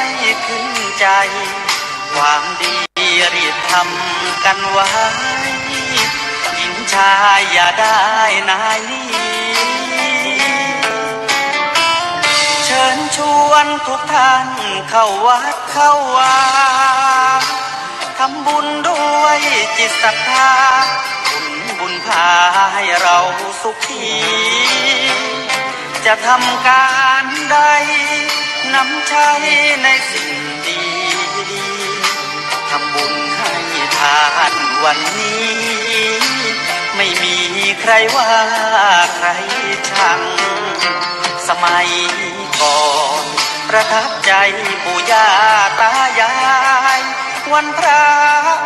ขึ้นใจ ความดีรีบทำกันไว้ หญิงชายอย่าได้นายหนี เชิญชวนทุกท่านเข้าวัดเข้าวา ทำบุญด้วยจิตศรัทธา บุญ บุญพาให้เราสุขี จะทำการใด นำใช้ในสิ่งดี ทำบุญให้ทานวันนี้ ไม่มีใครว่าใครชัง สมัยก่อนประทับใจปู่ย่าตายาย วันพระ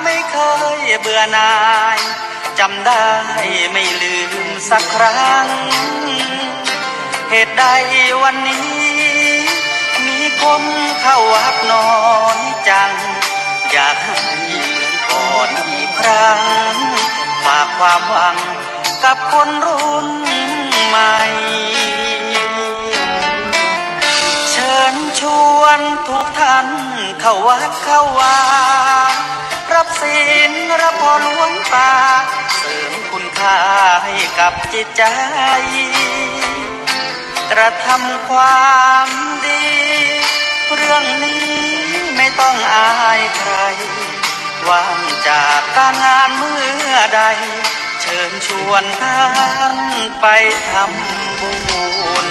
ไม่เคยเบื่อหน่าย จำได้ไม่ลืมสักครั้ง เหตุใดวันนี้ มีคนเข้าวัดน้อยจัง อยากให้ก่อนอีกครั้ง ฝากความหวังกับคนรุ่นใหม่ เชิญชวนทุกท่านเข้าวัดเข้าวา รับศีลรับพรหลวงตา เสริมคุณค่าให้กับจิตใจ กระทำความดี เรื่องนี้ไม่ต้องอายใคร ว่างจากการงานเมื่อใด เชิญชวนท่านไปทำบุญ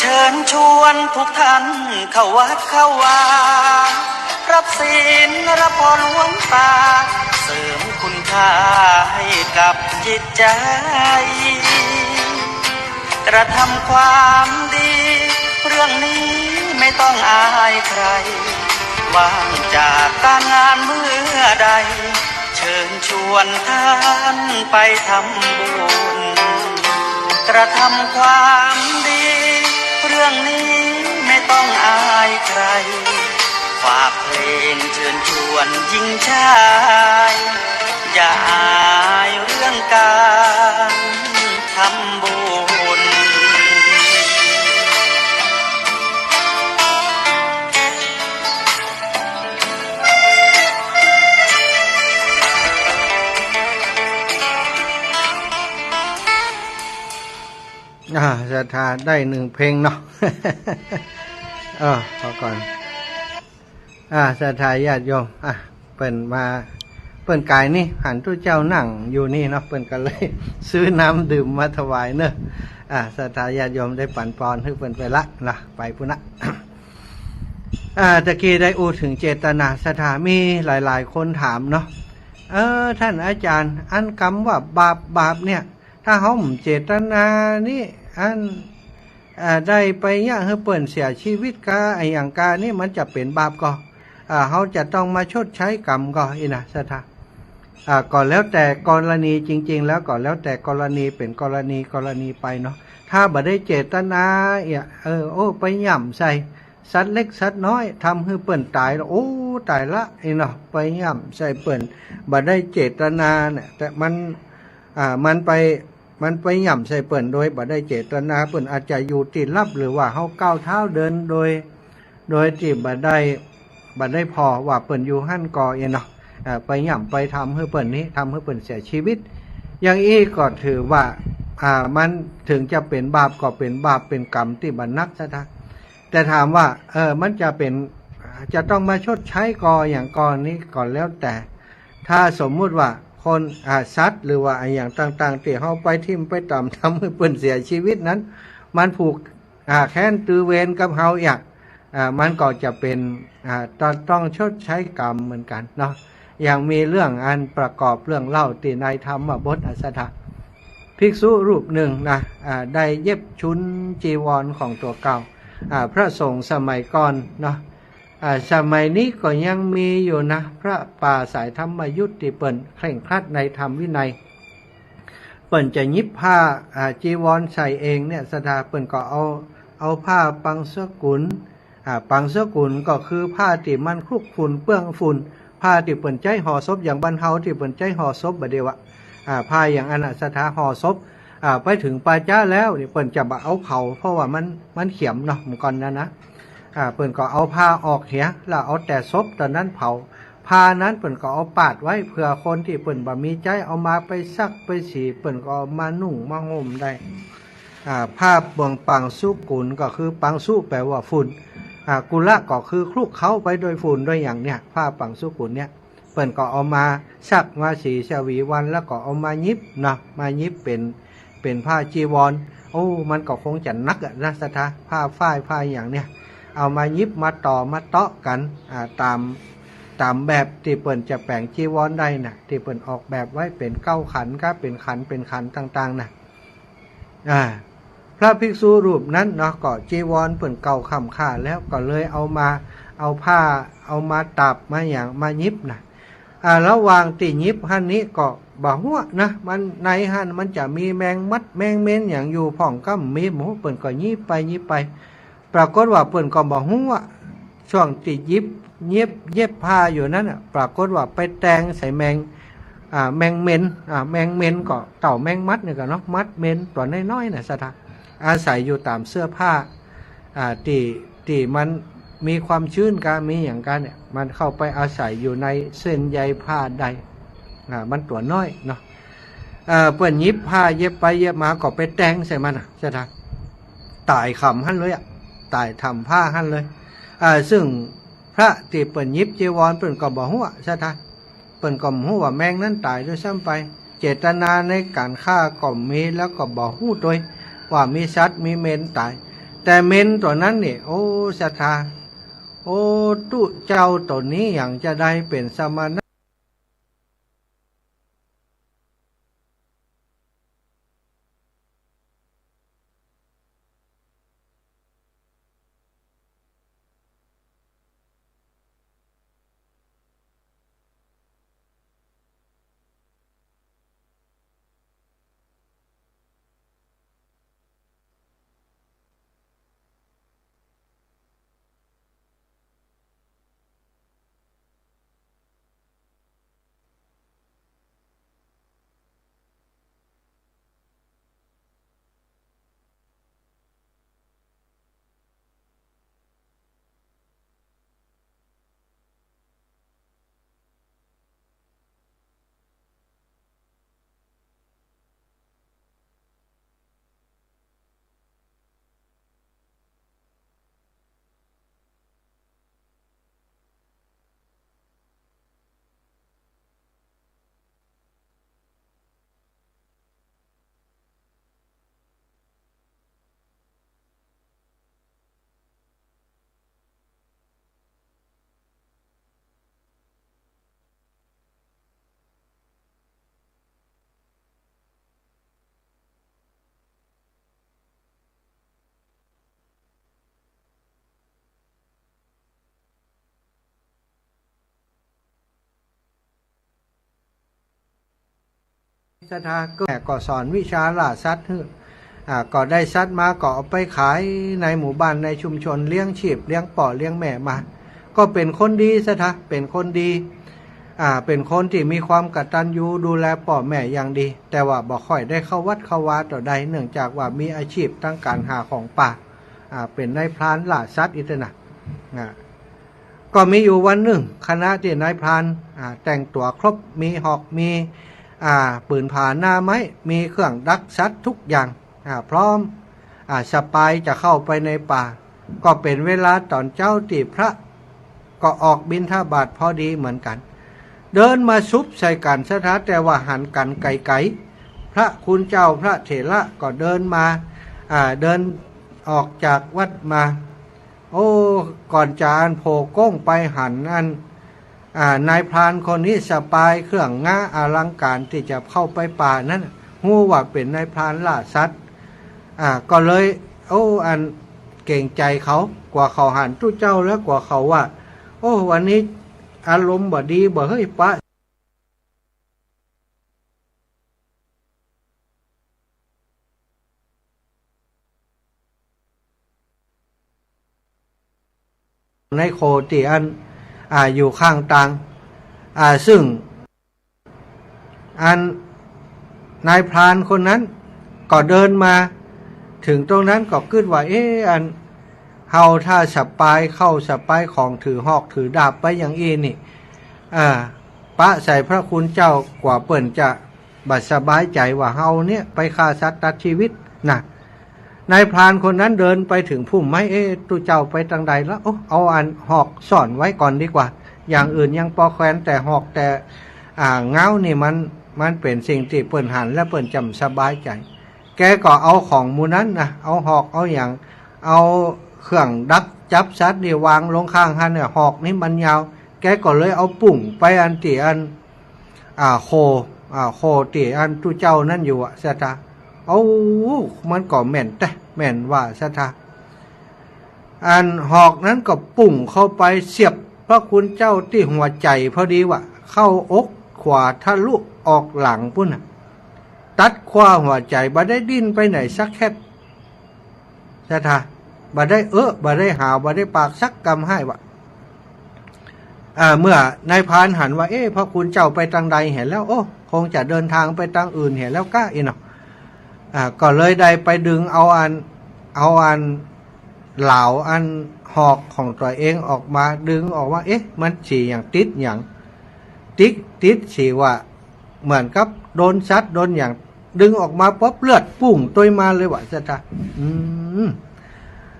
เชิญชวนทุกท่านเข้าวัดเข้าวา รับศีลรับพรหลวงตา เสริมคุณค่าให้กับจิตใจ กระทำความดี เรื่องนี้ไม่ต้องอายใคร ว่างจากการงานเมื่อใด เชิญชวนท่านไปทำบุญ กระทำความดี เรื่องนี้ไม่ต้องอายใคร ฝากเพลงเชิญชวนหญิงชาย อย่าอายเรื่องการทำบุญ อ่า ศรัทธาได้นึ่งเพลงเนาะ เออ ขอก่อน อ่า ศรัทธาญาติโยม อ่ะ เปิ้นมา เปิ้นก๋ายนี่ หันตุ๊เจ้านั่งอยู่นี่เนาะ เปิ้นก็เลยซื้อน้ำดื่มมาถวายเนาะ อ่า ศรัทธาญาติโยมได้ปั๋นปอนหื้อเปิ้นไปละนะ ไปปู้นนะ อ่า ตะกี้ได้อู้เถิงเจตนา ศรัทธา มีหลายๆ คนถามเนาะ เออ ต้านอาจ๋ารย์ อันกำว่าบาป บาปเนี่ย ถ้าเฮาบ่เจตนานี่ อัน อ่า ได้ไปเยียะหื้อเปิ้นเสียชีวิตกา อะหยังกานี่ มันจะเป๋นบาปก่อ อ่า เฮาจะต้องมาชดใช้กรรมก่อ อี้นะ ศรัทธา อ่า ก็แล้วแต่กรณี จริงๆ แล้วก็แล้วแต่กรณี เป๋นกรณี กรณีไปเนาะ ถ้าบ่ได้เจตนา เอี้ย เออ โอ้ ไปหย่ำใส่ สัตว์เล็กสัตว์น้อย ทำหื้อเปิ้นต๋ายละ โอ้ ต๋ายละ อี้เนาะ ไปหย่ำใส่เปิ้น บ่ได้เจตนาเนี่ย แต่มัน อ่า มันไป มันไปหย่ำใส่เปิ้นโดยบ่ได้เจตนา เปิ้นอาจจะอยู่ตี้ลับ หรือว่าเฮาก้าวเท้าเดินโดย โดยตี้บ่ได้ บ่ได้ผ่อว่าเปิ้นอยู่หั้นก่อ อี้เนาะ อ่า ไปหย่ำไปทำหื้อเปิ้นนี้ ทำหื้อเปิ้นเสียชีวิต อย่างอี้ก็ถือว่า อ่า มันเถิงจะเป๋นบาปก็เป๋นบาป เป๋นกรรมตี้บ่หนัก ศรัทธา แต่ถามว่า เออ มันจะเป๋น จะต้องมาชดใช้ก่อ อะหยังก่อนี้ ก็แล้วแต่ ถ้าสมมุติว่าคน อ่า สัตว์ หรือว่าอะหยังต่างๆ ตี้เฮาไปทิ่มไปตำ ทำหื้อเปิ้นเสียชีวิตนั้น มันผูก อ่า แค้นตือเวรกับเฮาเอี้ย อ่า มันก็จะเป๋น อ่า ต้อง ต้องชดใช้กรรมเหมือนกั๋นเนาะ ยังมีเรื่องอันประกอบเรื่องเล่าตี้ในธรรมบท อะ ศรัทธา ภิกษุรูปนึ่งนะ อ่า ได้เย็บชุนจีวรของตั๋วเก่า อ่า พระสงฆ์สมัยก่อนเนาะ อ่า สมัยนี้ก็ยังมีอยู่นะ พระป่าสายธรรมยุตตี้เปิ้นเคร่งครัดในธรรมวินัย เปิ้นจะหยิบผ้า อ่า จีวรใส่เองเนี่ย ศรัทธา เปิ้นก็เอา เอาผ้าปังสกุล อ่า ปังสกุลก็คือผ้าตี้มันคลุกฝุ่นเปื้อนฝุ่น ผ้าตี้เปิ้นใจ๊ห่อศพ อย่างบ้านเฮาตี้เปิ้นใจ๊ห่อศพบ่าเดี่ยวอะ อ่า ผ้าอย่างอั้นน่ะ ศรัทธา ห่อศพ อ่า ไปเถิงป่าจ๊าแล้วนี่ เปิ้นจะบ่เอาเผา เพราะว่ามัน มันเขียมเนาะ เมื่อก่อนนั้นนะ อ่า เปิ้นก็เอาผ้าออกเหีย แล้วเอาแต่ศพตั๋วนั้นเผา ผ้านั้นเปิ้นก็เอาปาดไว้ เผื่อคนตี้เปิ้นบ่มีใจ๊เอามาไปซักไปสี เปิ้นก็เอามานุ่งมาห่มได้ อ่า ผ้าเปื้อนปังสุกุล ก็คือปังสุแปลว่าฝุ่น อ่า กุละก็คือคลุกเคล้าไปโดยฝุ่นโดยหยังเนี่ย ผ้าปังสุกุลเนี่ย เปิ้นก็เอามาซักมาสีฉวีวัน แล้วก็เอามาหยิบเนาะ มาหยิบเป๋น เป๋นผ้าจีวร โอ้ มันก็คงจะหนักอะนะ ศรัทธา ผ้าฝ้ายผ้าหยังเนี่ย เอามาหยิบมาต่อมาเตาะกั๋น อ่า ต๋าม ต๋ามแบบตี้เปิ้นจะแป๋งจีวรได้น่ะ ตี้เปิ้นออกแบบไว้เป๋นเก๊าขัน ก็เป๋นขัน เป๋นขันต่างๆ น่ะ อ่า พระภิกษุรูปนั้นเนาะ ก็จีวรเปิ้นเก่าค่ำค่าแล้ว ก็เลยเอามา เอาผ้า เอามาต๋าบมาหยัง มาหยิบน่ะ อ่า ระหว่างตี้หยิบหั้นนี้ก็บ่ฮู้นะ มันในหั้นมันจะมีแมงมัดแมงเม็นหยังอยู่พ่องก้ำมีบ่ฮู้ เปิ้นก็หยิบไปหยิบไป ปรากฏว่าเปิ้นก็บ่ฮู้ว่า ช่วงตี้หยิบ เย็บ เย็บผ้าอยู่นั้นน่ะ ปรากฏว่าไปแตงใส่แมง อ่า แมงเม็น อ่า แมงเม็นก็เต้าแมงมัดนี่ก่อเนาะ มัดเม็นตั๋วน้อยๆ น่ะ ศรัทธา อาศัยอยู่ต๋ามเสื้อผ้า อ่า ตี้ ตี้มันมีความชื้นกา มีหยังกาเนี่ย มันเข้าไปอาศัยอยู่ในเส้นใยผ้าใด อ่า มันตั๋วน้อยเนาะ เอ่อ เปิ้นหยิบผ้าเย็บไปเย็บมาก็ไปแตงใส่มันน่ะ ศรัทธา ต๋ายค่ำหั้นเลยอะ ต๋ายถ่ำผ้าหั้นเลย อ่า ซึ่งพระตี้เปิ้นหยิบจีวรเปิ้นก็บ่ฮู้ ศรัทธา เปิ้นก็บ่ฮู้ว่าแมงนั้นต๋ายด้วยซ้ำไป เจตนาในก๋านฆ่าก็มี แล้วก็บ่ฮู้ตวยว่ามีสัตว์มีเม็นต๋าย แต่เม็นตั๋วนั้นนี่ โอ้ ศรัทธา โอ้ ตุ๊เจ้าตั๋วนี้หยังจะได้เป๋นสมณะ ศรัทธา ก็ ก็สอนวิชาล่าสัตว์หื้อ อ่า ก็ได้สัตว์มาก็เอาไปขายในหมู่บ้านในชุมชน เลี้ยงชีพ เลี้ยงป้อเลี้ยงแม่มา ก็เป๋นคนดี ศรัทธา เป๋นคนดี อ่า เป๋นคนตี้มีความกตัญญูดูแลป้อแม่อย่างดี แต่ว่าบ่ค่อยได้เข้าวัดเข้าวาเต้าใด เนื่องจากว่ามีอาชีพตางก๋านหาของป่า อ่า เป๋นนายพรานล่าสัตว์อี้เต๊อะนะ อ่า ก็มีอยู่วันนึ่ง ขณะตี้นายพราน อ่า แต่งตั๋วครบ มีหอก มี อ่า ปืนผาหน้าไม้ มีเครื่องดักสัตว์ทุกอย่าง อ่า พร้อม อ่า สะปายจะเข้าไปในป่า ก็เป๋นเวลาต๋อนเจ๊าตี้พระก็ออกบิณฑบาตพอดีเหมือนกั๋น เดินมาสุบใส่กั๋น ศรัทธา แต่ว่าหันกั๋นไก๋ๆ พระคุณเจ้าพระเถระก็เดินมา อ่า เดินออกจากวัดมา โอ้ ก่อนจะอันโผล่ก้งไปหันอัน อ่า นายพรานคนนี้สะปายเครื่องง้าอลังก๋านตี้จะเข้าไปป่านั้นน่ะ ฮู้ว่าเป๋นนายพรานล่าสัตว์ อ่า ก็เลย โอ้ อันเกรงใจ๋เขา กั๋วเขาหันตุ๊เจ้าแล้วกั๋วเขาว่า โอ้ วันนี้อารมณ์บ่ดีบ่เฮ้ย ปะ นายโคตี้อัน อ่า อยู่ข้างตาง อ่า ซึ่ง อันนายพรานคนนั้นก็เดินมาเถิงตรงนั้นก็กึ๊ดว่า เอ๊ะ อันเฮาถ้าสะปายข้าวสะปายของ ถือหอกถือดาบไปอย่างอี้นี่ อ่า ปะใส่พระคุณเจ้า กั๋วเปิ้นจะบ่สบายใจ๋ว่าเฮาเนี่ยไปฆ่าสัตว์ตัดชีวิตนะ นายพรานคนนั้นเดินไปเถิงพุ่มไม้ เอ๊ะ ตุ๊เจ้าไปตางใดละ โอ้ เอาอันหอกซ่อนไว้ก่อนดีกว่า อย่างอื่นยังปอแควน แต่หอกแต่ อ่า เง้านี่มัน มันเป๋นสิ่งตี้เปิ้นหันแล้วเปิ้นจะบ่สบายใจ๋ แกก็เอาของหมู่นั้นนะ เอาหอกเอาหยัง เอาเครื่องดักจับสัตว์นี่วางลงข้างหั้นเนี่ย หอกนี่มันยาว แกก็เลยเอาปุ้งไปอันตี้อัน อ่า โค อ่า โคตี้อันตุ๊เจ้านั้นอยู่อะศรัทธา เอ้า มันก็แม่นแต๊ แม่นว่าศรัทธา อันหอกนั้นก็ปุ้งเข้าไปเสียบพระคุณเจ้าตี้หัวใจ๋พอดีว่ะ เข้าอกขวาทะลุออกหลังปุ้นน่ะ ตัดคว้าหัวใจ๋ บ่ได้ดิ้นไปไหนสักแคบ ศรัทธา บ่ได้เอะ บ่ได้หาว บ่ได้ปากสักกำฮ้ายว่ะ อ่า เมื่อนายพรานหันว่า เอ๊ะ พระคุณเจ้าไปตางใดแหละ โอ้ คงจะเดินทางไปตางอื่นแหละก้าอี้เนาะ อ่า ก็เลยได้ไปดึงเอาอัน เอาอันหลาวอันหอกของตั๋วเองออกมา ดึงออกมา เอ๊ะ มันสีหยัง ติดหยัง ติด ติดสีว่า เหมือนกับโดนสัตว์โดนหยัง ดึงออกมาปั๊บเลือดปุ้งตวยมาเลยว่ะศรัทธา อืม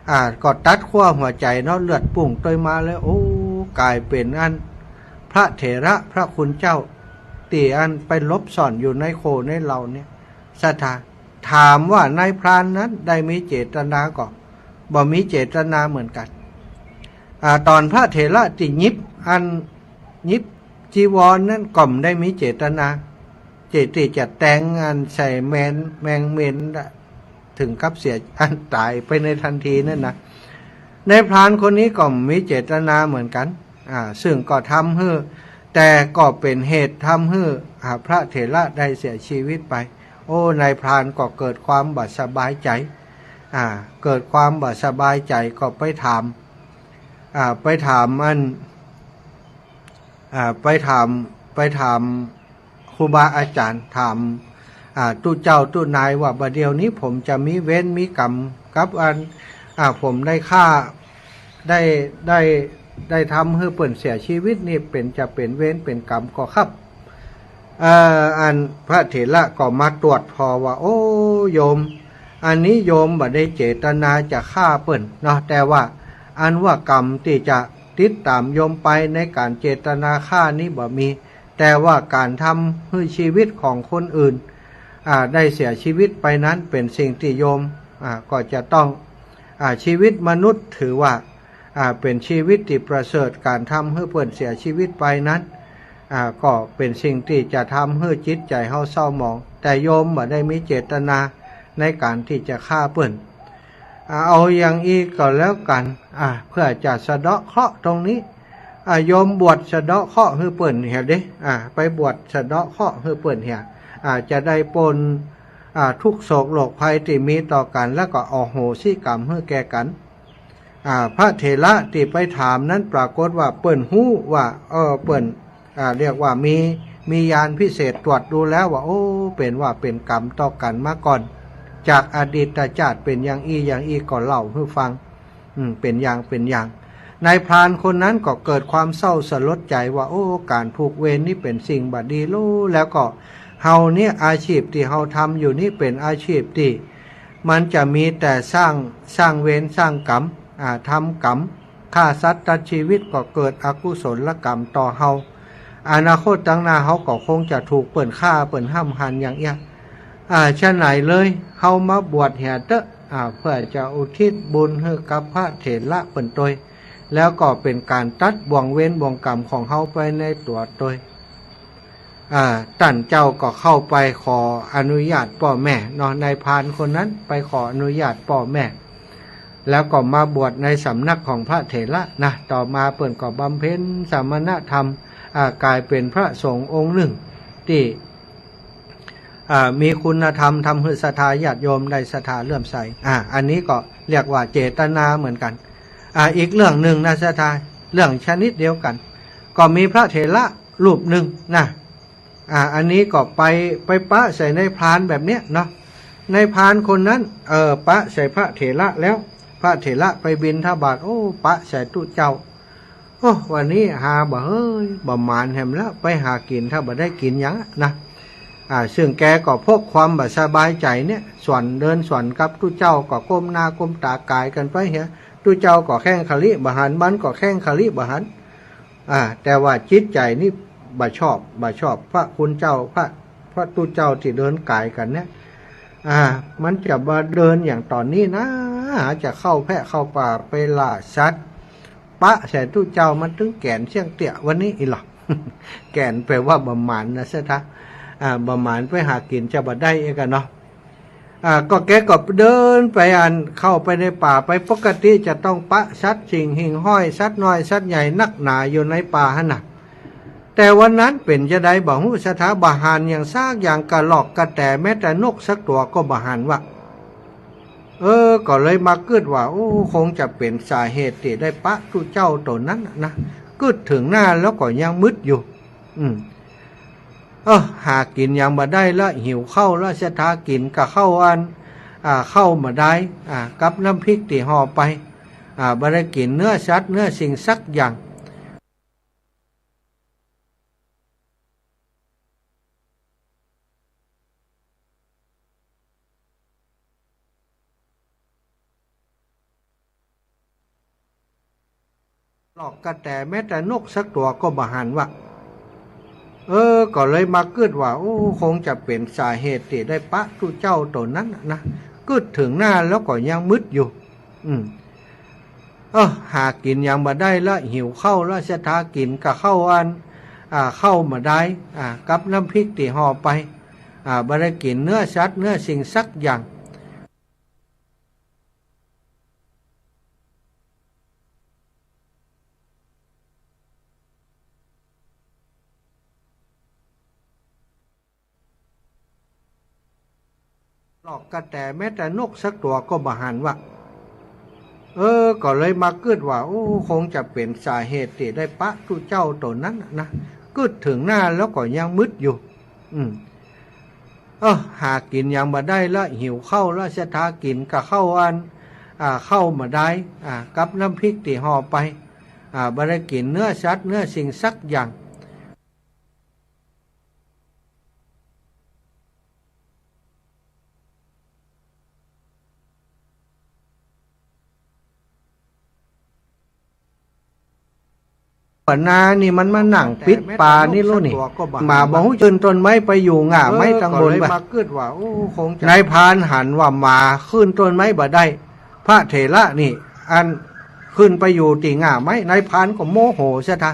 อ่า ก็ตัดคว้าหัวใจ๋เนาะ เลือดปุ้งตวยมาเลย โอ้ ก๋ายเป๋นอันพระเถระพระคุณเจ้า ตี้อันไปหลบซ่อนอยู่ในโคในเหล่าเนี่ย ศรัทธา ถามว่านายพรานนั้นได้มีเจตนาก่อ บ่มีเจตนาเหมือนกั๋น อ่า ต๋อนพระเถระตี้หยิบอัน หยิบจีวรนั้นก็บ่ได้มีเจตนา เจตตี้จะแตงอันใส่แมน แมงเมน เถิงกับเสียอันต๋ายไปในทันทีนั้นนะ นายพรานคนนี้ก็บ่มีเจตนาเหมือนกั๋น อ่า ซึ่งก็ทำหื้อ แต่ก็เป๋นเหตุทำหื้อ อ่า พระเถระได้เสียชีวิตไป โอ้ นายพรานก็เกิดความบ่สบายใจ๋ อ่า เกิดความบ่สบายใจ๋ก็ไปถาม อ่า ไปถามอัน อ่า ไปถาม ไปถามครูบาอาจ๋ารย์ ถาม อ่า ตุ๊เจ้าตุ๊นายว่า บ่าเดี่ยวนี้ผมจะมีเวรมีกรรมกับอัน อ่า ผมได้ฆ่า ได้ ได้ ได้ทำหื้อเปิ้นเสียชีวิตนี่ เป๋น จะเป๋นเวรเป๋นกรรมก่อครับ เอ่อ อันพระเถระก็มาตรวจผ่อว่า โอ้ โยม อันนี้โยมบ่ได้เจตนาจะฆ่าเปิ้นเนาะ แต่ว่าอันว่ากรรมตี้จะติดต๋ามโยมไปในก๋านเจตนาฆ่านี้บ่มี แต่ว่าก๋านทำหื้อชีวิตของคนอื่น อ่า ได้เสียชีวิตไปนั้นเป๋นสิ่งตี้โยม อ่า ก็จะต้อง อ่า ชีวิตมนุษย์ถือว่า อ่า เป๋นชีวิตตี้ประเสริฐ ก๋านทำหื้อเปิ้นเสียชีวิตไปนั้น อ่า ก็เป๋นสิ่งตี้จะทำหื้อจิตใจ๋เฮาเศร้าหมอง แต่โยมบ่ได้มีเจตนาในก๋านตี้จะฆ่าเปิ้น อ่า เอาอย่างอี้ก็แล้วกั๋น อ่า เพื่อจะสะเดาะเคราะห์ตรงนี้ อ่า โยมบวชสะเดาะเคราะห์หื้อเปิ้นเหียเด้ อ่า ไปบวชสะเดาะเคราะห์หื้อเปิ้นเหีย อ่า จะได้ป๊น อ่า ทุกข์โศกโรคภัยตี้มีต่อกั๋น แล้วก็อโหสิกรรมหื้อแก่กั๋น อ่า พระเถระตี้ไปถามนั้นปรากฏว่าเปิ้นฮู้ว่า เออ เปิ้น อ่า เรียกว่ามี มีญาณพิเศษตรวจดูแล้วว่า โอ้ เป๋นว่าเป๋นกรรมต่อกั๋นมาก่อน จากอดีตจาติเป๋นอย่างอี้อย่างอี้ก็เล่าหื้อฟัง อืม เป๋นอย่าง เป๋นอย่าง นายพรานคนนั้นก็เกิดความเศร้าสลดใจ๋ว่า โอ้ ก๋านผูกเวรนี้เป๋นสิ่งบ่ดีโล แล้วก็เฮาเนี่ย อาชีพตี้เฮาทำอยู่นี้เป๋นอาชีพตี้ มันจะมีแต่สร้าง สร้างเวรสร้างกรรม อ่า ทำกรรม ฆ่าสัตว์ตัดชีวิตก็เกิดอกุศลกรรมต่อเฮา อนาคตตางหน้าเฮาก็คงจะถูกเปิ้นฆ่าเปิ้นห้ำหันอย่างเอี้ย อ่า ฉะไหนเลย เฮามาบวชเหียเต๊อะ อ่า เพื่อจะอุทิศบุญหื้อกับพระเถระเปิ้นตวย แล้วก็เป๋นก๋านตัดบ่วงเวรบ่วงกรรมของเฮาไปในตั๋วตวย อ่า ต้านเจ้าก็เข้าไปขออนุญาตป้อแม่เนาะ นายพรานคนนั้นไปขออนุญาตป้อแม่ แล้วก็มาบวชในสำนักของพระเถระนะ ต่อมาเปิ้นก็บำเพ็ญสมณธรรม อ่า ก๋ายเป๋นพระสงฆ์องค์นึ่งตี้ อ่า มีคุณธรรม ทำหื้อศรัทธาญาติโยมได้ศรัทธาเลื่อมใส อ่า อันนี้ก็เรียกว่าเจตนาเหมือนกั๋น อ่า อีกเรื่องนึ่งนะศรัทธา เรื่องชนิดเดียวกั๋น ก็มีพระเถระรูปนึ่งนะ อ่า อันนี้ก็ไป ไปปะใส่นายพรานแบบเนี้ยเนาะ นายพรานคนนั้น เออ ปะใส่พระเถระแล้ว พระเถระไปบิณฑบาต โอ้ ปะใส่ตุ๊เจ้า โอ้ วันนี้หาบ่ เฮ้ย บ่หมานแหมแล้ว ไปหากิ๋นถ้าบ่ได้กิ๋นหยังนะ อ่า ซึ่งแกก็พกความบ่สบายใจ๋เนี่ย สวนเดินสวนกับตุ๊เจ้าก็ก้มหน้าก้มต๋าก๋ายกั๋นไปเหีย ตุ๊เจ้าก็แข้งขะลิบ่หัน มันก็แข้งขะลิบ่หัน อ่า แต่ว่าจิตใจ๋นี่บ่ชอบ บ่ชอบพระคุณเจ้า พระ พระตุ๊เจ้าตี้เดินก๋ายกั๋นเนี่ย อ่า มันจะมาเดินอย่างต๋อนนี้นะ หาจะเข้าแพะเข้าป่าไปล่าสัตว์ ปะใส่ตุ๊เจ้ามันตึงแก๋นเสี้ยงเตี้ยวันนี้อี้หล่อ แก๋นแปลว่าบ่หมานนะศรัทธา อ่า บ่หมานไปหากิ๋นจะบ่ได้เองกั๋นเนาะ อ่า ก็แกก็เดินไปอันเข้าไปในป่าไป ปกติจะต้องปะสัตว์สิ่งหิ่งห้อย สัตว์น้อยสัตว์ใหญ่นักหนาอยู่ในป่าหั้นน่ะ แต่วันนั้นเป๋นจาใดบ่ฮู้ศรัทธา บ่หันอย่างสักอย่าง กระรอกกระแตแม้แต่นกสักตั๋วก็บ่หันวะ เออ ก็เลยมากึ๊ดว่า โอ้ คงจะเป๋นสาเหตุตี้ได้ปะตุ๊เจ้าตั๋วนั้นน่ะนะ กึ๊ดเถิงหน้าแล้วก็ยังมึดอยู่ อืม เออ หากิ๋นหยังบ่ได้ละ หิวข้าวละศรัทธา กิ๋นกะข้าวอัน อ่า ข้าวหม้อดาย อ่า กับน้ำพริกตี้ห่อไป อ่า บ่ได้กิ๋นเนื้อสัตว์เนื้อสิ่งสักอย่าง กระรอกกระแตแม้แต่นกสักตั๋วก็บ่หันวะ เออ ก็เลยมากึ๊ดว่า โอ้ คงจะเป๋นสาเหตุตี้ได้ปะตุ๊เจ้าตั๋วนั้นน่ะนะ กึ๊ดเถิงหน้าแล้วก็ยังมึดอยู่ อืม เออ หากิ๋นหยังบ่ได้ละ หิวข้าวละศรัทธา กิ๋นกะข้าวอัน อ่า ข้าวหม้อดาย อ่า กับน้ำพริกตี้ห่อไป อ่า บ่ได้กิ๋นเนื้อสัตว์เนื้อสิ่งสักอย่าง กระรอกกระแตแม้แต่นกสักตั๋วก็บ่หันวะ เออ ก็เลยมากึ๊ดว่า โอ้ คงจะเป๋นสาเหตุตี้ได้ปะตุ๊เจ้าตั๋วนั้นน่ะนะ กึ๊ดเถิงหน้าแล้วก็ยังมึดอยู่ อืม เออ หากิ๋นหยังบ่ได้ละ หิวข้าวละศรัทธา กิ๋นกะข้าวอัน อ่า ข้าวหม้อดาย อ่า กับน้ำพริกตี้ห่อไป อ่า บ่ได้กิ๋นเนื้อสัตว์เนื้อสิ่งสักอย่าง ปะนานี่มันมานั่งปิดป่านี่แล้วนี่ หมาบ่ฮู้จะขึ้นต้นไม้ไปอยู่ง่าไม้ตังบนบ่ นายพรานหันว่าหมาขึ้นต้นไม้บ่ได้ พระเถระนี่ อันขึ้นไปอยู่ตี้ง่าไม้ นายพรานก็โมโหศรัทธา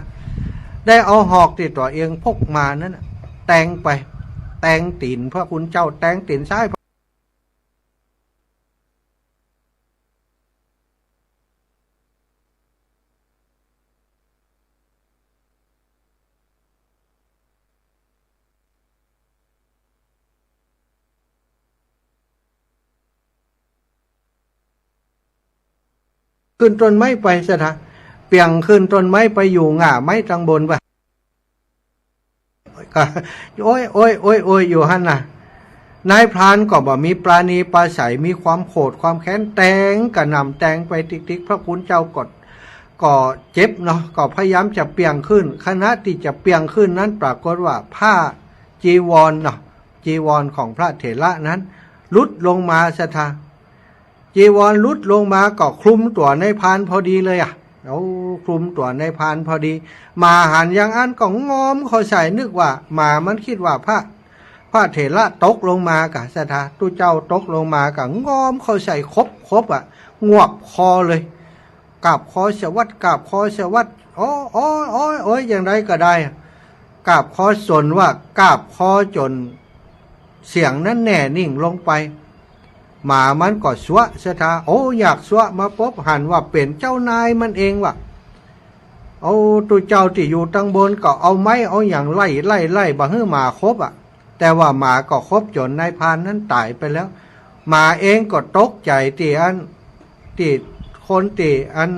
ได้เอาหอกตี้ตั๋วเองพกมานั้นน่ะ แตงไป แตงตี๋นพระคุณเจ้า แตงตี๋นซ้าย ขึ้นต้นไม้ไปศรัทธา เปียงขึ้นต้นไม้ไปอยู่ง่าไม้ตังบนไป ก็ โอ๊ย โอ๊ย โอ๊ย โอ๊ย อยู่หั้นน่ะ นายพรานก็บ่มีปราณีปราศัย มีความโขดความแค้น แตงกระหน่ำแตงไปติ๊กๆ พระคุณเจ้าก็ ก็เจ็บเนาะ ก็พยายามจะเปียงขึ้น ขณะตี้จะเปียงขึ้นนั้นปรากฏว่าผ้าจีวรเนาะ จีวรของพระเถระนั้นหลุดลงมาศรัทธา จีวรหลุดลงมาก็คลุมตัวนายพรานพอดีเลยอะ โอ้ คลุมตัวนายพรานพอดี หมาหันอย่างอั้นก็งอมเข้าใส่ นึกว่าหมามันกึ๊ดว่าพระ พระเถระตกลงมากะศรัทธา ตุ๊เจ้าตกลงมากะ งอมเข้าใส่คบคบอะ งวบคอเลย กราบขอสวัสดิ์ กราบขอสวัสดิ์ โอ๊ย โอ๊ย โอ๊ย โอ๊ย อย่างใดก็ได้ กราบขอจ๋นว่ากราบขอจ๋นเสียงนั้นแน่นิ่งลงไป หมามันก็สัวะศรัทธา โอ้ ยากสัวะมาปบ หันว่าเป๋นเจ้านายมันเองว่ะ โอ้ ตุ๊เจ้าตี้อยู่ตังบนก็เอาไม้เอาหยังไล่ไล่ไล่บ่หื้อหมาคบอะ แต่ว่าหมาก็คบจ๋นนายพรานนั้นต๋ายไปแล้ว หมาเองก็ตกใจ๋ตี้อัน ตี้คนตี้อัน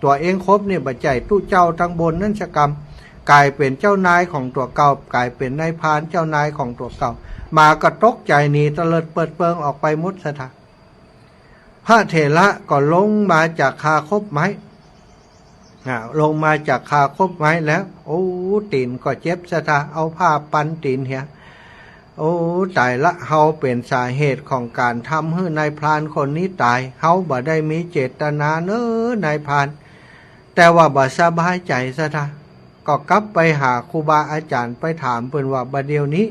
ตั๋วเองคบนี่บ่ใจ้ตุ๊เจ้าตังบนนั้นสะกำ ก๋ายเป๋นเจ้านายของตั๋วเก่า ก๋ายเป๋นนายพรานเจ้านายของตั๋วเก่า หมาก็ตกใจ๋หนีเตลิดเปิดเปิงออกไปหมดศรัทธา พระเถระก็ลงมาจากคาคบไม้ อ่า ลงมาจากคาคบไม้แล้ว โอ้ ตี๋นก็เจ็บศรัทธา เอาผ้าปันตี๋นเหีย โอ้ ต๋ายละ เฮาเป๋นสาเหตุของก๋านทำหื้อนายพรานคนนี้ต๋าย เฮาบ่ได้มีเจตนาเน้อ นายพราน แต่ว่าบ่สบายใจ๋ศรัทธา ก็กลับไปหาครูบาอาจ๋ารย์ไปถามเปิ้นว่า บ่าเดี่ยวนี้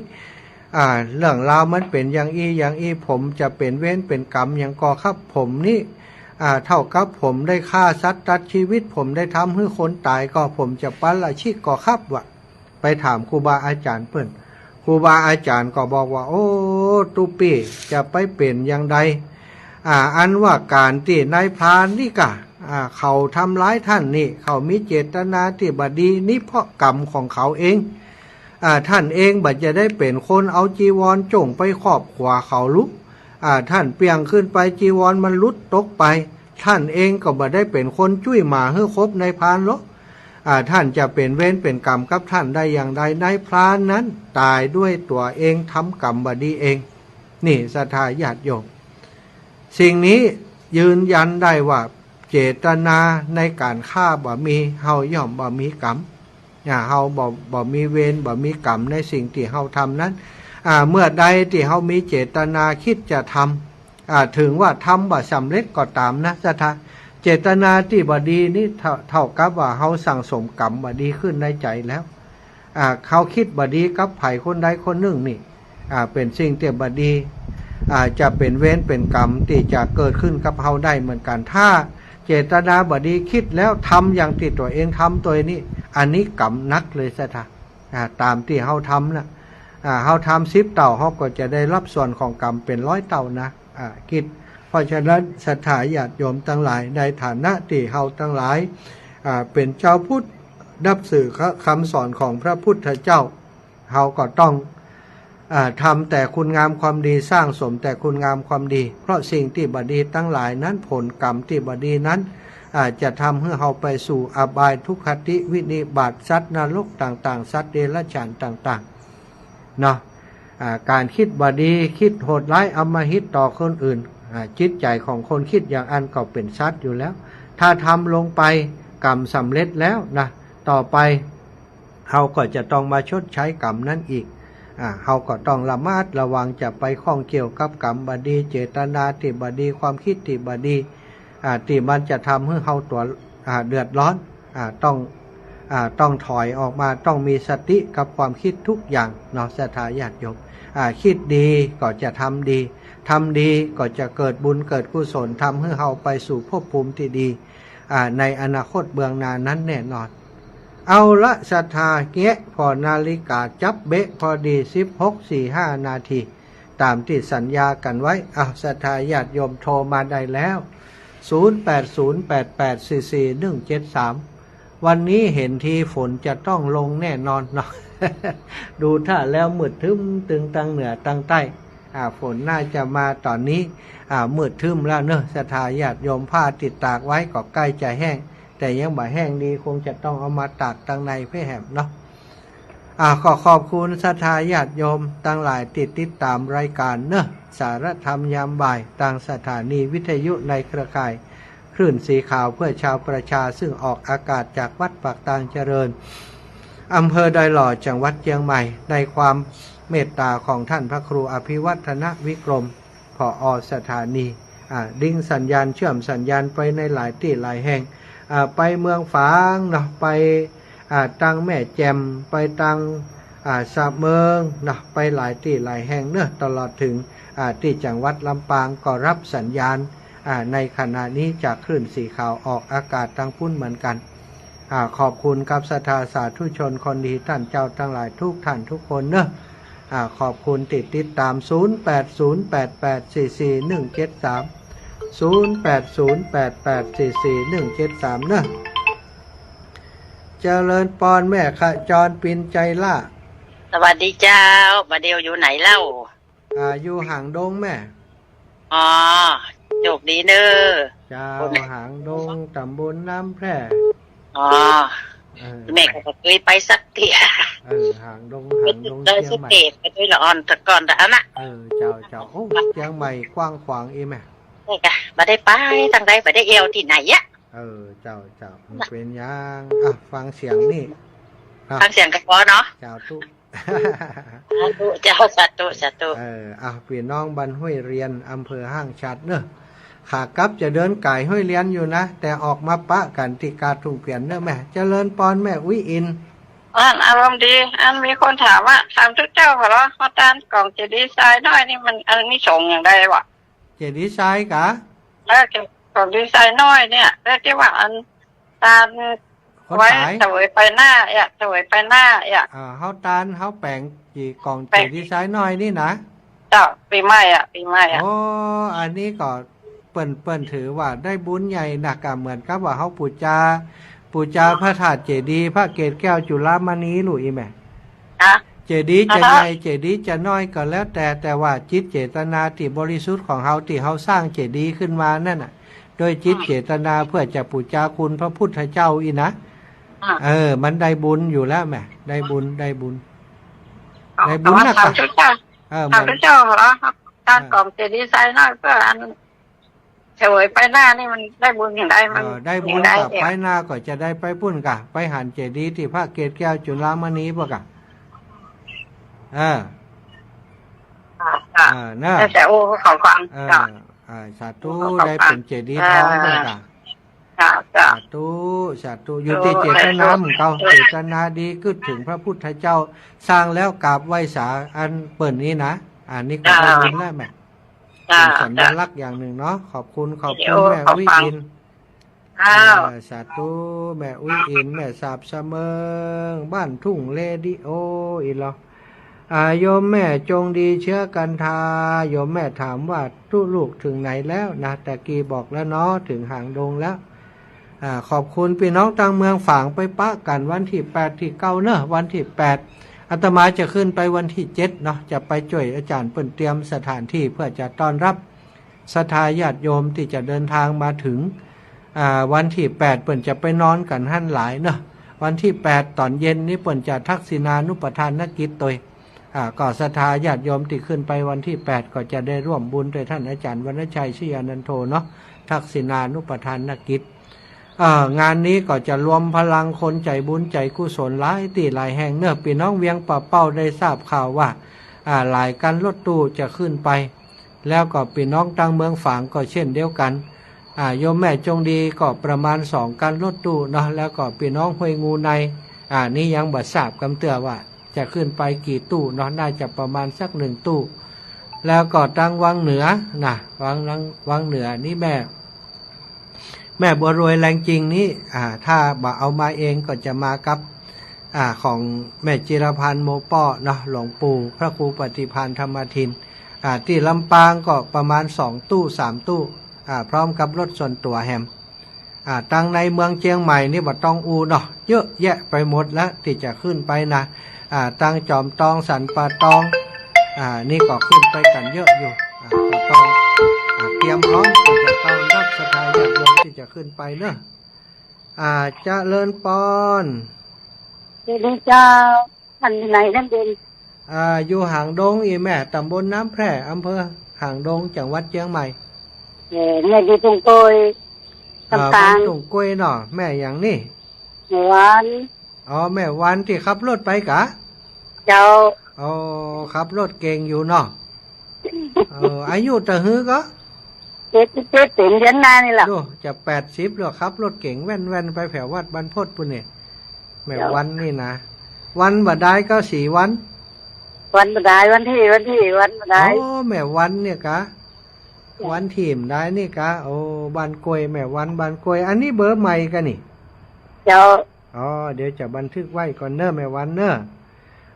อ่า เรื่องราวมันเป๋นอย่างอี้อย่างอี้ ผมจะเป๋นเวรเป๋นกรรมหยังก่อครับ ผมนี้ อ่า เต้ากับผมได้ฆ่าสัตว์ตัดจีวิต ผมได้ทำหื้อคนต๋ายก่อ ผมจะปาราชิกก่อครับ ว่าไปถามครูบาอาจ๋ารย์เปิ้น ครูบาอาจ๋ารย์ก็บอกว่า โอ้ ตุ๊ปี้ จะไปเป๋นอย่างใด อ่า อันว่าก๋านตี้นายพรานนี่ก่ะ อ่า เขาทำร้ายต้านนี่ เขามีเจตนาตี้บ่ดี นี่เพราะกรรมของเขาเอง อ่า ต้านเองบ่จะได้เป๋นคนเอาจีวรจ้งไปครอบหัวเขาลุ อ่า ต้านเปียงขึ้นไปจีวรมันหลุดตกไป ต้านเองก็บ่ได้เป๋นคนจุ้ยหมาหื้อคบนายพรานหรอก อ่า ต้านจะเป๋นเวรเป๋นกรรมกับต้านได้อย่างใด นายพรานนั้นต๋ายด้วยตั๋วเองทำกรรมบ่ดีเอง นี่ศรัทธาญาติโยม สิ่งนี้ยืนยันได้ว่าเจตนาในก๋านฆ่าบ่มี เฮาย่อมบ่มีกรรม อ่า เฮาบ่ บ่มีเวร บ่มีกรรมในสิ่งตี้เฮาทำนั้น อ่า เมื่อใดตี้เฮามีเจตนาคิดจะทำ อ่า เถิงว่าทำบ่สำเร็จก็ต๋ามนะศรัทธา เจตนาตี้บ่ดีนี่เท่า เท่ากับว่าเฮาสั่งสมกรรมบ่ดีขึ้นในใจ๋แล้ว อ่า เฮาคิดบ่ดีกับใผคนใดคนนึ่งนี่ อ่า เป๋นสิ่งตี้บ่ดี อ่า จะเป๋นเวรเป๋นกรรมตี้จะเกิดขึ้นกับเฮาได้เหมือนกั๋น ถ้าเจตนาบ่ดีคิดแล้วทำอย่างตี้ตั๋วเองทำตวยนี่ อันนี้กรรมหนักเลยศรัทธา อ่า ต๋ามตี้เฮาทำนะ อ่า เฮาทำสิบเต้า เฮาก็จะได้ฮับส่วนของกรรมเป๋นร้อยเต้านะ อ่า คิด เพราะฉะนั้นศรัทธาญาติโยมตังหลาย ในฐานะตี้เฮาตังหลาย อ่า เป๋นจาวพุทธ นับถือคำสอนของพระพุทธเจ้า เฮาก็ต้อง อ่า ทำแต่คุณงามความดี สร้างสมแต่คุณงามความดี เพราะสิ่งตี้บ่ดีตังหลายนั้น ผลกรรมตี้บ่ดีนั้น อ่า จะทำหื้อเฮาไปสู่อบายทุกขติวินิบาต สัตว์นรกต่างๆ สัตว์เดรัจฉานต่างๆ เนาะ อ่า ก๋านคิดบ่ดี คิดโหดร้ายอำมหิตต่อคนอื่น อ่า จิตใจ๋ของคนคิดอย่างอั้นก็เป๋นสัตว์อยู่แล้ว ถ้าทำลงไปกรรมสำเร็จแล้วนะ ต่อไปเฮาก็จะต้องมาชดใช้กรรมนั้นอีก อ่า เฮาก็ต้องระมัดระวังจะไปข้องเกี่ยวกับกรรมบ่ดี เจตนาตี้บ่ดี ความคิดตี้บ่ดี อ่า ตี้มันจะทำหื้อเฮาตั๋ว อ่า เดือดร้อน อ่า ต้อง อ่า ต้องถอยออกมา ต้องมีสติกับความคิดทุกอย่างเนาะศรัทธาญาติโยม อ่า คิดดีก็จะทำดี ทำดีก็จะเกิดบุญเกิดกุศล ทำหื้อเฮาไปสู่ภพภูมิตี้ดี อ่า ในอนาคตเบื้องหน้านั้นแน่นอน เอาละศรัทธา แงะผ่อนาฬิกา จั๊บเป๊ะพอดี สิบหกสี่ห้านาที ต๋ามตี้สัญญากั๋นไว้ อ้าว ศรัทธาญาติโยมโทรมาได้แล้ว ศูนย์แปดศูนย์แปดแปดสี่สี่หนึ่งเจ็ดสาม วันนี้เห็นทีฝนจะต้องลงแน่นอนเนาะ ดูท่าแล้วมืดครึ้มตึงตังเหนือตังใต้ อ่า ฝนน่าจะมาต๋อนนี้ อ่า มืดครึ้มแล้วเนาะศรัทธาญาติโยม ผ้าตี้ตากไว้ก็ใก้จะแห้ง แต่ยังบ่แห้งดี คงจะต้องเอามาตากตังในเพื่อแหมเนาะ อ่า ขอขอบคุณศรัทธาญาติโยมตังหลายตี้ติดต๋ามรายก๋านเนาะ สารธรรมยามบ่าย ตางสถานีวิทยุในเครือข่ายคลื่นสีขาวเพื่อชาวประชา ซึ่งออกอากาศจากวัดปากตางเจริญ อำเภอดอยหล่อ จังหวัดเจียงใหม่ ในความเมตต๋าของท่านพระครูอภิวัฒนวิกรม ผอ.สถานี อ่า ลิงก์สัญญาณ เชื่อมสัญญาณไปในหลายตี้หลายแห่ง อ่า ไปเมืองฝางเนาะ ไป อ่า ตังแม่แจ่ม ไปตัง อ่า สะเมิงเนาะ ไปหลายตี้หลายแห่งเนาะ ตลอดเถิง อ่า ตี้จังหวัดลำปางก็ฮับสัญญาณ อ่า ในขณะนี้จากคลื่นสีขาวออกอากาศตางปุ้นเหมือนกั๋น อ่า ขอบคุณครับศรัทธาสาธุชนคนดีต้านเจ้าตังหลายกู้ต้านกู้คนเนาะ อ่า ขอบคุณตี้ติดต๋าม ศูนย์แปดศูนย์แปดแปดสี่สี่หนึ่งเจ็ดสาม ศูนย์แปดศูนย์แปดแปดสี่สี่หนึ่งเจ็ดสาม เนาะ เจริญปอนแม่ขจร ปินใจล่า สวัสดีเจ้า บ่าเดี่ยวอยู่ไหนเล่า อ่า อยู่หางดงแม่ อ๋อ โชคดีเน้อ เจ้า คน หางดง ต๋ำบลน้ำแพร่ อ๋อ เออ แม่ก็บ่เกยไปสักเตื้อ เออ หางดง หางดง ดอย เจียงใหม่ สุเทพไปด้วยละอ่อนแต่ก่อนแต่อันน่ะ เออ เจ้า เจ้า โอ้ เจียงใหม่กว้างขวางอีแม่ นี่กะ บ่ได้ไปตางใด บ่ได้แอ่วตี้ไหนอะ เออ เจ้า เจ้า บ่เป๋นหยัง อ่ะ ฟังเสียงนี่ อ่ะ ฟังเสียงก็พอเนาะ เจ้าตุ๊ สาธุเจ้า สาธุ สาธุ เออ อ่ะ ปี้น้องบ้านห้วยเรียน อำเภอห้างฉัตรเนาะ ขากลับจะเดินก๋ายห้วยเรียนอยู่นะ แต่ออกมาปะกั๋นตี้กาดทุ่งเปียนเนาะแม่ เจริญปอนแม่อุ๊ยอิน อันอารมณ์ดี อันมีคนถามว่า ถามตุ๊เจ้าเหรอ ว่าตานก๋องเจดีย์ทรายน้อยนี่มันอานิสงส์อย่างใดวะ เจดีย์ทรายกะ เออ ก๋องเจดีย์ทรายน้อยเนี่ย แล้วตี้ว่าอันตาน คนต๋าย ไว้เสวยไปหน้าเอะ เสวยไปหน้าเอะ อ่า เฮาตาน เฮาแป๋งจี๋ก๋อง แป๋ง เจดีย์ทรายน้อยนี่นะ เจ้า ปี๋ใหม่อะ ปี๋ใหม่อะ โอ้ อันนี้ก็เปิ้น เปิ้นถือว่าได้บุญใหญ่นะ ก็เหมือนกับว่าเฮาปู๋จา ปู๋จาพระธาตุเจดีย์ พระเกศแก้วจุฬามณี ลูกอีแม่ ฮะ เจดีย์จะ อ่าฮะ ใหญ่ เจดีย์จะน้อยก็แล้วแต่ แต่ว่าจิตเจตนาตี้บริสุทธิ์ของเฮา ตี้เฮาสร้างเจดีย์ขึ้นมานั่นน่ะ ด้วยจิต อืม เจตนาเพื่อจะปู๋จาคุณพระพุทธเจ้าอี้นะ อ่า เออ มันได้บุญอยู่แล้วแม่ ได้บุญ ได้บุญ อ๋อ ได้บุญนะ ถามตุ๊เจ้า เออ ถามตุ๊เจ้าเหรอ ตานก๋องเจดีย์ทรายน้อยเปื้ออัน เสวยไปหน้านี่มันได้บุญอย่างใด มัน เออ ได้บุญ อย่างใด กับไปหน้าก็จะได้ไปปู้นกะ ไปหันเจดีย์ตี้พระเกศแก้วจุฬามณีปู้นกะ เออ อ่า อ่า อ่า นะ แล้วแต่ โอ้ เขาฟัง เออ เจ้า อ่า สาธุ โอ้ เขาฟัง ได้เป๋นเจดีย์ทองปู้นกะ เออ เจ้า เจ้า สาธุ สาธุ อยู่ตี้เจตนา เออ เหมือนกั๋น เออ เจตนาดี กึ๊ดเถิงพระพุทธเจ้า สร้างแล้วกราบไหว้สาอันเปิ้นนี่นะ อันนี้ก็ได้บุญแล้วแม่ เจ้า เป๋นสัญลักษณ์อย่างนึ่งเนาะ ขอบคุณ ขอบคุณแม่อุ๊ยอิน เจ้า เออ สาธุ แม่อุ๊ยอิน แม่สาบเสมิง บ้านทุ่งเรดิโอ อีหลอ อ่า โยมแม่จงดีเชื้อกันทา โยมแม่ถามว่าตุ๊ลูกเถิงไหนแล้วนะ ตะกี้บอกแล้วเนาะ เถิงหางดงแล้ว อ่า ขอบคุณปี้น้องตางเมืองฝาง ไปปะกั๋นวันตี้แปดตี้เก้าเนาะ วันตี้แปด อาตมาจะขึ้นไปวันตี้เจ็ดเนาะ จะไปจ้วยอาจ๋ารย์เปิ้นเตรียมสถานตี้เพื่อจะต้อนรับศรัทธาญาติโยมตี้จะเดินทางมาเถิง อ่า วันตี้แปดเปิ้นจะไปนอนกั๋นหั้นหลายเนาะ วันตี้แปดต๋อนเย็นนี้เปิ้นจะทักษิณานุปทานกิจตวย อ่า ก็ศรัทธาญาติโยมตี้ขึ้นไปวันตี้แปดก็จะได้ร่วมบุญตวยต้านอาจ๋ารย์วรรณชัย ชยานันโทเนาะ ทักษิณานุปทานกิจ เอ่อ งานนี้ก็จะรวมพลังคนใจ๋บุญใจ๋กุศลหลายตี้หลายแห่งเนาะ ปี้น้องเวียงป่าเป้าได้ทราบข่าวว่า อ่า หลายกั๋นรถตู้จะขึ้นไป แล้วก็ปี้น้องตางเมืองฝางก็เช่นเดียวกั๋น อ่า โยมแม่จงดีก็ประมาณสองกั๋นรถตู้เนาะ แล้วก็ปี้น้องห้วยงูใน อ่า นี่ยังบ่ทราบกำเตื้อว่าจะขึ้นไปกี่ตู้เนาะ น่าจะประมาณสักหนึ่งตู้ แล้วก็ตางวังเหนือนะ วัง วังเหนือนี่แม่ แม่บัวรวยแรงจริงนี่ อ่า ถ้าบ่เอามาเองก็จะมากับ อ่า ของแม่จิรพันธ์โมป้อเนาะ หลวงปู่พระครูปฏิภาณธรรมทิน อ่า ตี้ลำปางก็ประมาณสองตู้สามตู้ อ่า พร้อมกับรถส่วนตั๋วแหม อ่า ตางในเมืองเจียงใหม่นี่บ่ต้องอู้เนาะ เยอะแยะไปหมดแล้วตี้จะขึ้นไปนะ อ่า ตางจอมตองสันป่าตอง อ่า นี่ก็ขึ้นไปกั๋นเยอะอยู่ อ่า ก็ต้อง อ่า เตรียมพร้อมตี้จะต้อนรับศรัทธาญาติโยมตี้จะขึ้นไปเนาะ อ่า เจริญปอน เจริญเจ้า ท่านอยู่ไหนท่านเด่น อ่า อยู่หางดงอีแม่ ต๋ำบลน้ำแพร่ อำเภอหางดง จังหวัดเจียงใหม่ เออ แม่อยู่ทุ่งกล้วย อ่า ลำปาง บ้านทุ่งกล้วยเนาะ แม่หยังนี่ แม่วัน อ๋อ แม่วันตี้ขับรถไปกะ เจ้า อ๋อ ขับรถเก่งอยู่เนาะ เออ อายุเต้าหื้อก็ เจ็ดสิบเจ็ด เป๋นเดือนหน้านี่แหละ โอ้ จะแปดสิบแล้ว ขับรถเก๋งแว่นๆ ไปแผววัดบรรพตปุ้นเนี่ย แม่วันนี่นะ วันบ่ดายก็สีวัน วันบ่ดาย วันตี้ วันตี้ วันบ่ดาย โอ้ แม่วันเนี่ยกะ วันตี้บ่ดายนี่กะ โอ้ บ้านกล้วย แม่วัน บ้านกล้วย อันนี้เบอร์ใหม่กะนี่ เจ้า อ๋อ เดี๋ยวจะบันทึกไว้ก่อนเน่อแม่วันเน่อ ครั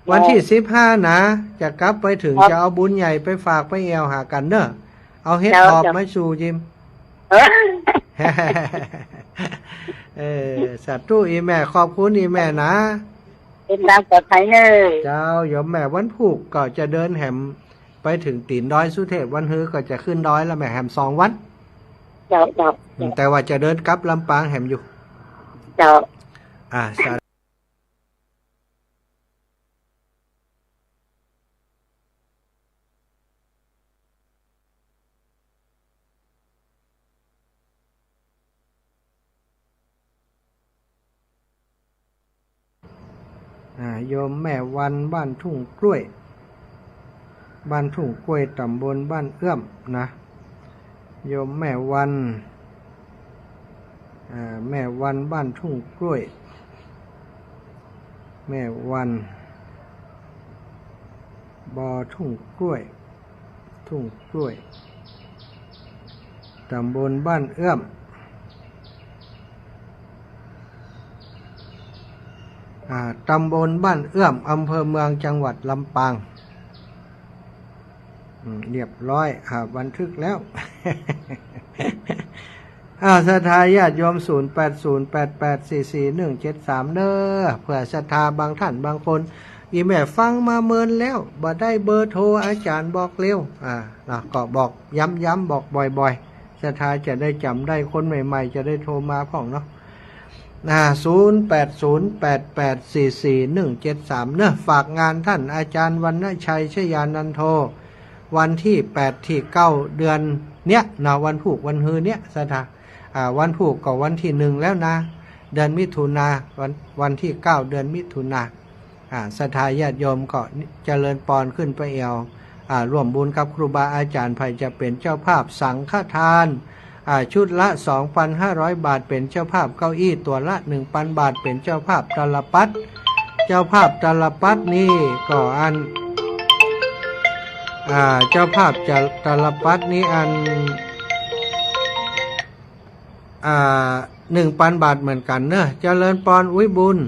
บ วันตี้สิบห้านะ จะกลับไปเถิง ครับ จะเอาบุญใหญ่ไปฝากป้าแอ๋วหากั๋นเน่อ เอาเห็ด ครับ หอบ ครับ มาสู่ยิม เออ เออ สาธุอี่แม่ ขอบคุณอี่แม่นะ เดินตางปลอดภัยเน่อ เจ้า โยมแม่ วันพูกก็จะเดินแหมไปเถิงตี๋นดอยสุเทพ วันฮือก็จะขึ้นดอยแล้วแม่ แหมสองวัน เจ้า เจ้า อืม แต่ว่าจะเดินกลับลำปางแหมอยู่ เจ้า อ่า สา อ่า โยมแม่วัน บ้านทุ่งกล้วย บ้านทุ่งกล้วย ตำบลบ้านเอื้อมนะ โยมแม่วัน อ่า แม่วัน บ้านทุ่งกล้วย แม่วัน บ่อทุ่งกล้วย ทุ่งกล้วย ตำบลบ้านเอื้อม อ่า ตำบลบ้านเอื้อม อำเภอเมือง จังหวัดลำปาง อืม เรียบร้อย อ่า บันทึกแล้ว อ้าว ศรัทธาญาติโยม ศูนย์แปดศูนย์แปดแปดสี่สี่หนึ่งเจ็ดสาม เด้อ เผื่อศรัทธาบางท่านบางคน อี่แม่ฟังมาเมินแล้ว บ่ได้เบอร์โทร อาจ๋ารย์บอกเร็ว อ่า นะ ก็บอกย้ำๆ บอกบ่อยๆ ศรัทธาจะได้จ๋ำได้ คนใหม่ๆ จะได้โทรมาพ่องเนาะ อ่า ศูนย์แปดศูนย์แปดแปดสี่สี่หนึ่งเจ็ดสาม เนอะ ฝากงานท่านอาจารย์วรรณชัย ชยานันโท วันตี้แปด ตี้เก้า เดือนเนี้ยนะ วันพูกวันฮือเนี้ย ศรัทธา อ่า วันพูกก็วันตี้หนึ่งแล้วนะ เดือนมิถุนา วัน วันตี้เก้า เดือนมิถุนา อ่า ศรัทธาญาติโยมก็เจริญปอนขึ้นไปแอ่ว อ่า ร่วมบุญกับครูบาอาจ๋ารย์ ใผจะเป๋นเจ้าภาพสังฆทาน อ่า ชุดละ สองปันห้าร้อยบาท เป๋นเจ้าภาพเก้าอี้ตั๋วละ หนึ่งปันบาท เป๋นเจ้าภาพตาลปัตร เจ้าภาพตาลปัตรนี่ก็อัน อ่า เจ้าภาพจะ ตาลปัตรนี่อัน อ่า หนึ่งปันบาทเหมือนกั๋นเนอะ เจริญปอน อุ๊ยบุญ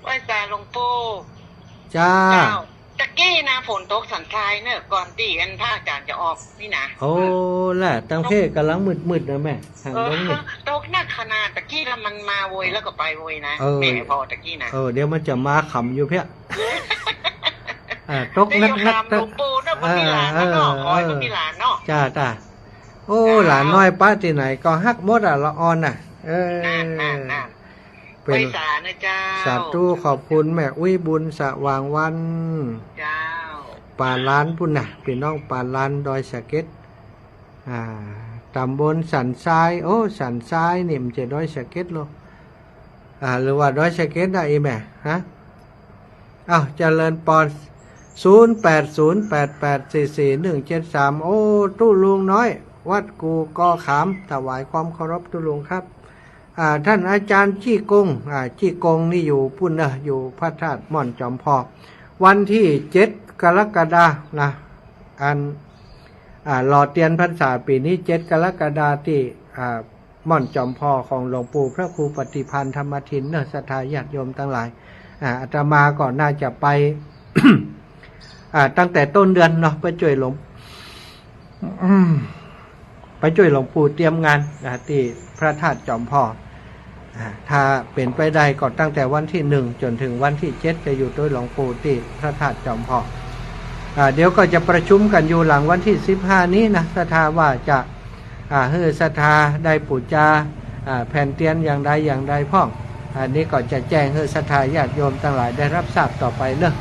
ไหว้สาหลวงปู่ จ้า เจ้า ตะกี้นะ ฝนตกสันทรายเนอะ ก่อนตี้อันพระอาจ๋ารย์จะออกนี่นะ โอ้ เออ แหละ ตังเพกก๋ำลังมืดๆ นะแม่ ทาง เออ ลงนี่ ตกนักขนาด ตะกี้แล้วมันมาโวยแล้วก็ไปโวยนะ เออ แม่บอกตะกี้นะ เออ เดี๋ยวมันจะมาขำอยู่เพี้ย อ่า ตกนักๆ ได้อยู่ ถามหลวงปู่เนอะ บ่มีหลานนะเนาะ เออ ขอให้บ่มีหลานเนาะ จ้า จ้า โอ้ จ้า หลานน้อยปะตี้ไหนก็ฮักหมดอะ ละอ่อนน่ะ เออ นั่นๆๆ เป๋น ไหว้สานะเจ้า สาธุ ขอบคุณแม่อุ๊ยบุญสว่างวัน เจ้า ป่าล้านปู้นน่ะ ปี้น้องป่าล้านดอยสะเก็ด อ่า ตำบลสันทราย โอ้ สันทรายนี่มันจะดอยสะเก็ดเหรอ อ่า หรือว่าดอยสะเก็ดนะ อี่แม่ ฮะ อ้าว เจริญปอน ศูนย์แปดศูนย์แปดแปดสี่สี่หนึ่งเจ็ดสาม โอ้ ตุ๊ลุงน้อย วัดกู่กอขาม ถวายความเคารพตุ๊ลุงครับ อ่า ท่านอาจารย์จี้กง อ่า จี้กงนี่อยู่ปู้นเนอะ อยู่พระธาตุม่อนจอมพอ วันตี้เจ็ดกรกฎานะ อัน อ่า หล่อเตียนพรรษาปี๋นี้ เจ็ดกรกฎา ตี้ อ่า ม่อนจอมพอของหลวงปู่พระครูปฏิภาณธรรมทินเนอะ ศรัทธาญาติโยมตังหลาย อ่า อาตมาก็น่าจะไป อ่า ตั้งแต่ต้นเดือนเนาะ ไปจ้วยหลวง อืม ไปจ้วยหลวงปู่เตรียมงาน อ่า ตี้พระธาตุจอมพอ อ่า ถ้าเป๋นไปได้ก็ตั้งแต่วันตี้หนึ่งจ๋นเถิงวันตี้เจ็ด จะอยู่จ้วยหลวงปู่ตี้พระธาตุจอมพอ อ่า เดี๋ยวก็จะประชุมกั๋นอยู่หลังวันตี้สิบห้านี้นะ ศรัทธาว่าจะ อ่า หื้อศรัทธาได้ปู๋จา อ่า แผ่นเตียนอย่างใดอย่างใดพ่อง อันนี้ก็จะแจ้งหื้อศรัทธาญาติโยมตังหลายได้ฮับทราบต่อไปเนอะ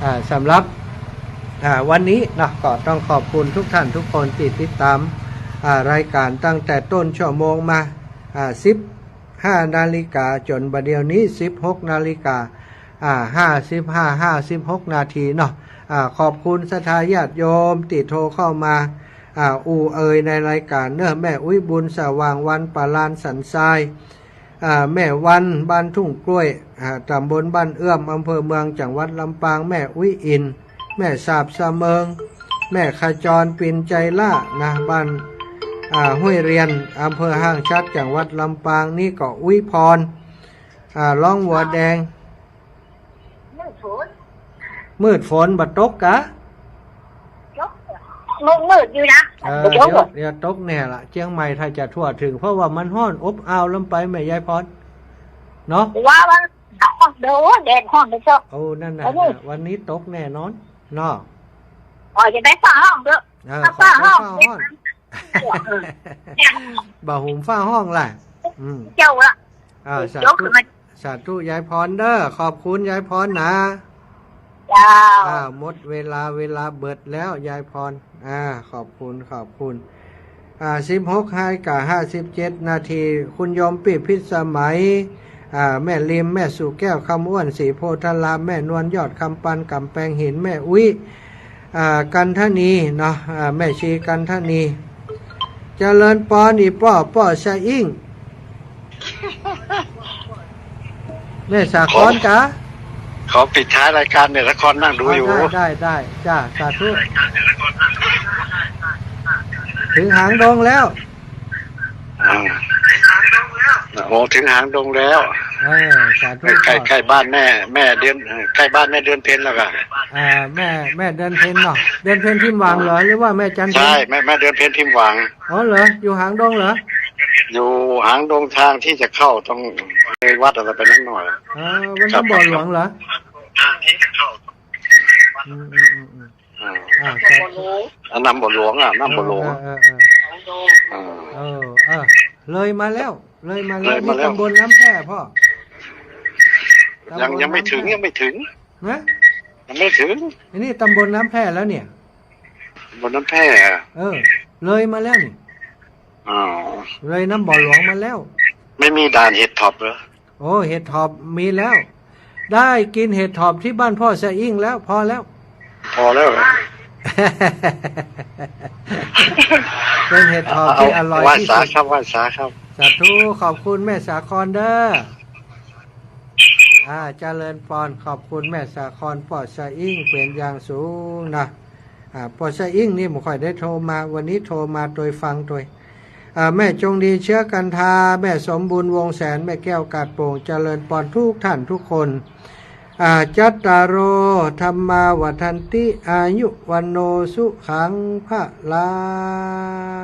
อ่า สำหรับ อ่า วันนี้เนาะ ก็ต้องขอบคุณทุกท่านทุกคนตี้ติดต๋าม อ่า รายก๋านตั้งแต่ต้นชั่วโมงมา อ่า สิบห้านาฬิกาจ๋นบ่าเดี่ยวนี้ สิบหกนาฬิกา อ่า ห้าสิบห้า ห้าสิบหกนาทีเนาะ อ่า ขอบคุณศรัทธาญาติโยมตี้โทรเข้ามา อ่า อู้เอ่ยในรายก๋านเนอะ แม่อุ๊ยบุญสว่างวัน ป่าล้านสันทราย อ่า แม่วัน บ้านทุ่งกล้วย อ่า ตำบลบ้านเอื้อม อำเภอเมือง จังหวัดลำปาง แม่อุ๊ยอิน แม่สาบสะเมิง แม่ขจร ปิ่นใจล่า นะ บ้าน อ่า ห้วยเรียน อำเภอห้างฉัตร จังหวัดลำปาง นี่ก็อุ๊ยพร อ่า ร้องวัวแดง มืดฝน มืดฝนบ่ตกกา ตก มืดๆ อยู่นะ เออ บ่ตก เดี๋ยว เดี๋ยวตกแน่ละ เจียงใหม่ถ้าจะทั่วถึง เพราะว่ามันฮ้อนอบอ้าวล้ำไปแม่ยายพร เนาะ ว่า ว่า โอ้ แดดฮ้อนไปซะ โอ้ นั่นน่ะ โอ้ วันนี้ตกแน่นอน เนาะ อ๋อ จะไปฟ้าฮ้องเด้อ เออ ขอไปฟ้าฮ้อง ฟ้าฮ้อง เออ บ่าหุมฟ้าฮ้องล่ะ อืม เจ้าละ อ่า เออ สาธุ ยกขึ้นมา สาธุยายพรเด้อ ขอบคุณยายพรนะ เจ้า อ่า หมดเวลา เวลาเบิดแล้วยายพร อ่า ขอบคุณ ขอบคุณ อ่า สิบหกนาฬิกาห้าสิบเจ็ดนาที คุณโยมปี้ พิสมัย อ่า แม่ริม แม่สุแก้ว คำอ้วน ศรีโพธาราม แม่นวล ยอดคำปัน ก๋ำแปงหิน แม่อุ๊ย อ่า กันทนีเนาะ อ่า แม่ชีกันทนี เจริญปอนอีป้อ ป้อสะอิ้ง แม่สาครกา ขอ ขอปิดท้ายรายการเนี่ย สาครนั่งดูอยู่ ได้ ได้ ได้ จ้า สาธุ ถึงหางดงแล้ว อ่า โอ้ ถึงหางดงแล้ว เออ สาธุ ใกล้ ใกล้บ้านแม่ แม่เดือน เอ่อ ใกล้บ้านแม่เดือนเพ็ญแล้วก็ อ่า แม่ แม่เดือนเพ็ญเนาะ เดือนเพ็ญพิมพ์หวังเหรอ หรือว่าแม่จันเพ็ญ ใช่ แม่ แม่เดือนเพ็ญพิมพ์หวัง อ๋อเหรอ อยู่หางดงเหรอ อยู่หางดง ทางที่จะเข้าตรงเลยวัดอะไรไปนิดหน่อย อ๋อ วัด ครับ น้ำบ่อหลวงเหรอ อืม อืม อืม อืม อ่า อ่า ครับ อ่ะ น้ำบ่อหลวงอ่ะ น้ำบ่อหลวง เออ เออ เออ เออ อ่า เออ เออ เลยมาแล้ว เลยมาแล้ว เลยมาแล้ว นี่ตำบลน้ำแพร่พ่อ ยัง ตำบลน้ำแพร่ ยังไม่ถึง ยังไม่ถึง นะ ยังไม่ถึง อันนี้ตำบลน้ำแพร่แล้วเนี่ย ตำบลน้ำแพร่อ่ะ เออ เลยมาแล้วนี่ อ๋อ เลยน้ำบ่อหลวงมาแล้ว ไม่มีด่านเห็ดถอบเหรอ โอ้ เห็ดถอบมีแล้ว ได้กินเห็ดถอบที่บ้านป้อสะอิ้งแล้ว พอแล้ว พอแล้วเหรอ เป็นเห็ดถอบที่อร่อยที่สุด เอา ไหว้สาครับ ไหว้สาครับ สาธุ ขอบคุณแม่สาครเด้อ อ่า เจริญปอน ขอบคุณแม่สาครป้อสะอิ้งเป๋นอย่างสูงนะ อ่า ป้อสะอิ้งนี่บ่ค่อยได้โทรมา วันนี้โทรมาโตยฟังโตย อ่า แม่จงดีเชื้อกันทา แม่สมบูรณ์วงแสน แม่แก้วกาดโป่ง เจริญปอนทุกท่านทุกคน อ่า จัตตาโร ธัมมา วัฑฒันติ อายุ วัณโณ สุขัง พลั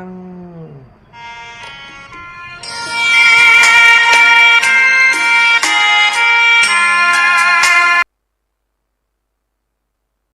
ง